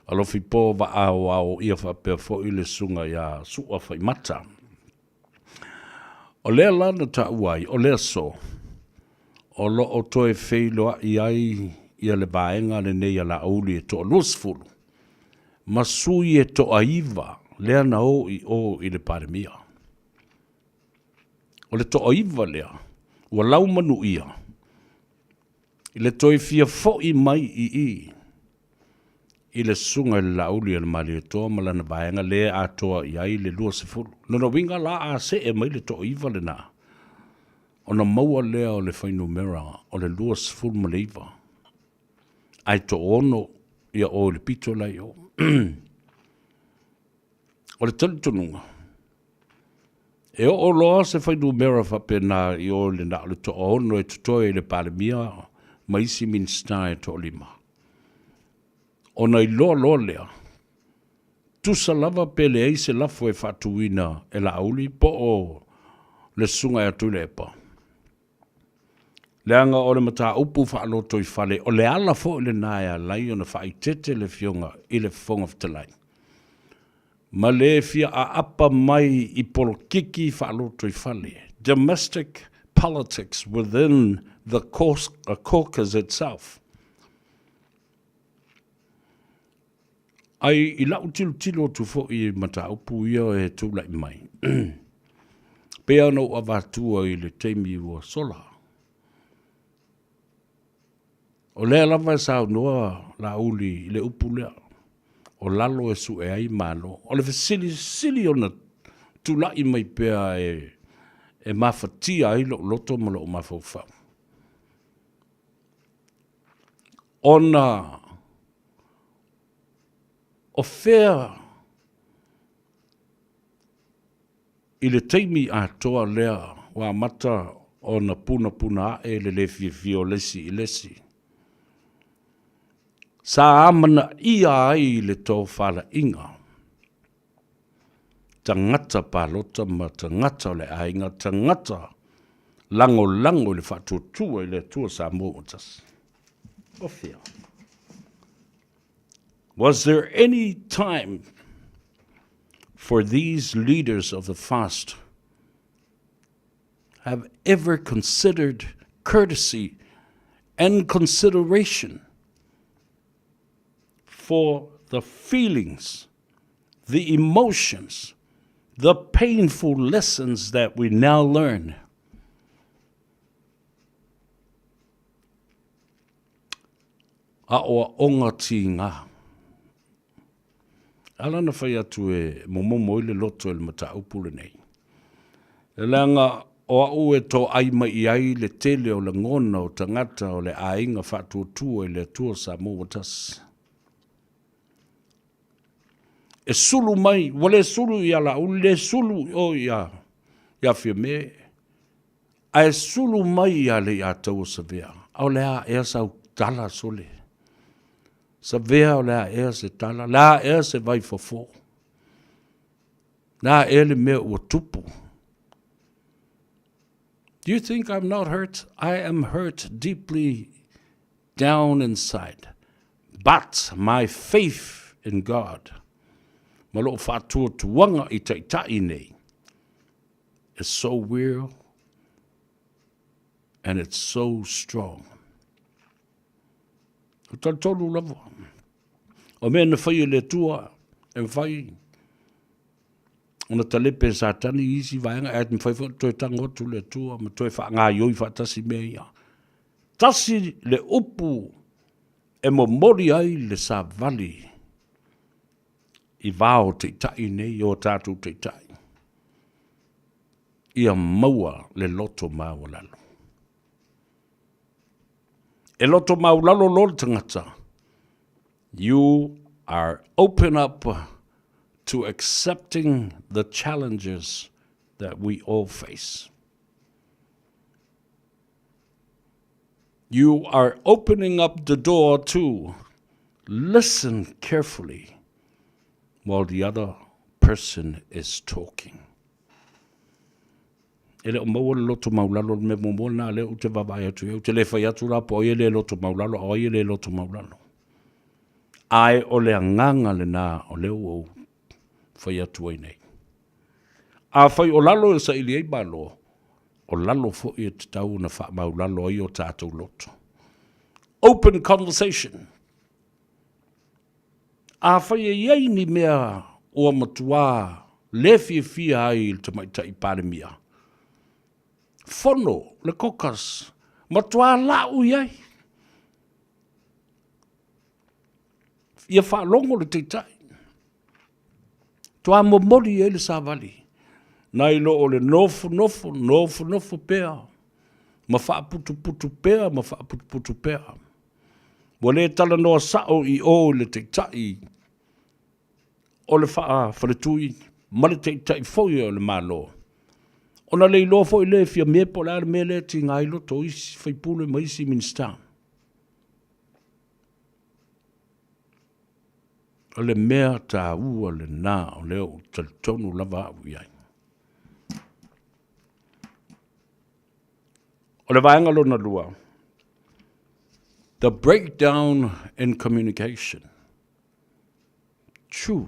Alofi Po Vaaoao ia faapea foi le Susuga ia Su'a Faimata. O lea la na taua ai, o le aso, o lo o toe feiloai ai ia le vaega lenei a Laauli e toa-20, ma sui e toa-9 lea na o i o i le Palemia. O le toa-9 lea, ua laumanuia i le toe fia foi mai i i i le Susuga i le Laauli a le Malietoa ma lana vaega lea e atoa i ai le 20. Lona uiga la a see mai le toa-9 lena, ona maua lea o le fuainumera o le 29, ae toaono ia o i le pito la i o. O le talitonuga, e oo loa se fuainumera faapena i o i le na o le toaono e totoe i le Palemia ma isi Minisita e toalima, ona iloa loa lea, tusa lava pe leai se lafo e faatuina e Laauli po o le Susuga ia Tuilaepa, leaga o le mataupu faalotoifale, o le ala foi lena e ala ai ona faaeteete le Afioga i le Fofoga Fetalai, ma le fia aapa mai i polokiki faalotoifale, domestic politics within the caucus itself. Ai i lau tilotilo atu foi i mataupu ia e tulai mai, pei ona ou avatua i le taimi ua sola, o lea lava e saunoa Laauli i le upu lea, o lalo e sue ai Malo. O le fesili sili ona tulai mai pea e mafatia ai lou loto ma lou mafaufau, ona o fea i le taimi atoa lea ua amata ona punapuna ae le le fiafia o le isi i le isi, sa amanaia ai le tofalaiga tagata palota ma tagata o le aiga, tagata lagolago i le faatuatua i le Atua Samoa ua tasi. O fea? Was there any time for these leaders of the fast have ever considered courtesy and consideration for the feelings, the emotions, the painful lessons that we now learn? Aoaoga tīgā. Ala na whai atu e momomo i le loto e le mataupu lenei. E leaga o au e toai mai i ai le tele o lagona o tagata o le aiga faatuatua i le Atua Samoa ua tasi. E sulu mai, ua le sulu ia Laauli, le sulu i o ia, ia Fiame, Ae sulu mai ia Leiataua Savea, a o le a ea sau tala sole? Savea o le a ea se tala, le a ea se vai fofo? Le a ea le mea ua tupu? Do you think I'm not hurt? I am hurt deeply down inside. But my faith in God, ma lou faatuatuaga i taitai nei, is so real and it's so strong. O talitonu lava. O mea na fai e le Atua, e mafai ona talepe e Satani i isi vaega, ae mafai foi ona toe tago atu le Atua ma toe faagaioi faatasi mea ia. Tasi le upu e momoli ai le savali i va o taitai nei, o tatou taitai, ia maua le loto maualalo. E loto maualalo loa le tagata, you are open up to accepting the challenges that we all face. You are opening up the door to listen carefully while the other person is talking. E le o maua le loto maulalo le mea muamua lena lea ou te vaavaai atu ai. Ou te le fai atu la po o ai e le loto maulalo, a o ai e le loto maulalo. Ae o le agaga lena o lea ua ou fai atu ai nei. Afai o lalo e saili ai Malo, o lalo foi e tatau ona faamaulalo ai o tatou loto. Open conversation. Afai e i ai ni mea ua matuā le fiafia ai i le Tamaitai Palemia, fono le caucus, matuā la'u i ai. Ia faalogo le Taitai. Toa momoli i ai le savali, nai lo o le nofonofo, nofonofo pea, ma faaputuputu pea ma faaputuputu pea. Ua le talanoa sa'o i o i le Taitai o le Faafaletui ma le Taitai foi o le Malo, ona le iloa foi lea e Fiame po o le a le mea lea e tiga ai loto o isi sui usufono ma isi Minisita. O le mea taua lena o lea ou te talitonu lava au i ai. O le vaega lona lua, the breakdown in communication. True.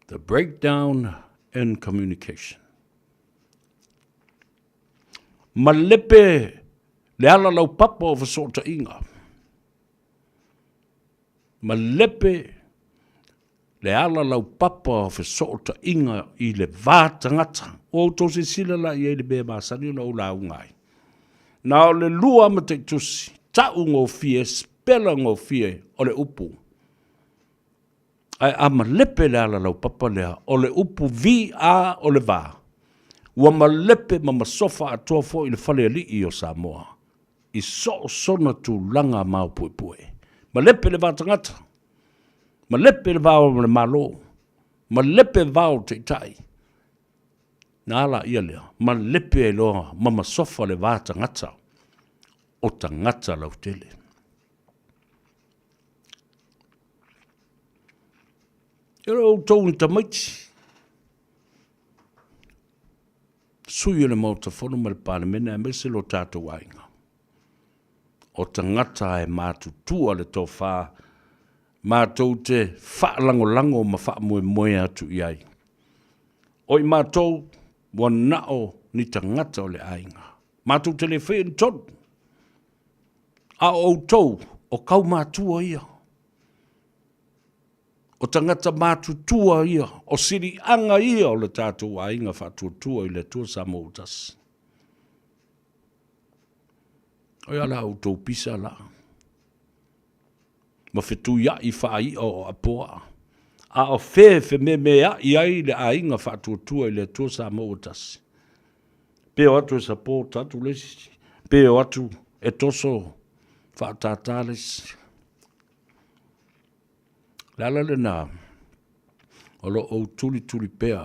The breakdown in communication. Malepe le ala laupapa o fesootaiga. Malepe le ala laupapa o fesootaiga i le va tagata. Ua outou silasila la i ai i le mea e masani ona ou lauga ai. Na o le lua mataitusi, tau gofie, sipela gofie o le upu. Ae a malepe le ala laupapa lea, o le upu VA o le va, ua malepe ma masofa atoa foi le falealii o Samoa i so o sona tulaga maopuepue. Malepe le va tagata, malepe le va o le Malo, malepe va o taitai. Na ala ia lea, malepe ai loa ma masofa le va tagata o tagata lautele. E le outou ni tamaiti, sui o le Maota Fono ma le Palemene aemaise lo tatou aiga. O tagata e matutua le tofa matou te faalagolago ma faamoemoe atu i ai. O i matou ua nao ni tagata o le aiga. Matou te le faia ni tonu. A o outou, o kaumatua ia. O tagata matutua ia, o siliaga ia o le tatou aiga faatuatua i le Atua Samoa ua tasi. O ia la outou pisa la, ma fetuiai faai'a o Apoa, a o fea e fememea'i ai le aiga faatuatua i le Atua Samoa ua tasi. Pe o atu e support atu le isi, pe o atu e toso faatātā le isi. Le ala lena o lo o ou tulituli pea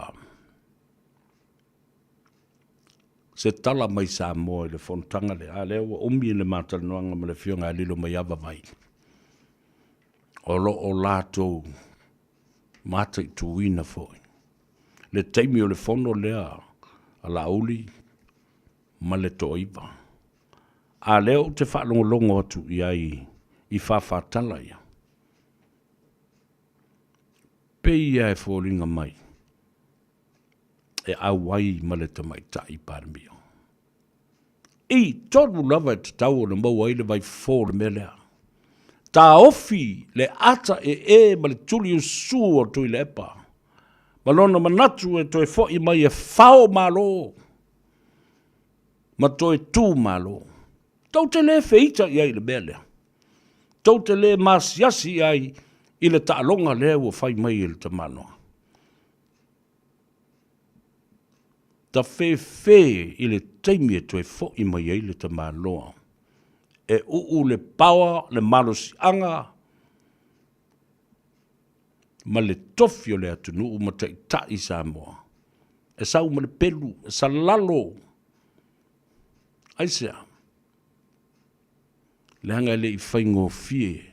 se tala mai Samoa i le fonotaga lea, a lea ua umi le ma talanoaga ma le Afioga ia Lilomaiava Vai, o lo o latou mataituina foi le taimi o le fono lea a Laauli ma le Toaiva. A lea ou te faalogologo atu i ai i fāfātala ia, pei ia e foliga mai e auai ma le tamaitai Palemia. I tonu lava e tatau ona maua ai le vaifofo o le mea lea. Taofi le ata ee ma le tuliusu o Tuilaepa ma lona manatu e toe fo'i mai e fao Malo ma toe tu Malo. Tou te le feita i ai i le mea lea. Tou te le masiasi i ai i le taaloga lea ua fai mai e le tamaloa. Tafefe i le taimi e toe fo'i mai ai le tamaloa. E uu le paoa, le malosiaga. ma le tofi o le atunuu ma taitai Samoa. E sau ma le pelu, e salalo. Aisea? Leaga e le i faigofie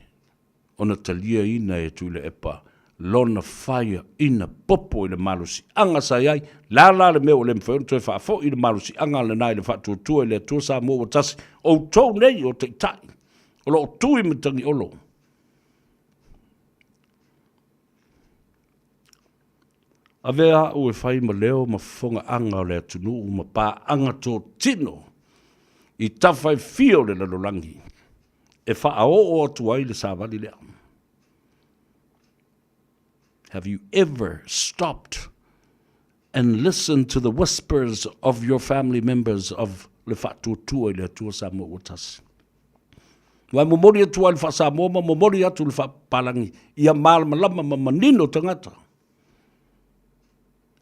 ona taliaina e Tuilaepa lona faiaina popo i le malosiaga sa i ai. Le a la le mea ua le mafai ona toe faafoi le malosiaga lena i le faatuatua i le Atua Samoa ua tasi, outou nei o taitai o lo o tu i Matagiolo. Avea au e fai ma leo ma fofogaaga o le atunuu ma paaga totino i tafa e fia o le lalolagi e faaoo atu ai le savali lea. Have you ever stopped and listened to the whispers of your family members of le faatuatua i le Atua Samoa ua tasi? Ua e momoli atu ai le faa-Samoa ma momoli atu le faapapalagi ia malamalama ma manino tagata.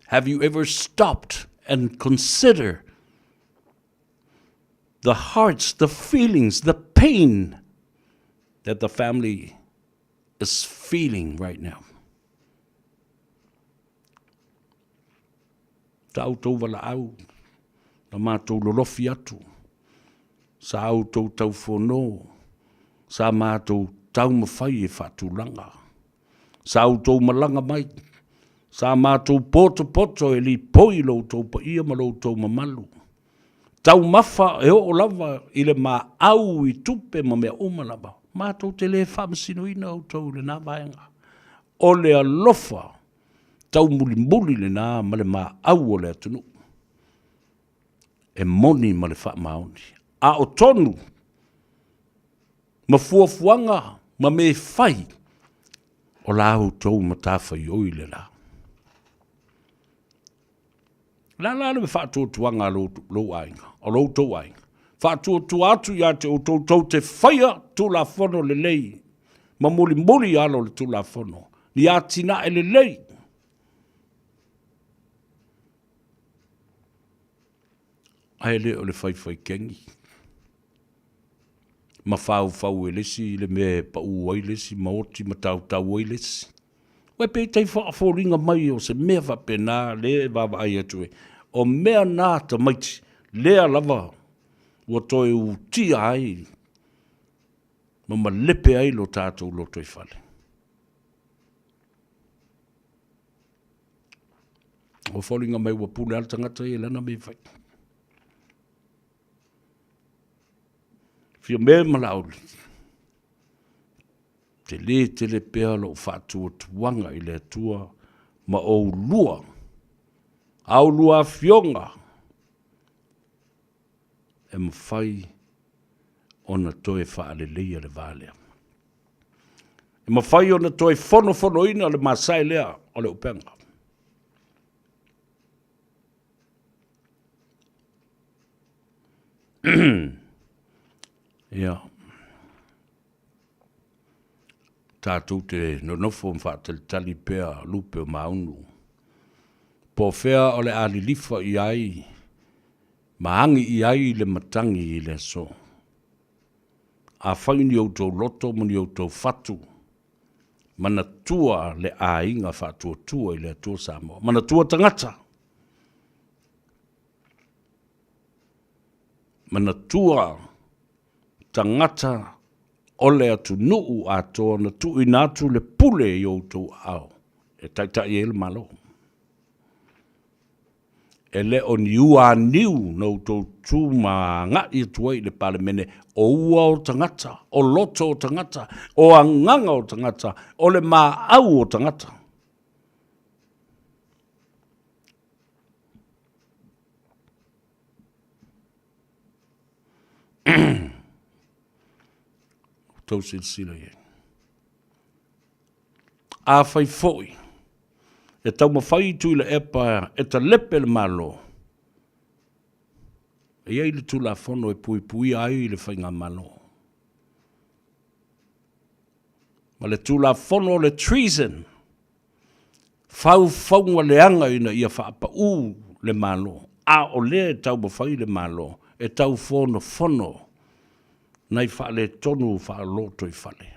Have you ever stopped and consider the hearts, the feelings, the pain that the family is feeling right now? Sa outou valaau, na matou lolofi atu, sa outou taufono, sa matou taumafai e faatulaga, sa outou malaga mai, sa matou potopoto e lipoi lo outou paia ma lo outou mamalu, taumafa e oo lava i le maau i tupe ma mea uma lava, matou te le faamasinoina outou i lena vaega. O le alofa taumulimuli lena ma le maau o le atunuu e moni ma le faamaoni. A o tonu ma fuafuaga ma mea fai, o la outou matafaioi le la. O le a la le faatuatuaga a lou aiga, o lo outou aiga? Faatuatua atu ia te outou tou te faia Tulafono lelei ma mulimuli i alo o le Tulafono, ni atinae lelei. Ae le o le faifaikegi ma faufau e le isi le mea e pau ai le isi ma oti ma tautau ai le isi. Ua pei tai faafoliga mai o se mea faapena lea e vaavaai atu ai. O mea na tamaiti, lea lava ua toe utia ai ma malepe ai lo tatou lotoifale. Ua foliga mai ua pule lava le tagata ia i lana mea e fai. Fiame ma Laauli, tele tele pea lou faatuatuaga i le Atua ma oulua, a oulua afioga e mafai ona toe faaleleia le va lea. E mafai ona toe fonofonoina le masae lea o le upega. Ia. Tatou te nonofo ma faatalitali pea lupe o maunu. Po o fea o le a lilifa i ai ma agi i ai le matagi i le aso. Afai ni outou loto ma ni outou fatu, manatua le aiga faatuatua i le Atua Samoa. Manatua tagata. Manatua tagata o le atunuu atoa na tuuina atu le pule i outou aao e taitai ai le Malo. E le o ni ua niu na outou tu ma agai atu ai i le Palemene, o ua o tagata, o loto o tagata, o agaga o tagata, o le maau o tagata. Tou silasila i ai. Afai foi e taumafai Tuilaepa e talepe le Malo, e i ai le Tulafono e puipuia ai le Faigamalo. Ma le Tulafono o le Treason, faufauga leaga ina ia faapau le Malo, a o lea e taumafai le Malo e taufonofono nai faaletonu faalotoifale.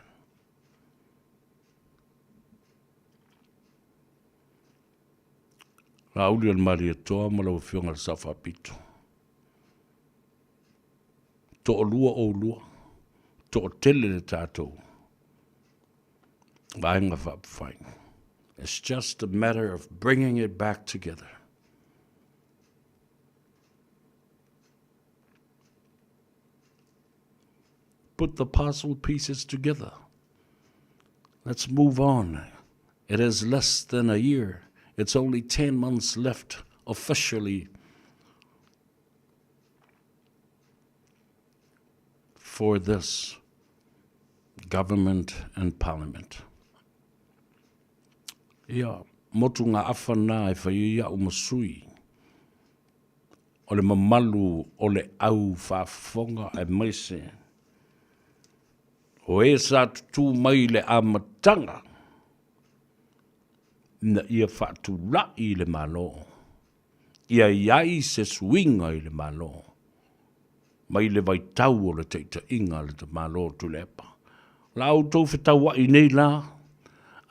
Laauli o le Malietoa ma lau Afioga i le Sao Faapito. Toalua oulua, toatele le tatou Vaega Faaupufai. It's just a matter of bringing it back together. Put the puzzle pieces together. Let's move on. It is less than a year. It's only 10 months left officially for this government and parliament. Ia, motu ngā awha nā e whai ai au ma sui. O le mamalu o le au faafofoga aemaise o e sa tutū mai i le amataga ina ia faatula'i i le Malo, ia i ai se suiga i le Malo mai le vaitau o le taitaiga a le Malo o Tuilaepa. O la outou fetaua'i nei la,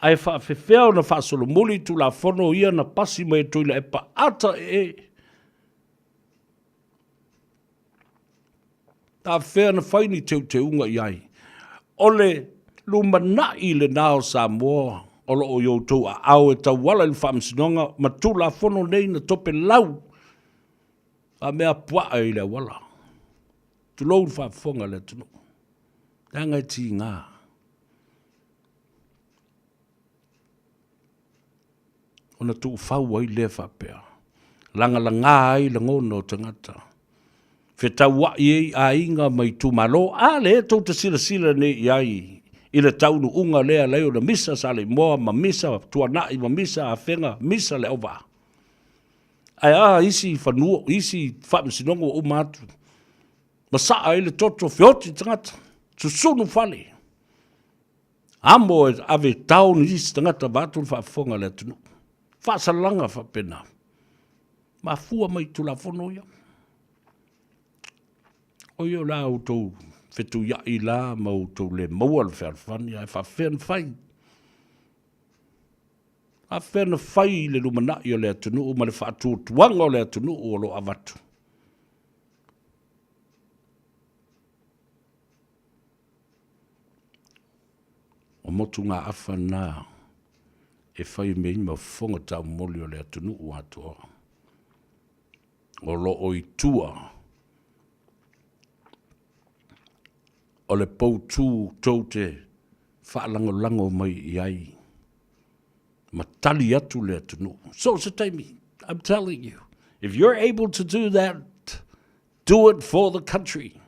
ae faafefea ona faasolomuli Tulafono ia na pasi mai e Tuilaepa ata ee? Faafefea ona fai ni teuteuga i ai? O le lumanai lena o Samoa o lo o i outou aao e tauala i le Faamasinoga ma Tulafono nei na topelau a mea puaa i le auala. Tulou le faafofoga a le atunuu. Leaga e tiga. Ona tuufau ai lea faapea. Lagalaga ai lagona o tagata. Fetauai ai aiga ma itumalo. A lea tou te silasila nei i ai i le taunuuga lea alai ona misa Saleimoa ma misa Tuanai ma misa Afega, misa Leauvaa. Ae a isi fanua, isi faamasinoga ua uma atu, masaa ai le toto, feoti tagata, susunu fale, amo e ave tao ni isi tagata vaeatu le faafofoga a le atunuu. Faasalaga faapena. Mafua mai i Tulafono ia. O ia o le a outou fetuiai la ma outou le maua le fealofani, ae faapefea ona fai? Faapefea ona fai i le lumanai o le atunuu ma le faatuatuaga o le atunuu o lo o avatu? O motugaafa na e fai mai ai ma fofoga taumoli o le atunuu atoa. O lo o i tua o le poutū tou te faalagolago mai i ai ma tali atu le atunuu. So se taimi, I'm telling you, if you're able to do that, do it for the country.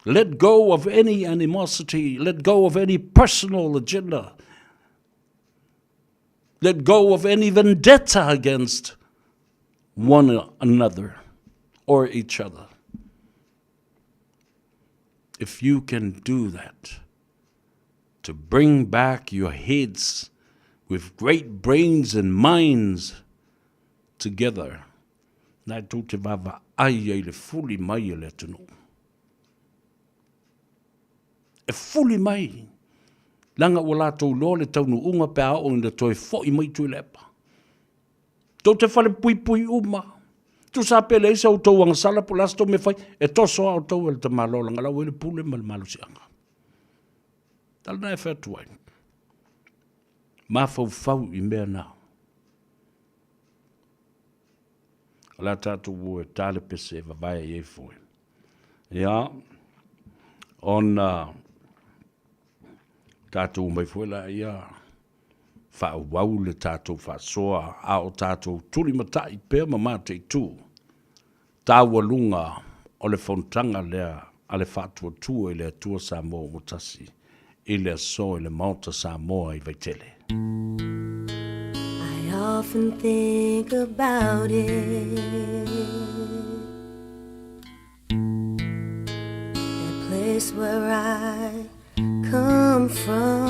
Let go of any animosity, let go of any personal agenda. Let go of any vendetta against one another or each other. If you can do that, to bring back your heads with great brains and minds together, na e tou te vaavaai ai le fuli mai e le atunuu. E fuli mai, leaga ua latou iloa le taunuuga pe a oo ina toe foi mai Tuilaepa. Tou te falepuipui uma. Tusa pe leai sa outou agasala po o le a se tou mea fai, e toso lava outou e le tamaloa leaga la ua i ai le pule ma le malosiaga. O le ala lena e fai atu ai, mafaufau i mea na. O le a tatou o e ta le pese e vavae ai ai foe. Ia, ona tatou omai foi laia faaauau le tatou faasoa a o tatou tulimatai pea ma mataitu taualuga o le fonotaga lea a le Faatuatua i le Atua Samoa ua Tasi i le aso i le Maota Samoa i Vaitele. I often think about it The place where I come from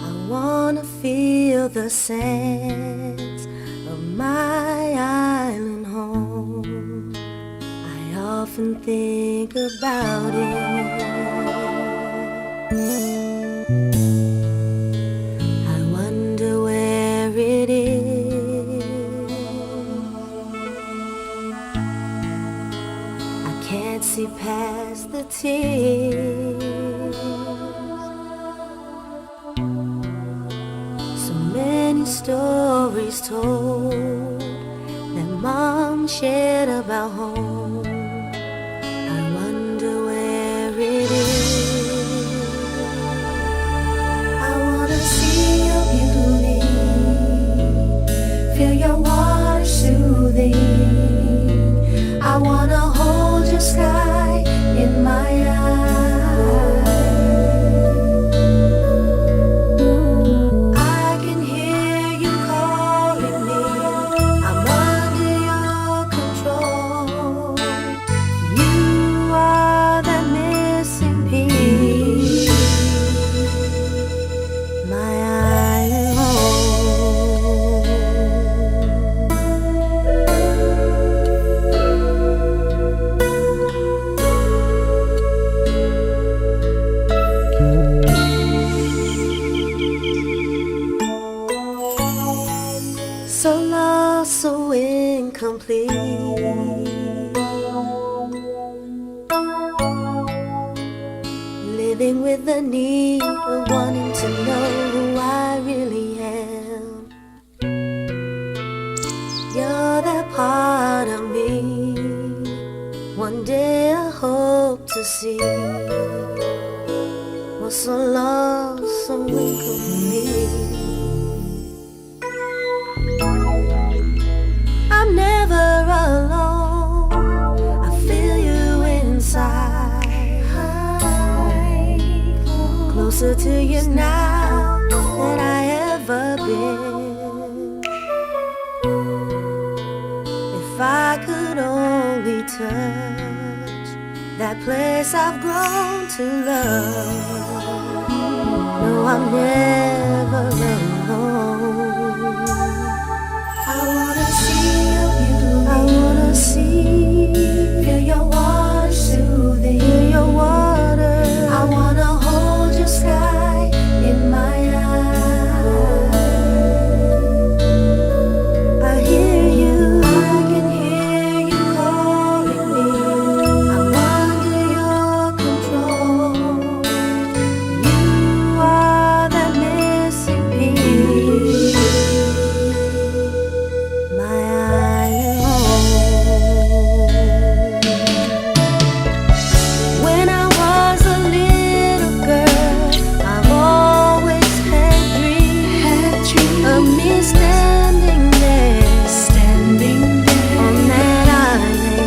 I wanna feel the sands of my island home I often think about it. the tears. So many stories told that mom shared about home. I wonder where it is. I wanna see your beauty, feel your water soothing. I wanna hold your sky in my eyes. I can hear you calling me. I'm under your control. You are the missing piece. My island home. So lost, so incomplete. Living with the need of wanting to know who I really am. You're that part of me. One day I hope to see. Was so lost, so incomplete. I'm never alone. I feel you inside. Closer to you now than I ever been. If I could only touch that place I've grown to love. No, I'm never alone. I wanna see your beauty. I wanna see. Feel your water soothing. Feel your water. I wanna hold your sky in my eyes. I hear you. I can hear you calling me. I'm under your control. You are that missing piece. My island home. When I was a little girl, I've always had dreams of me standing there, standing there on that island.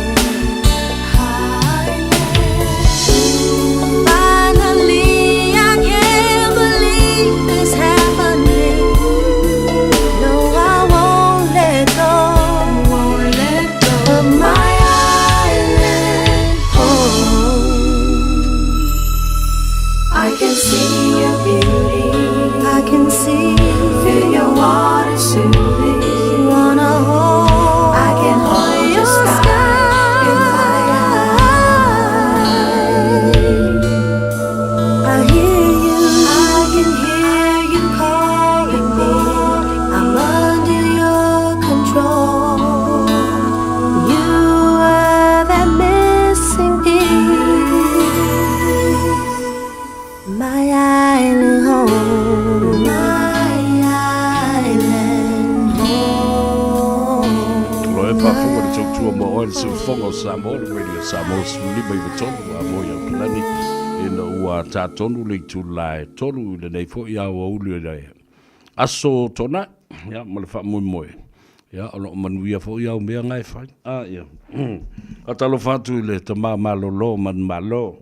Finally, I can't believe it's happening. No, I won't let go. Won't let go of my island home. I can see your beauty. I can see. Feel your water soothing. Wanna hold. I can hold your sky in my eyes. I hear you. I can hear you calling me. I'm under your control. You are that missing piece. My island home. My island home. Lo e faafofoga le tautua mo oe le siufofoga o Samoa, le Radio Samoa 153, a mo i Aukilani, ina ua tā tonu le itula e tolu i lenei foi aoauli o le aso Toonai, ia, ma le faamoemoe, ia, o lo o manuia foi au mea na e fai. A, ia, faatalofa atu i le tama malolo manumalo,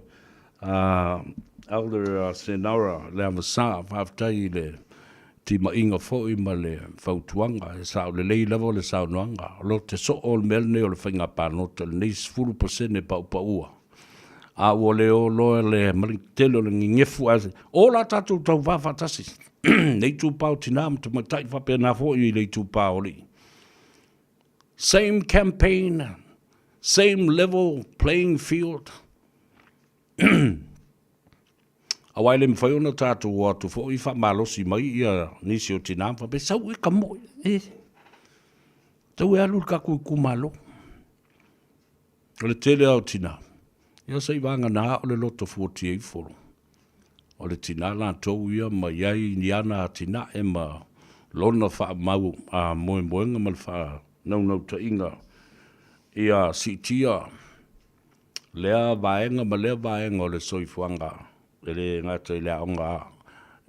a Elder Senora Leavasa, faafetai i le timaiga foi ma le fautuaga, e sao lelei lava le saunoaga. O lo te soo o le mea lenei o le faiga palota, lenei 10% paupaua. A ua le o loa le ma le tele o le gegefu, ae o la tatou tauva faatasi le itupa o tinā ma tamaitai faapena foi i le itupa o alii. Same campaign, same level playing field. Aua e le mafai ona tatou o atu foi faamalosi mai ia nisi o tinā ma faapea, sau e ka moe, e. Sau e alu i le tatou itumalo. O le tele lava o tinā, Ia se i vagana o le loto fuatia ifo o le tinā latou ia ma i ai ni ana atinae ma lona faamau a moemoega ma le faanaunautaiga ia siitia lea vaega ma lea vaega o le soifuaga e le gata i le aoga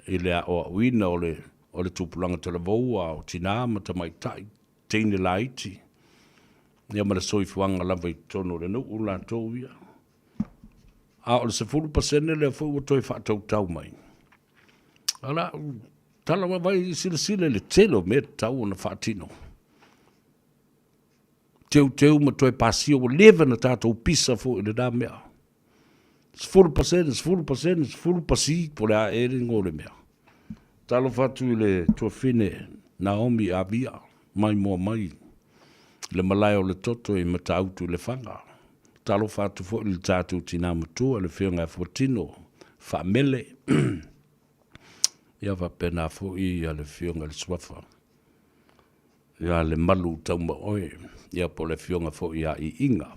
i le aoaoina o le o le tupulaga talavou a o tinā ma tamaitai teine laiti ia ma le soifuaga lava i totonu o le nuu latou ia. A o le 10% lea foi ua toe faatautau mai. A o le a ou tala vaavaai i silasila i le tele o mea e tatau ona faatino. Teuteu ma toe pasia ua leva ona tatou pisa foi i lena mea. 10%, 10%, 10 pasi po o le a ea le igoa o le mea. Talofa atu i le tuafine Naomi Avia mai moa mai le malae o le toto i Matautu i Lefaga. Talofa atu foi i le tatou tinā matua le Afioga ia Fuatino Faamele ia faapena foi le Afioga i le Suafa ia Lemalu Taumaoe ia po o le Afioga foi ia Iiga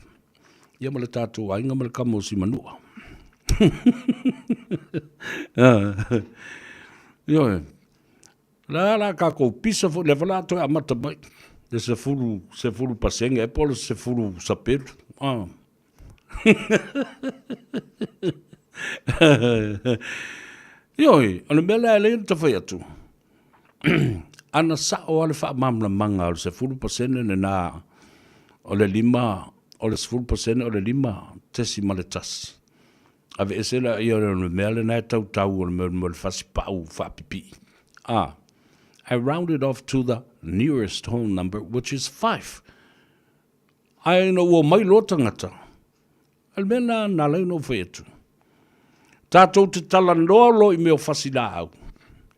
ia ma le tatou aiga ma le kama o Simanua. Ioe. La la tatou pisa foi lea foi la toe amata mai le sefulu sefulu pasene ea po o le sefulu sapelu. Ah. Ioe, o le mea lea e lei ona tafai atu, ana sao lava le faamalamalamaga o le 10% lena o le lima, o le 10% o le 5.1. Aveese laia o le mea lena e tautau o le mea o le fasipau faapipii. A, I round it off to the nearest whole number, which is 5. Ae ina ua omai loa tagata, o le mea lena na ala ai ona ou fai atu, tatou te talanoa loa i mea o fasilaau,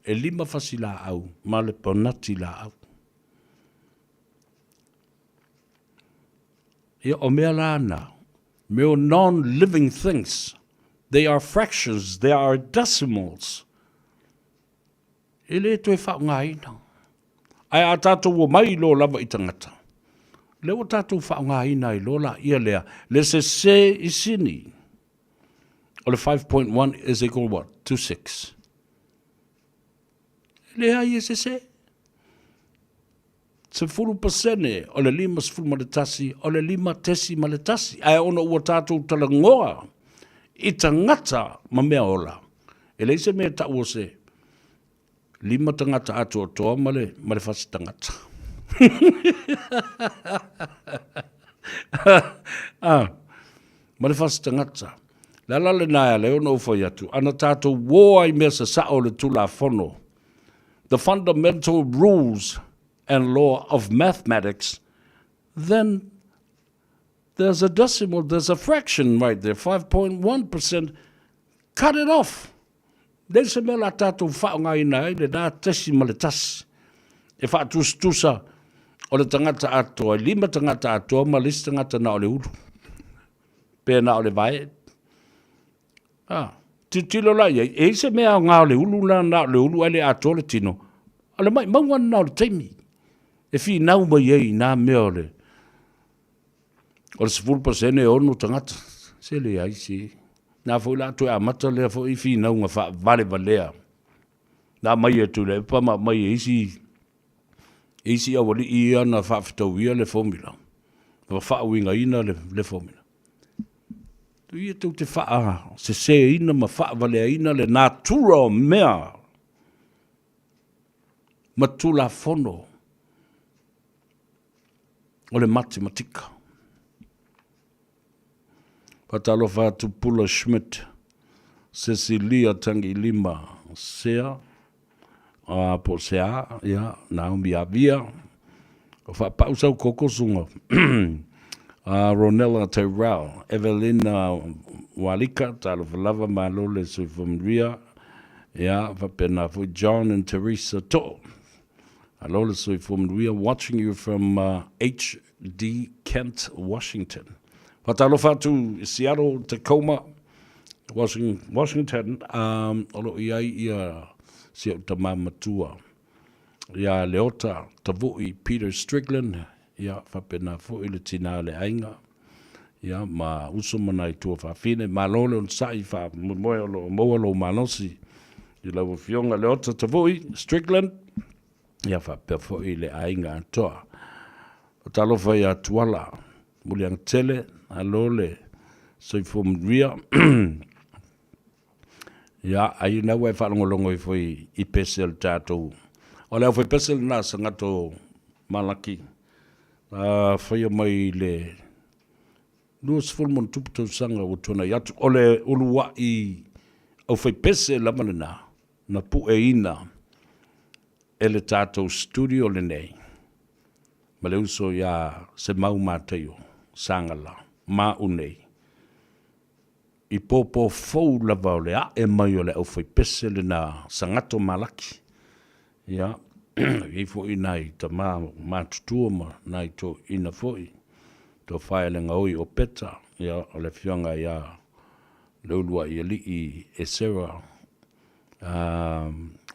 e lima fasilaau ma le panati laau. Ia, o mea la na, mea o non-living things, they are fractions, they are decimals. E le toe faaaogaina. Ae a tatou omai loa lava i tagata, lea ua tatou faaaogaina ai loa laia lea, le sese i sini o le 5.1 is equal what? To 6. E leai e sese. 10% o le 51 o le 5.1. Ae ona ua tatou talanoa i tagata ma mea ola, e leai se mea e tau o se lima tagata atoatoa ma le, ma le fasi tagata. ah, ma le fasi tagata. Le ala lena e ala ai ona ou fai atu, ana tatou uō ai mea sasao o le Tulafono, the fundamental rules and law of mathematics, then there's a decimal, there's a fraction right there, 5.1%, cut it off. Leai se mea la tatou faaaogaina ai lena tesi ma le tasi e faatusatusa o le tagata atoa, e lima tagata atoa ma le isi tagata na o le ulu, pe na o le vae. Ah, tilotilo la i ai, e i ai se mea aoga o le ulu la na o le ulu ae le atoa le tino, o le maumauga lena o le taimi e finau mai ai i nā mea o le O le 10% e ono tagata. Se leai se. Na foi la toe amata lea foi finauga faavalevalea. Na aumai e Tuilaepa ma aumai e isi isi aualii ia na faafetauia le formula. Ma faauigaina le, le formula. Ia tou te faaseseina ma faavaleaina le natura o mea ma Tulafono o le matematika. Faatalofa atu Pula Schmidt, Cecilia Tangilima Sea, uh, po o Sea, ia, Naomi Avia, o faapau sau koko suga, uh, Ronella Tyrell, Evelina Walika, talofa lava, malo le soifua manuia, ia, faapena foi John and Teresa To'o. Alo le soifua manuia watching you from uh, HD Kent, Washington. Faatalofa atu i Seattle, Tacoma, Washington, Washington um, o lo o i ai ia si au tamā matua ia Leota Tavui Peter Strickland, ia faapena foi le tinā le aiga. Ia, ma uso ma nai tuafafine. Malo le onosai, faamoemoe o lo o maua lou malosi i lau Afioga Leota Tavui Strickland, ia faapea foi le aiga atoa. Talofa ia Tuala Muliagatele, malo le soifua manuia. Ia, ai na ua e faalogologo ifo i pese o le tatou. O le aufaipese lena Sagatō Malaki, na faia mai i le 20+ tausaga ua tuanai atu. O le uluai aufaipese lava lena na pueina e le tatou studio lenei ma le uso ia Semau Mataio Sagala ma au nei i pōpō fou lava o le ae mai o le aufaipese lena Sagatō Malaki. Ia, e i ai foi nai tama matutua ma nai toeaiina foi, Tofa e le Gaoi o Peta, ia, o le afioga ia Leuluaialii Esera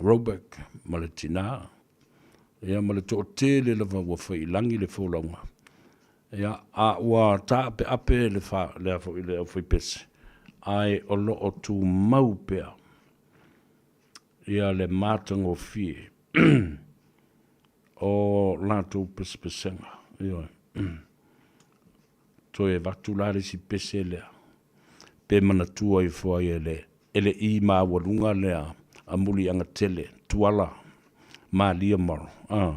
Roebuck ma le tina, ia ma le toatele lava ua fai i lagi le folauga. Ia, a ua taapeape le fa, lea foi le aufaipese, ae o lo o tumau pea ia le matagofie o latou pesepesega. Ioe. Toe avatu la le isi pese lea, pe manatua ifo ai e le e le i maualuga lea a Muliagatele, Tuala, Malia Maro. A,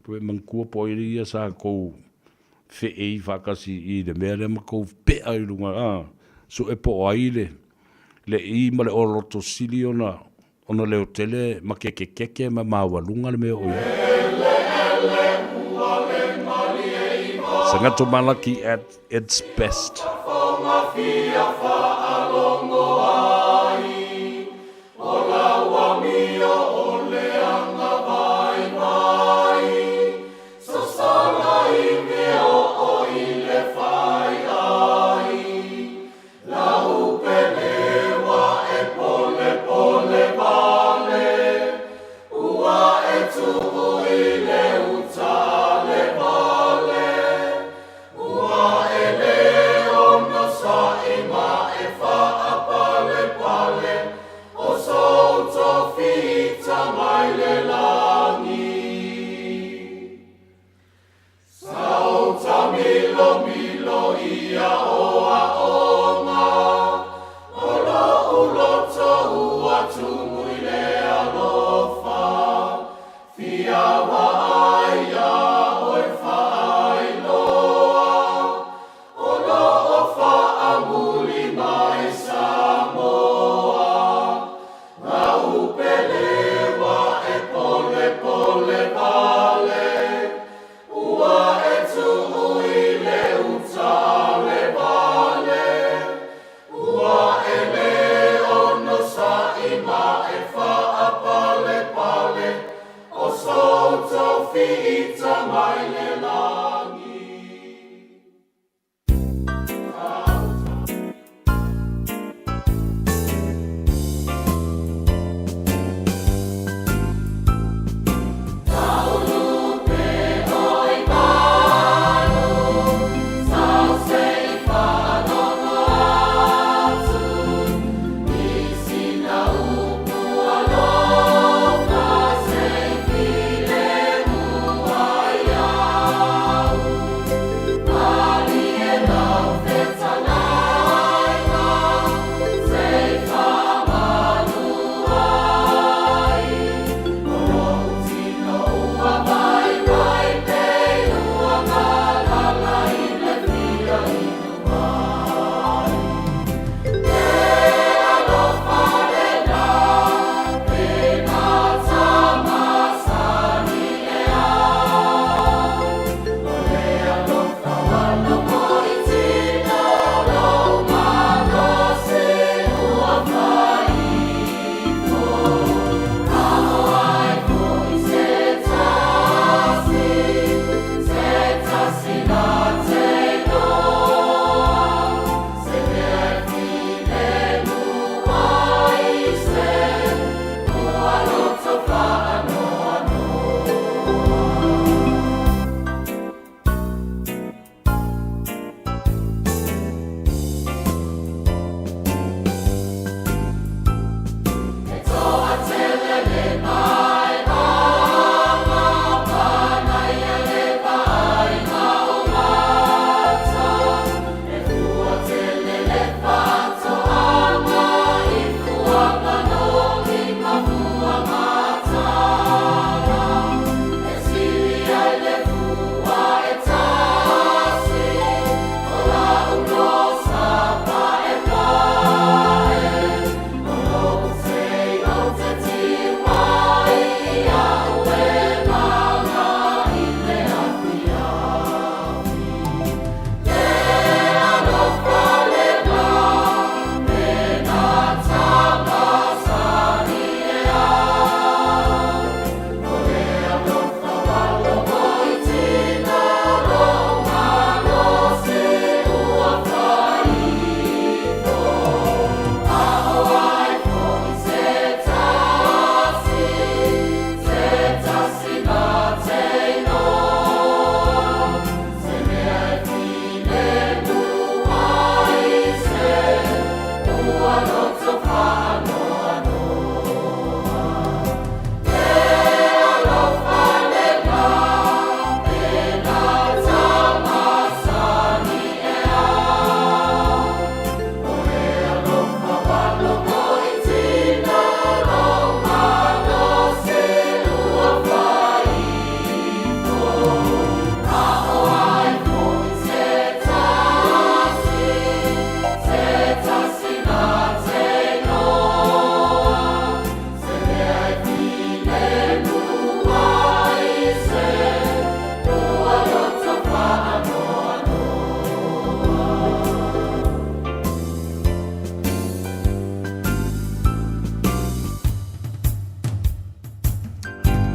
toe manatua po o ai ia sa tou feei faatasi i le mea lea ma tou pea i luga, a, sue po o ai le le i ma le oloto sili ona ona leotele ma kekekeke ma maualuga le mea o i ai. Sagatō Malaki at its best.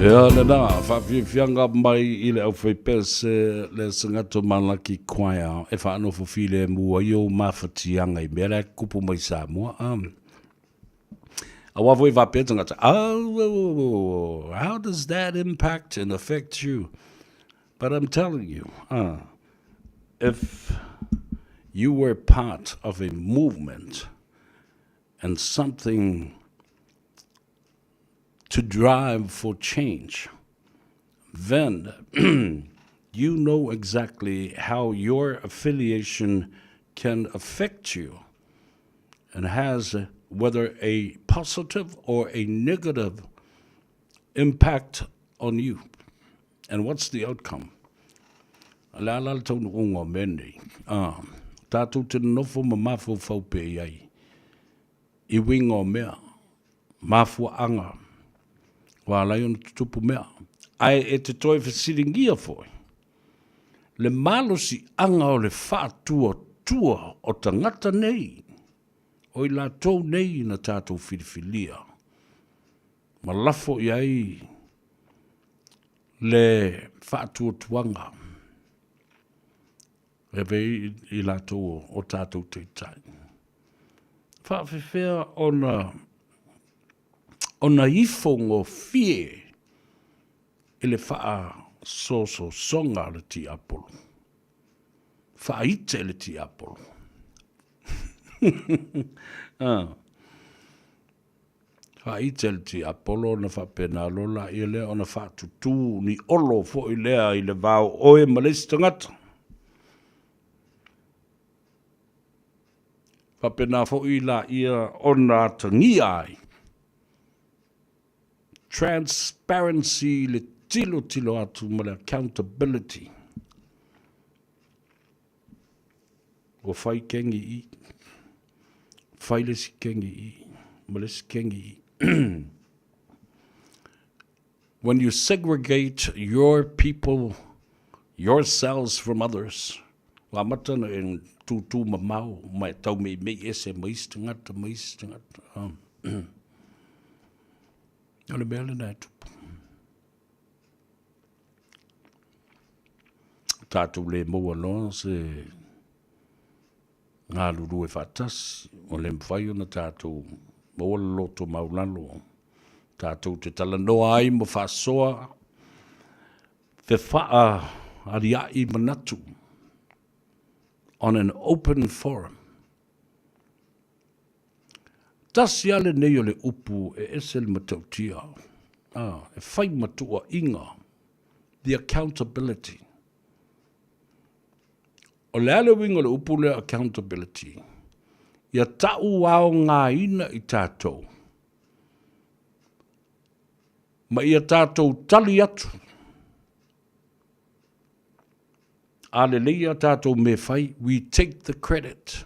Ea lena, faafiafiaga mai i le aufaipese le Sagatto Malaki Choir e faanofo filemu ai ou mafatiaga i mea la e tutupu mai Samoa. Aua foi faapea tagata, oh, oh, oh, oh, how does that impact and affect you? But I'm telling you, if you were part of a movement and something to drive for change, then you know exactly how your affiliation can affect you and has whether a positive or a negative impact on you. And what's the outcome? O le a la le taunuuga o mea nei? Ah, tātou te nonofo ma mafaufau pea i ai i uiga o mea, mafuaaga ua ala ai ona tutupu mea. Ae e te toe fesiligia foi le malosiaga o le faatuatua o tagata nei, o i latou nei na tatou filifilia ma lafo i ai le faatuatuaga e ave i latou o tatou taitai. Faafefea ona ona ifo gofie i le faasososoga a le tiapolo. Faaite le tiapolo. Ah. Faaite le tiapolo ona faapena loa laia lea ona faatutū ni olo foi lea i le va o oe ma le isi tagata. Faapena foi laia ona atagia ai transparency le tilotilo atu ma le accountability. Ua fai kengi i, fai le isi kengi i, ma le isi kengi i. When you segregate your people, yourselves from others, ua amata ona e tūtū mamao ma e taumeimei ese ma isi tagata ma isi tagata. O le mea lena e tupu. Tatou le maua loa se galulue faatasi, ua le mafai ona tatou maua le loto maulalo tatou te talanoa ai ma faasoa fefaalia'i manatu on an open forum. Tasi lava lenei o le upu e ese le matautia, e fai ma tuuaiga, the accountability. O le a le uiga o le upu lea accountability? Ia tau aogaina i tatou ma ia tatou tali atu. A lelei a tatou mea fai, we take the credit.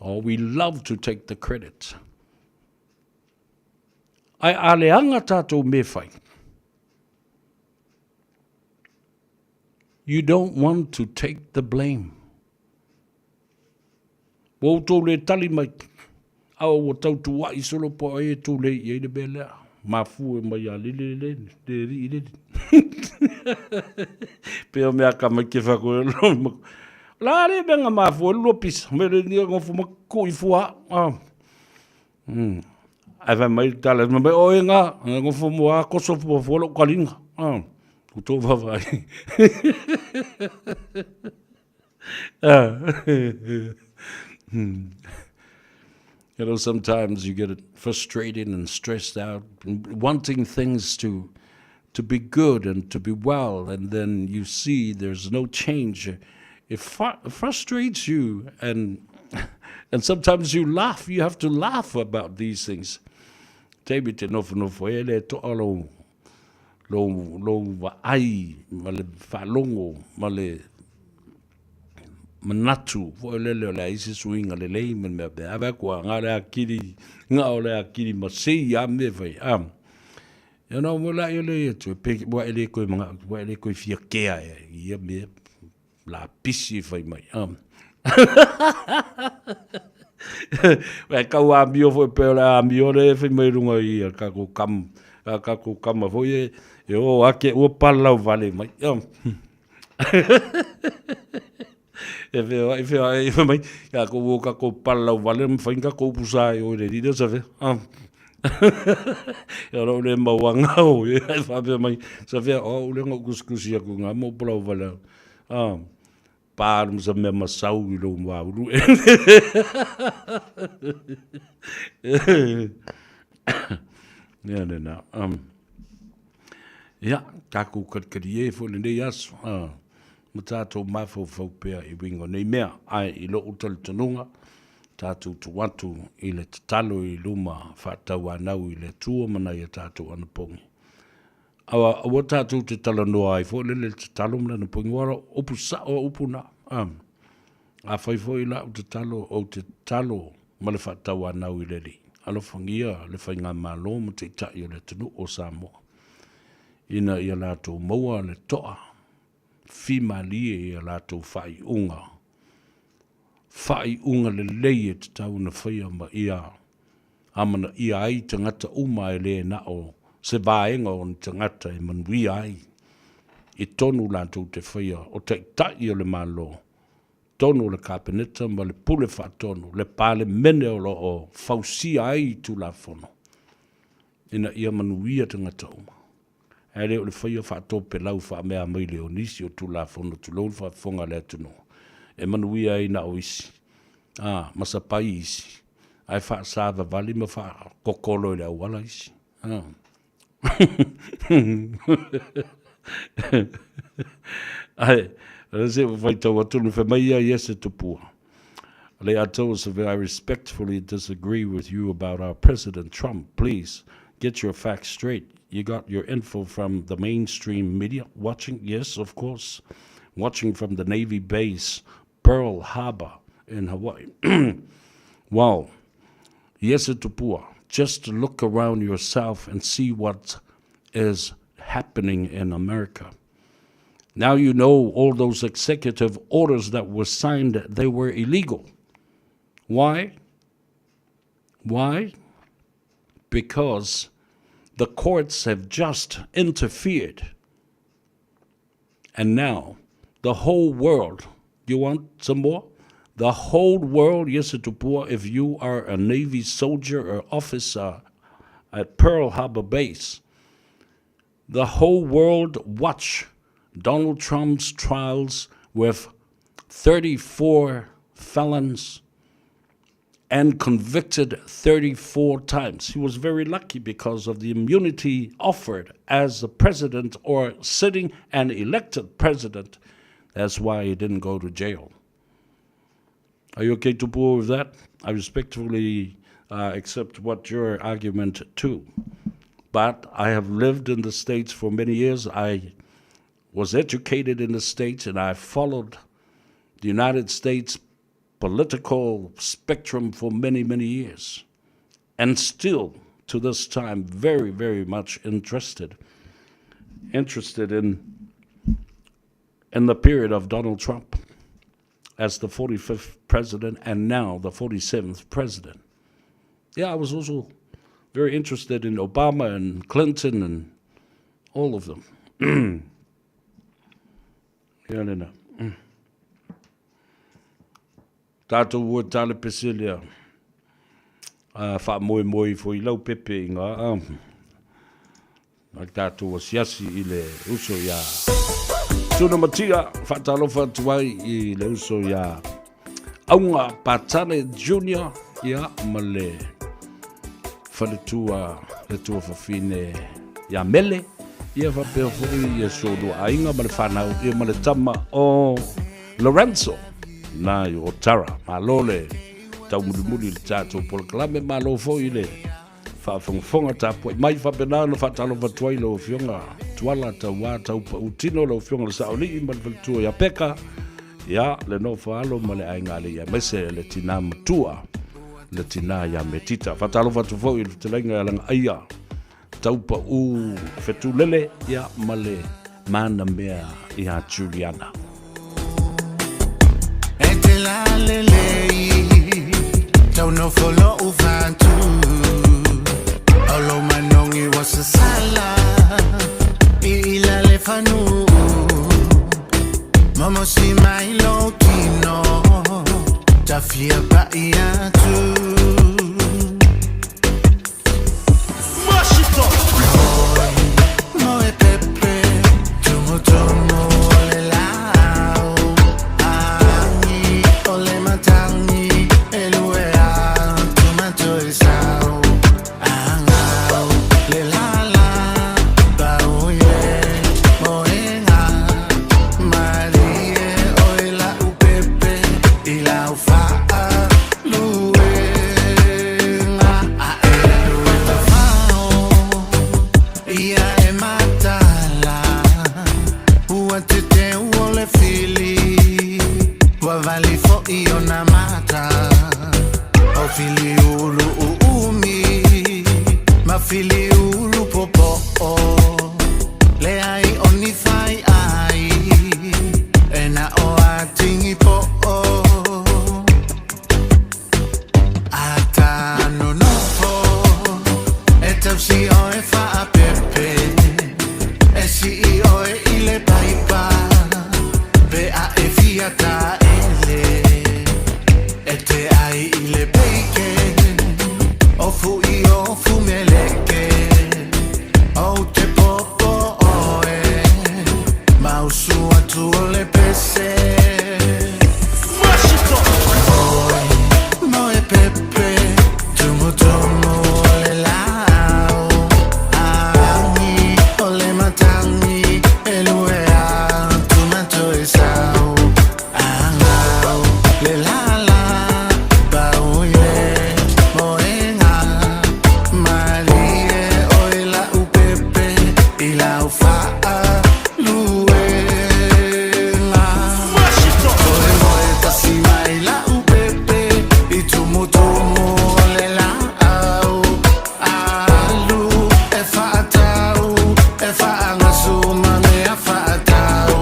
Or we love to take the credit. Ae a leaga tatou mea fai, you don't want to take the blame. Ua outou le tali mai, a ua tautua'i solo po o ai e tulei i ai le mea lea. Mafue mai ia lele le le alii lele. Pei o mea akamai ke whako e lo. La le mea nga mafue lua pisa. Me le nia ngofo ma ku i fua. Ah. Ai fai mai tala mai o e nga ngofo mo a koso fua fua lo kalinga. Ah. Ku tō wawai. You know, sometimes you get frustrated and stressed out, wanting things to, to be good and to be well, and then you see there's no change. It frustrates you, and, and sometimes you laugh. You have to laugh about these things. Taimi te nofonofo e le to'a lou, lou, lou vaai ma le faalogo ma le manatu foi lele o le a i se suiga lelei ma le mea pea. Ave aku a ngā le akiri, ngā o le akiri ma sei a me whai. A, ia nā mo la i le ia tu, pe wa e le koe mga, wa e le koe fia kea e, ia me la pisi e whai mai. A. Wa e kau a mio foi pe o le a mio le whai mai runga i a kako kam, A kākou kama foi e, e o ake ua palalau wale mai. E whea, e whea, e whea mai, ia ko ua kākou palalau wale, ma whainga kou pusa e oe le rira sa whea. Ia rau le mauanga o, e whapea mai, sa whea, o, ule ngau kusikusi aku ngā mō palau wale. Pā ma sa mea masau i lou maulu. Ia lena. Um, ia, tākou kalikali e fo lenei aso. Ma tātou mafaufau pea i winga nei mea. Ai, i lou talitonuga, tātou tu atu i le tatalo i luma whaatauanau i le Atua ma nai a tātou anapogi. Aua, aua tātou te talanoa ai foi lele le tatalo ma lana poinga, wara upu sao a upu na. Um, a whai foi la u tatalo, o te tatalo ma le whaatauanau i le Alii. Alofangia le whai ngā malo ma te itai o le atunuu o Samoa. Ina ia latou maua le toa, whimalie i a latou whaiunga. Whaiunga lelei e tatau na whaia ma ia amanaia ai tagata uma e lē na o se vaega o ni tagata e manuia ai i tonu latou te faia o Taitai o le Malo, tonu o le Kapeneta ma le Pule Faatonu, le Palemene o lo o fausia ai Tulafono ina ia manuia tagata uma. Ae le o le faia faatopelau faamea mai le o nisi o Tulafono tulou le faafofoga a le atunuu, e manuia ai na o isi, a, ma sapai isi, ae faasavavali ma faakokolo i le auala isi. A. Ae, o se ua faitau atu le fai mai ia i ese tupua. Leiataua Savea, I respectfully disagree with you about our President Trump. Please, get your facts straight. You got your info from the mainstream media? Watching? Yes, of course. Watching from the Navy base, Pearl Harbor in Hawaii. Well, yes, Tupua, just look around yourself and see what is happening in America. Now you know all those executive orders that were signed, they were illegal. Why? Why? Because the courts have just interfered. And now, the whole world, you want some more? The whole world, yes, Tupua, if you are a Navy soldier or officer at Pearl Harbor Base, the whole world watch Donald Trump's trials with 34 felons and convicted 34 times. He was very lucky because of the immunity offered as a president or sitting and elected president. That's why he didn't go to jail. Are you okay to pull with that? I respectfully accept what your argument too. But I have lived in the States for many years. I was educated in the States and I followed the United States political spectrum for many, many years. And still, to this time, very, very much interested. Interested in, in the period of Donald Trump as the 45th president and now the 47th president. Yeah, I was also very interested in Obama and Clinton and all of them. Ia lena. Tātou ua tale pesilia a whaamoemoe ifo i lau pepe i ngā a a tātou asiasi i le uso ia Tuna Matia whaatalofa atu ai i le uso ia Aunga Patane Junior ia ma le faletua le tuafafine ia Mele ia faapea foi ia si olua aiga ma le fanau ia ma le tama o Lorenzo na i Otara. Malo le taumulimuli i le tatou polokalame, malo foi i le faafogafoga tapuai mai. Faapena ona faatalofa atu ai lau Afioga Tuala Tauā Taupautino, lau Afioga le Saolii ma le faletua ia Peka, ia le nofo alo ma le aiga alii, aemaise le tinā matua, le tinā ia Metita. Faatalofa atu foi i le fetalaiga ia Lagaaia Taupaū Fetulele, ia ma le manamea ia Juliana. E te la lelei, tau nofo lo'u fatu. O lou manogi ua sasala i ila le fanuu Momosi mai lou tino Tafia pa'i atu Moe pepe Tumutumu o le laau Agi o le matagi E lue atu ma toe sau Agau le lala Pau i le moega Malie oe la'u pepe I lau faaluega Ae alu e tafao Ia e matala Ua teteu o le fili Ua vali fo'i ona mata O fili ulu uumi Ma fili ulu popo'o Leai o ni fai ai E na o a tigi po'o A ta nonofo E tausi oe faapepe E sii oe i le paipa Pe a e fia taele E te ai i le peike O fui o fumeleke Ou te popo oe Ma usu atu o le pese Oe moe pepe Tumutumu o le laau Agi o le matagi E lue atu ma toe sau Agau le lala Pau i le moega Malie oe la'u pepe I lau faaluega Toe moe tasi mai la'u pepe I tumutumu o le laau Alu e faatau E faagasu ma mea faatau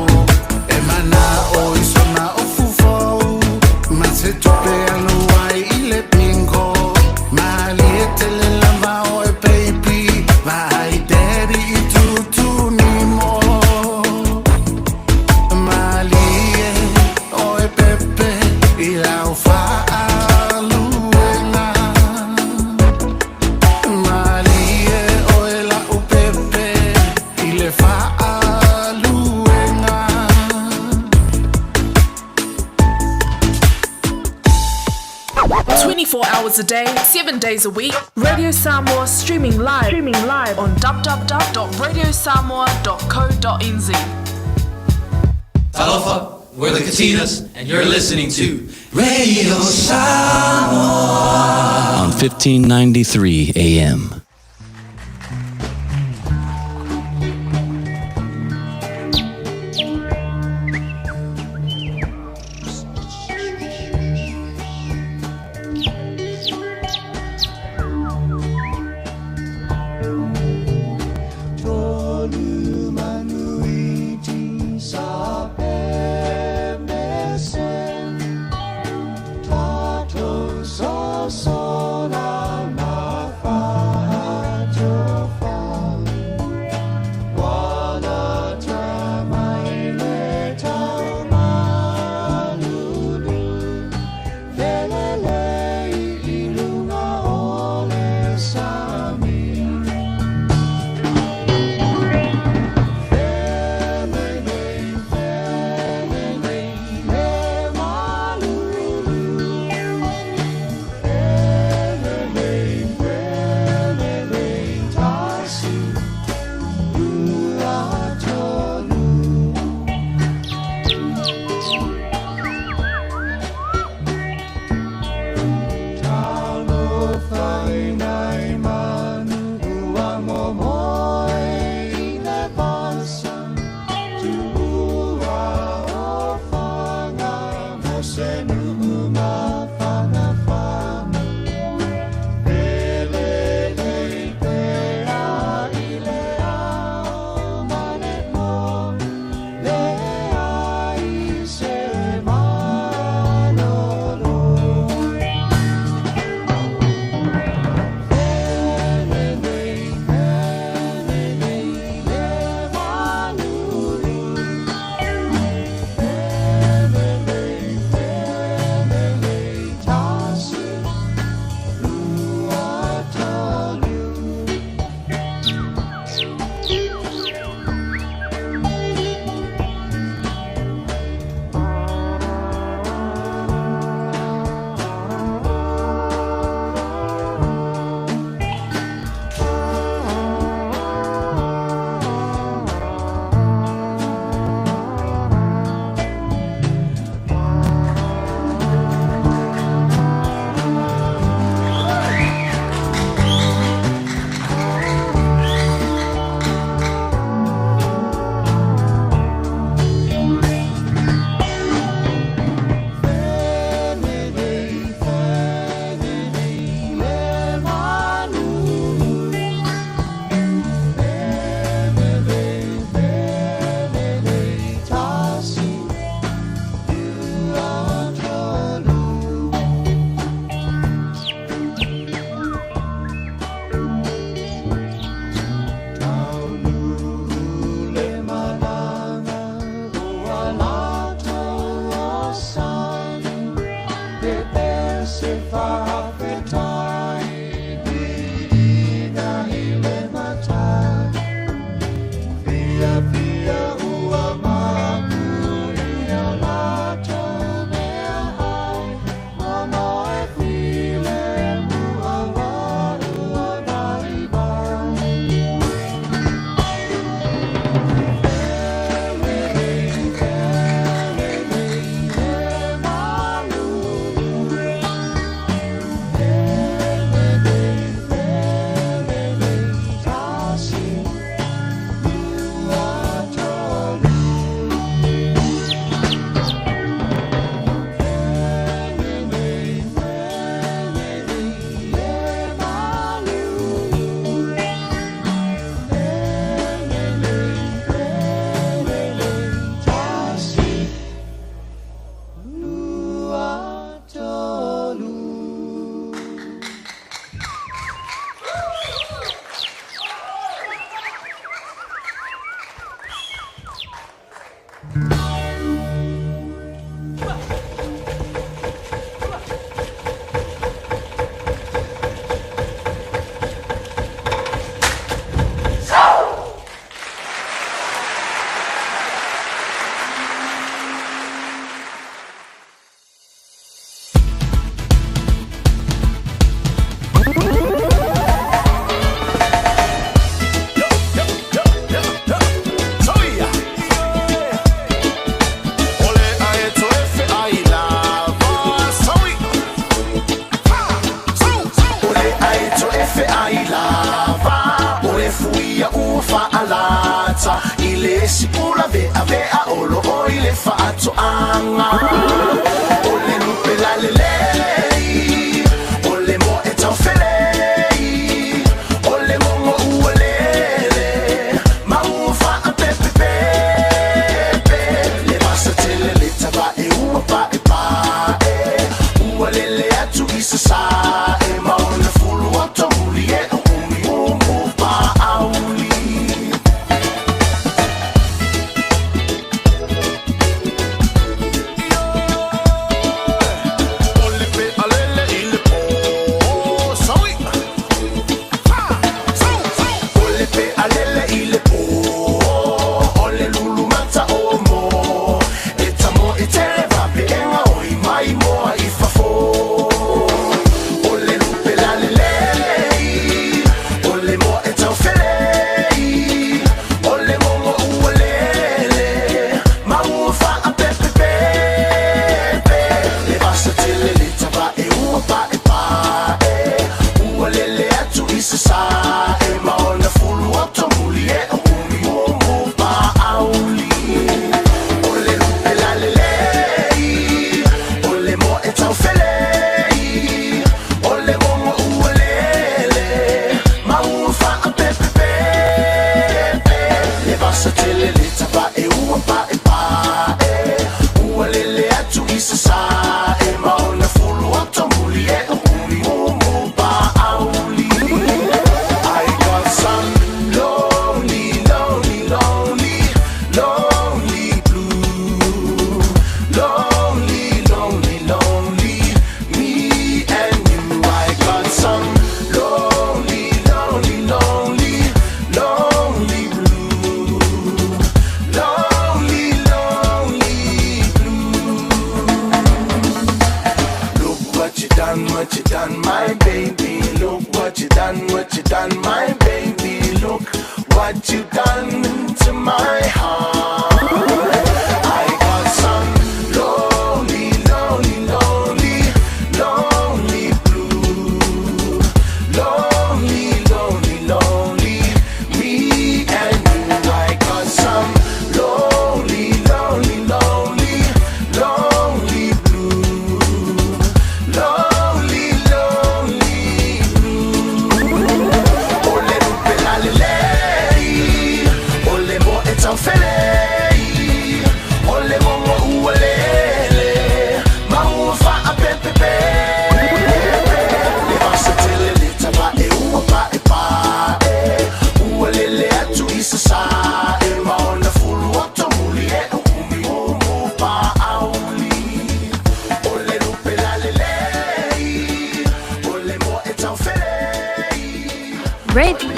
E mana'o i sona ofu fou Ma se tupe alu ai i le bingo Malie tele lava oe baby Vaai daddy i tutunimo Malie oe pepe I lau faaluega Malie oe la'u pepe I le faaluega 24 hours a day, 7 days a week. Radio Samoa streaming live, streaming live on www.radiosamoa.co.nz. Talofa, we're the Katinas, and you're listening to Radio Samoa on 1593 AM. Tolu manuiti sa pemese Tato sa sona mafai.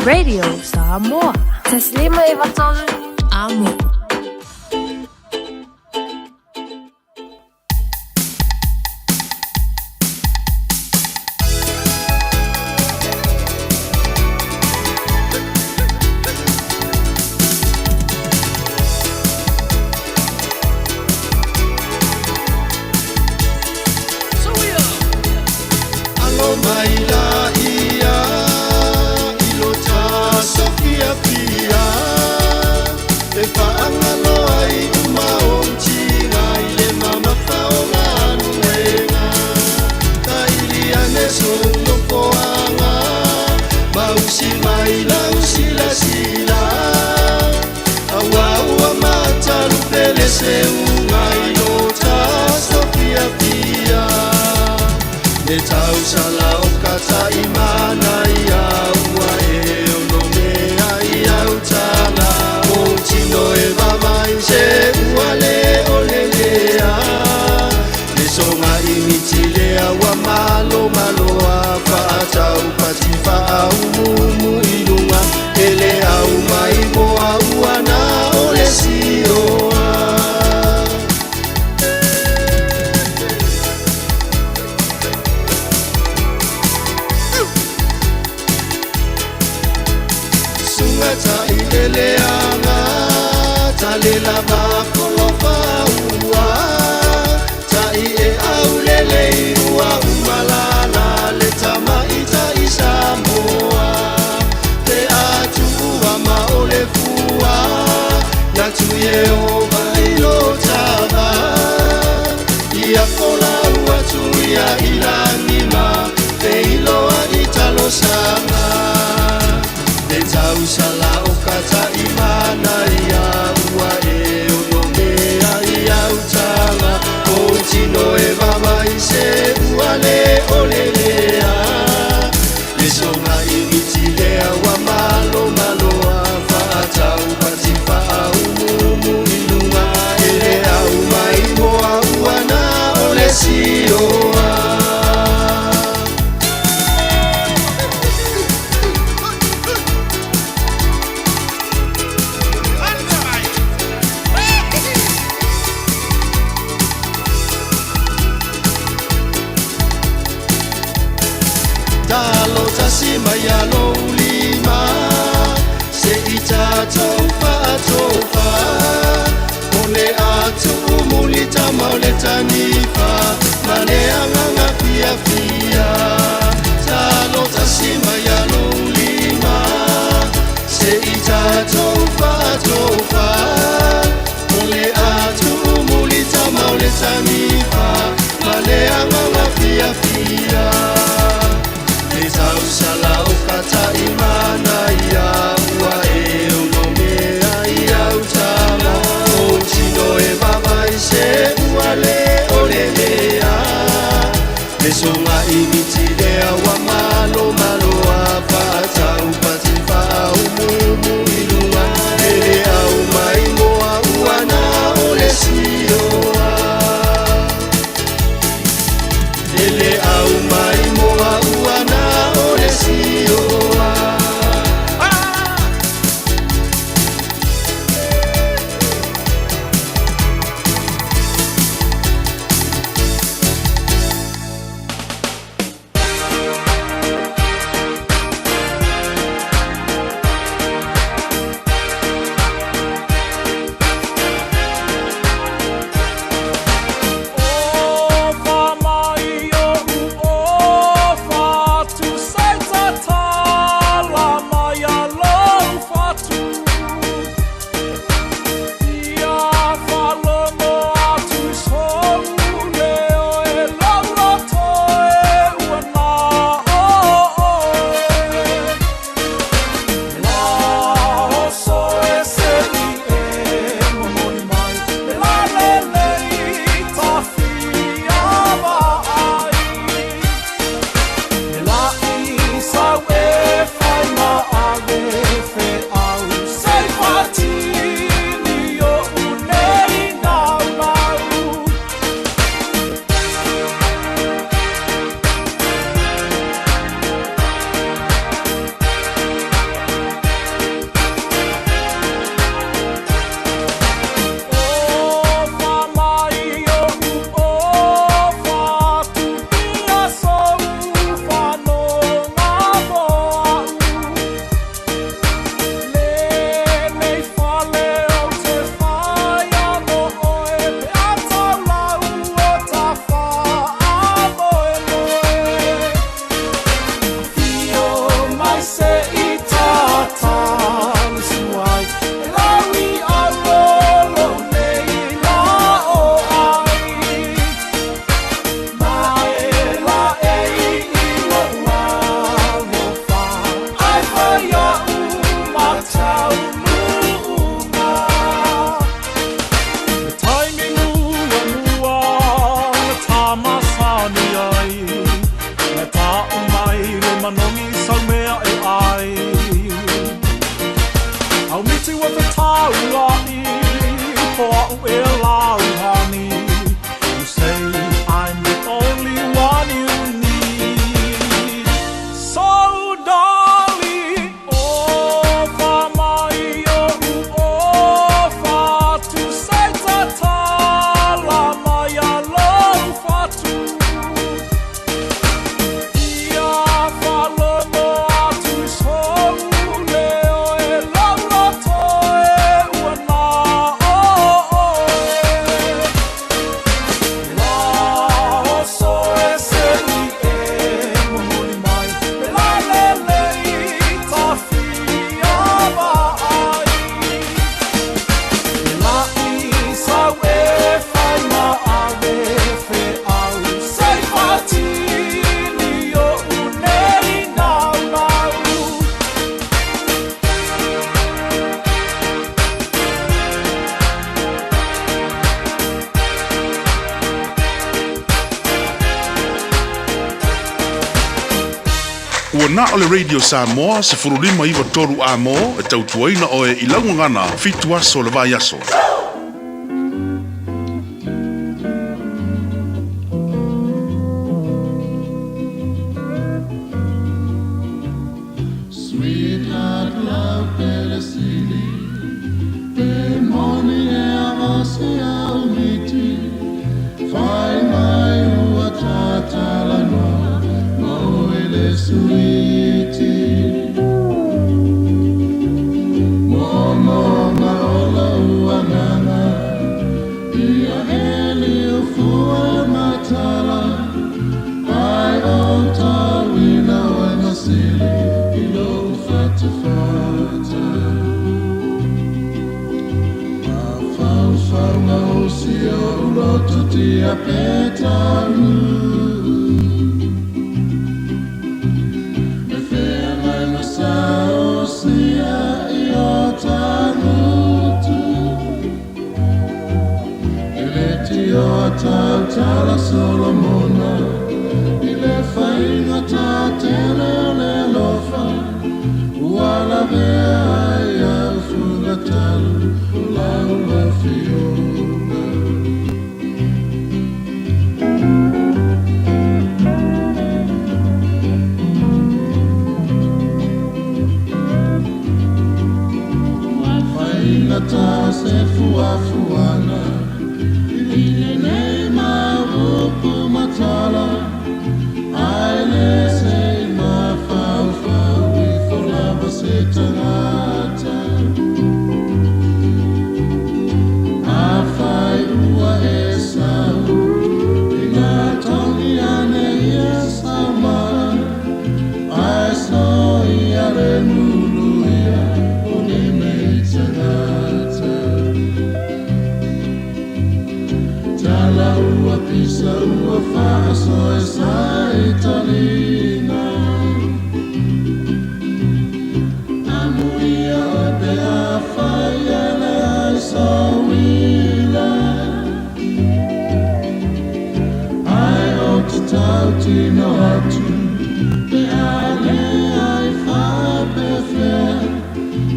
Radio Samoa. Taslima Ivatolu. Amo. Se ua faua Ta'i e au lelei ua umalala Le tamaita'i Samoa Te Atua ma o le fua Na tu Iehova i lo tava Ia folau atu ia i lagi ma Feiloa i talosaga Le tausala o kataʻimana ia ua e onomea i autaga O tino e vavai se ua le o lelea Le soga i mitilea ua malomaloa Faatau patifaaaumuumu i luga E le au mai moa ua na o le sioa. Talo tasi mai a lou lima Se i tatou faatofa O le atuumuli tama o le tanifa Ma le agaga fiafia Talo tasi mai a lou lima Se i tatou faatofa O le atuumuli tama o le tanifa Ma le agaga fiafia Le tausala o kataʻimana ia ua e onomea i autaga O tino e vavai se ua le o lelea Le soga i mitilea ua malomaloa Faatau patifaaaumuumu i luga E le au mai moa ua na o le sioa E le au mai moa ua na o le sioa. Ua na o le Radio Samoa 1593 Amo e tautuaina oe i laugagana 7 aso o le vaiaso. Sweetheart love pele sili Pe moni e avasi au miti Fai mai ua tatala noa Mo ele suiti Mo mo ma ola ua nana Ia heli ufua matala Ai o tawina o e masili I lou fata fata Mafaufauga o si ou loto tia petalu E feagai ma sa o sia i o tagutu E le tio tautala Solomona I le faiga tatele o le alofa Ua lavea ai au fugatalu o lau afioga. Faigata se fuafuaga i lenei mau upu ma tala, ae le se i mafaufau ifo lava se tagata. Afai ua e sau i ngā tongi ane ia saumala, ae soia le mulu ia o lenei tagata. Tala ua pisa ua faasoe sa italina. Amuia oe pe afai e leai sou ila. Ae ou te tautino atu pe a leai faapefea.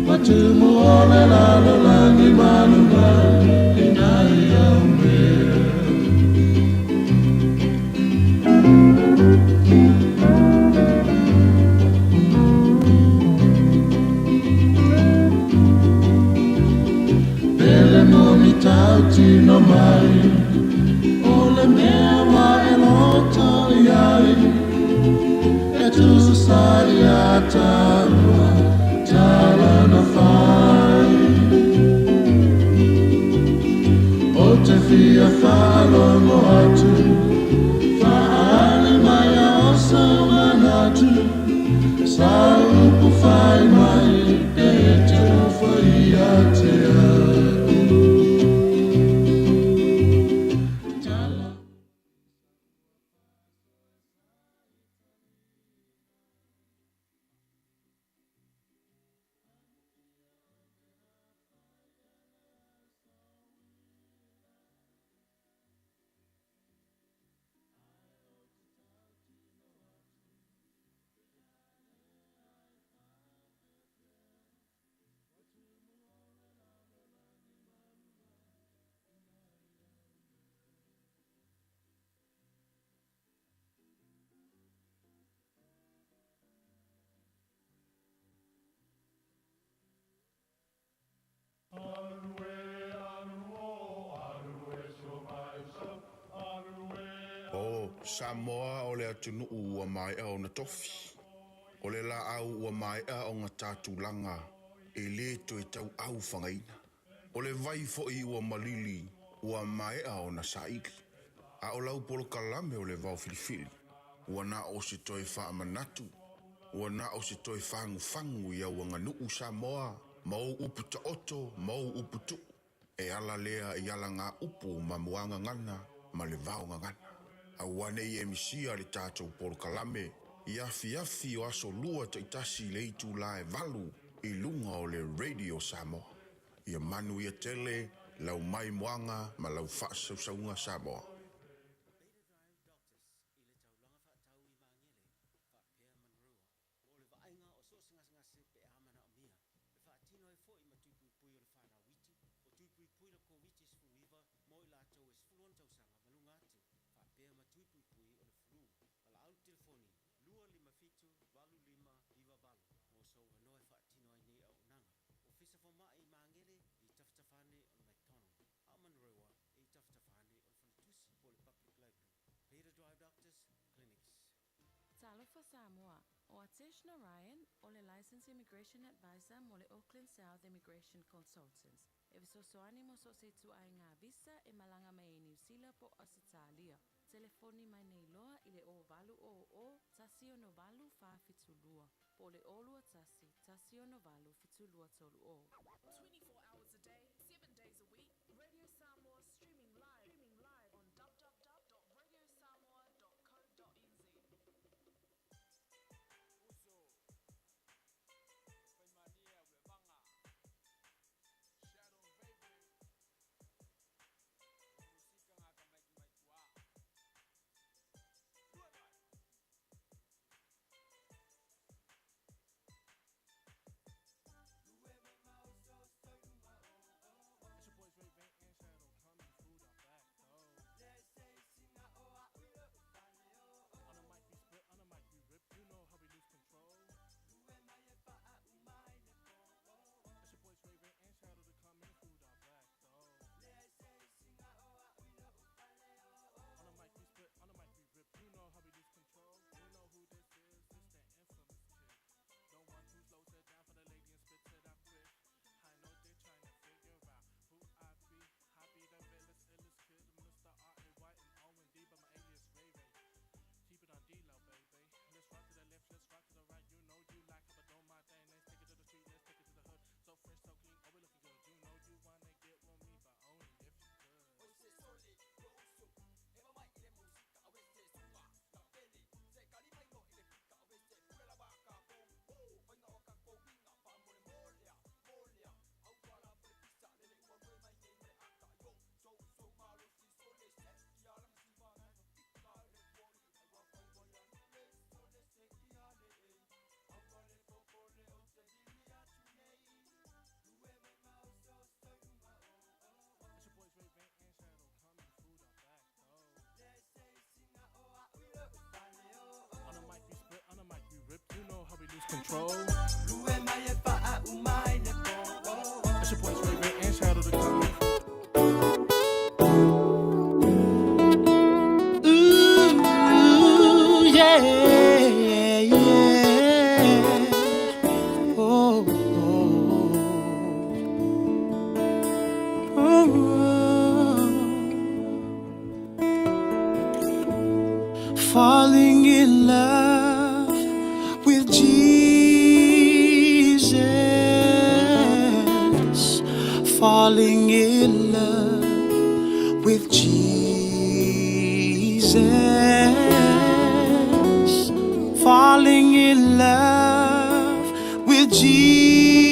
Matumu o le lalolagi malumalu i nai au mea. Pele moni tautino mai o le mea ua e loto i ai e tusa ia taua tala na fai. O te fia faalogo atu faaali mai a o sou manatu sa upu fai mai pe te ofa ia te au. O Samoa o le atunuu ua maea ona tofi. O le laau ua maea ona tatulaga e lē toe tauau fagaina. O le vai foʻi ua malili ua maea ona saili. A o lau polokalame o le vaofilifili, ua na o se toe faamanatu, ua na o se toe fagufagu i au aganuu Samoa ma ou upu taoto ma ou upu tuu, e ala lea i alagaupu ma muagagana ma le vaogagana. Aua nei e misia le tatou polokalame i afiafi o aso lua taitasi i le itulā e 8 i luga o le Radio Samoa. Ia manuia tele lau maimoaga ma lau faasausauga Samoa. Talofa Samoa, o Atesh Narayan o le Licensed Immigration Advisor mo le Auckland South Immigration Consultants. E fesoasoani mo so o se ituaiga visa e malaga mai ai Niu Sila po o Ausetalia. Telefoni mai nei loa i le 0800 168 472 po o le 021 168 7230. 24 hours a day, 7 days a week, Radio Samoa streaming live, streaming live on www.radiosamoa.co.nz. It's your boys Ray Ray and Shadow coming through the back door. On the mic we spit, on the mic we rip. You know how we lose control. It's your boys Ray Ray and Shadow to coming through the back door. On the mic we spit, on the mic we rip. You know how we lose control. You know who this is? It's that infamous kid. The one who slows it down for the lady and spits it out quick. I know they're trying to figure out who I be. I be the realest, illest kid, Mr. R A Y and O N D, but my alias Ray Ray. Keep it on D-Lo, baby. Let's rock to the left, let's rock to the right. You know you like how I do my thing. Let's take it to the street, let's take it to the hood. So fresh, so clean, oh we looking good. You know you wanna get with me, but only if you could. It's your boys Ray Ray and Shadow coming through the back door. On the mic we spit, on the mic we rip. You know how we lose control. It's your boys Ray Ray and Shadow to coming. Ooh, yeah, yeah. Oh, oh, oh. Falling in love with Jesus. Falling in love with Jesus. Falling in love with Jesus.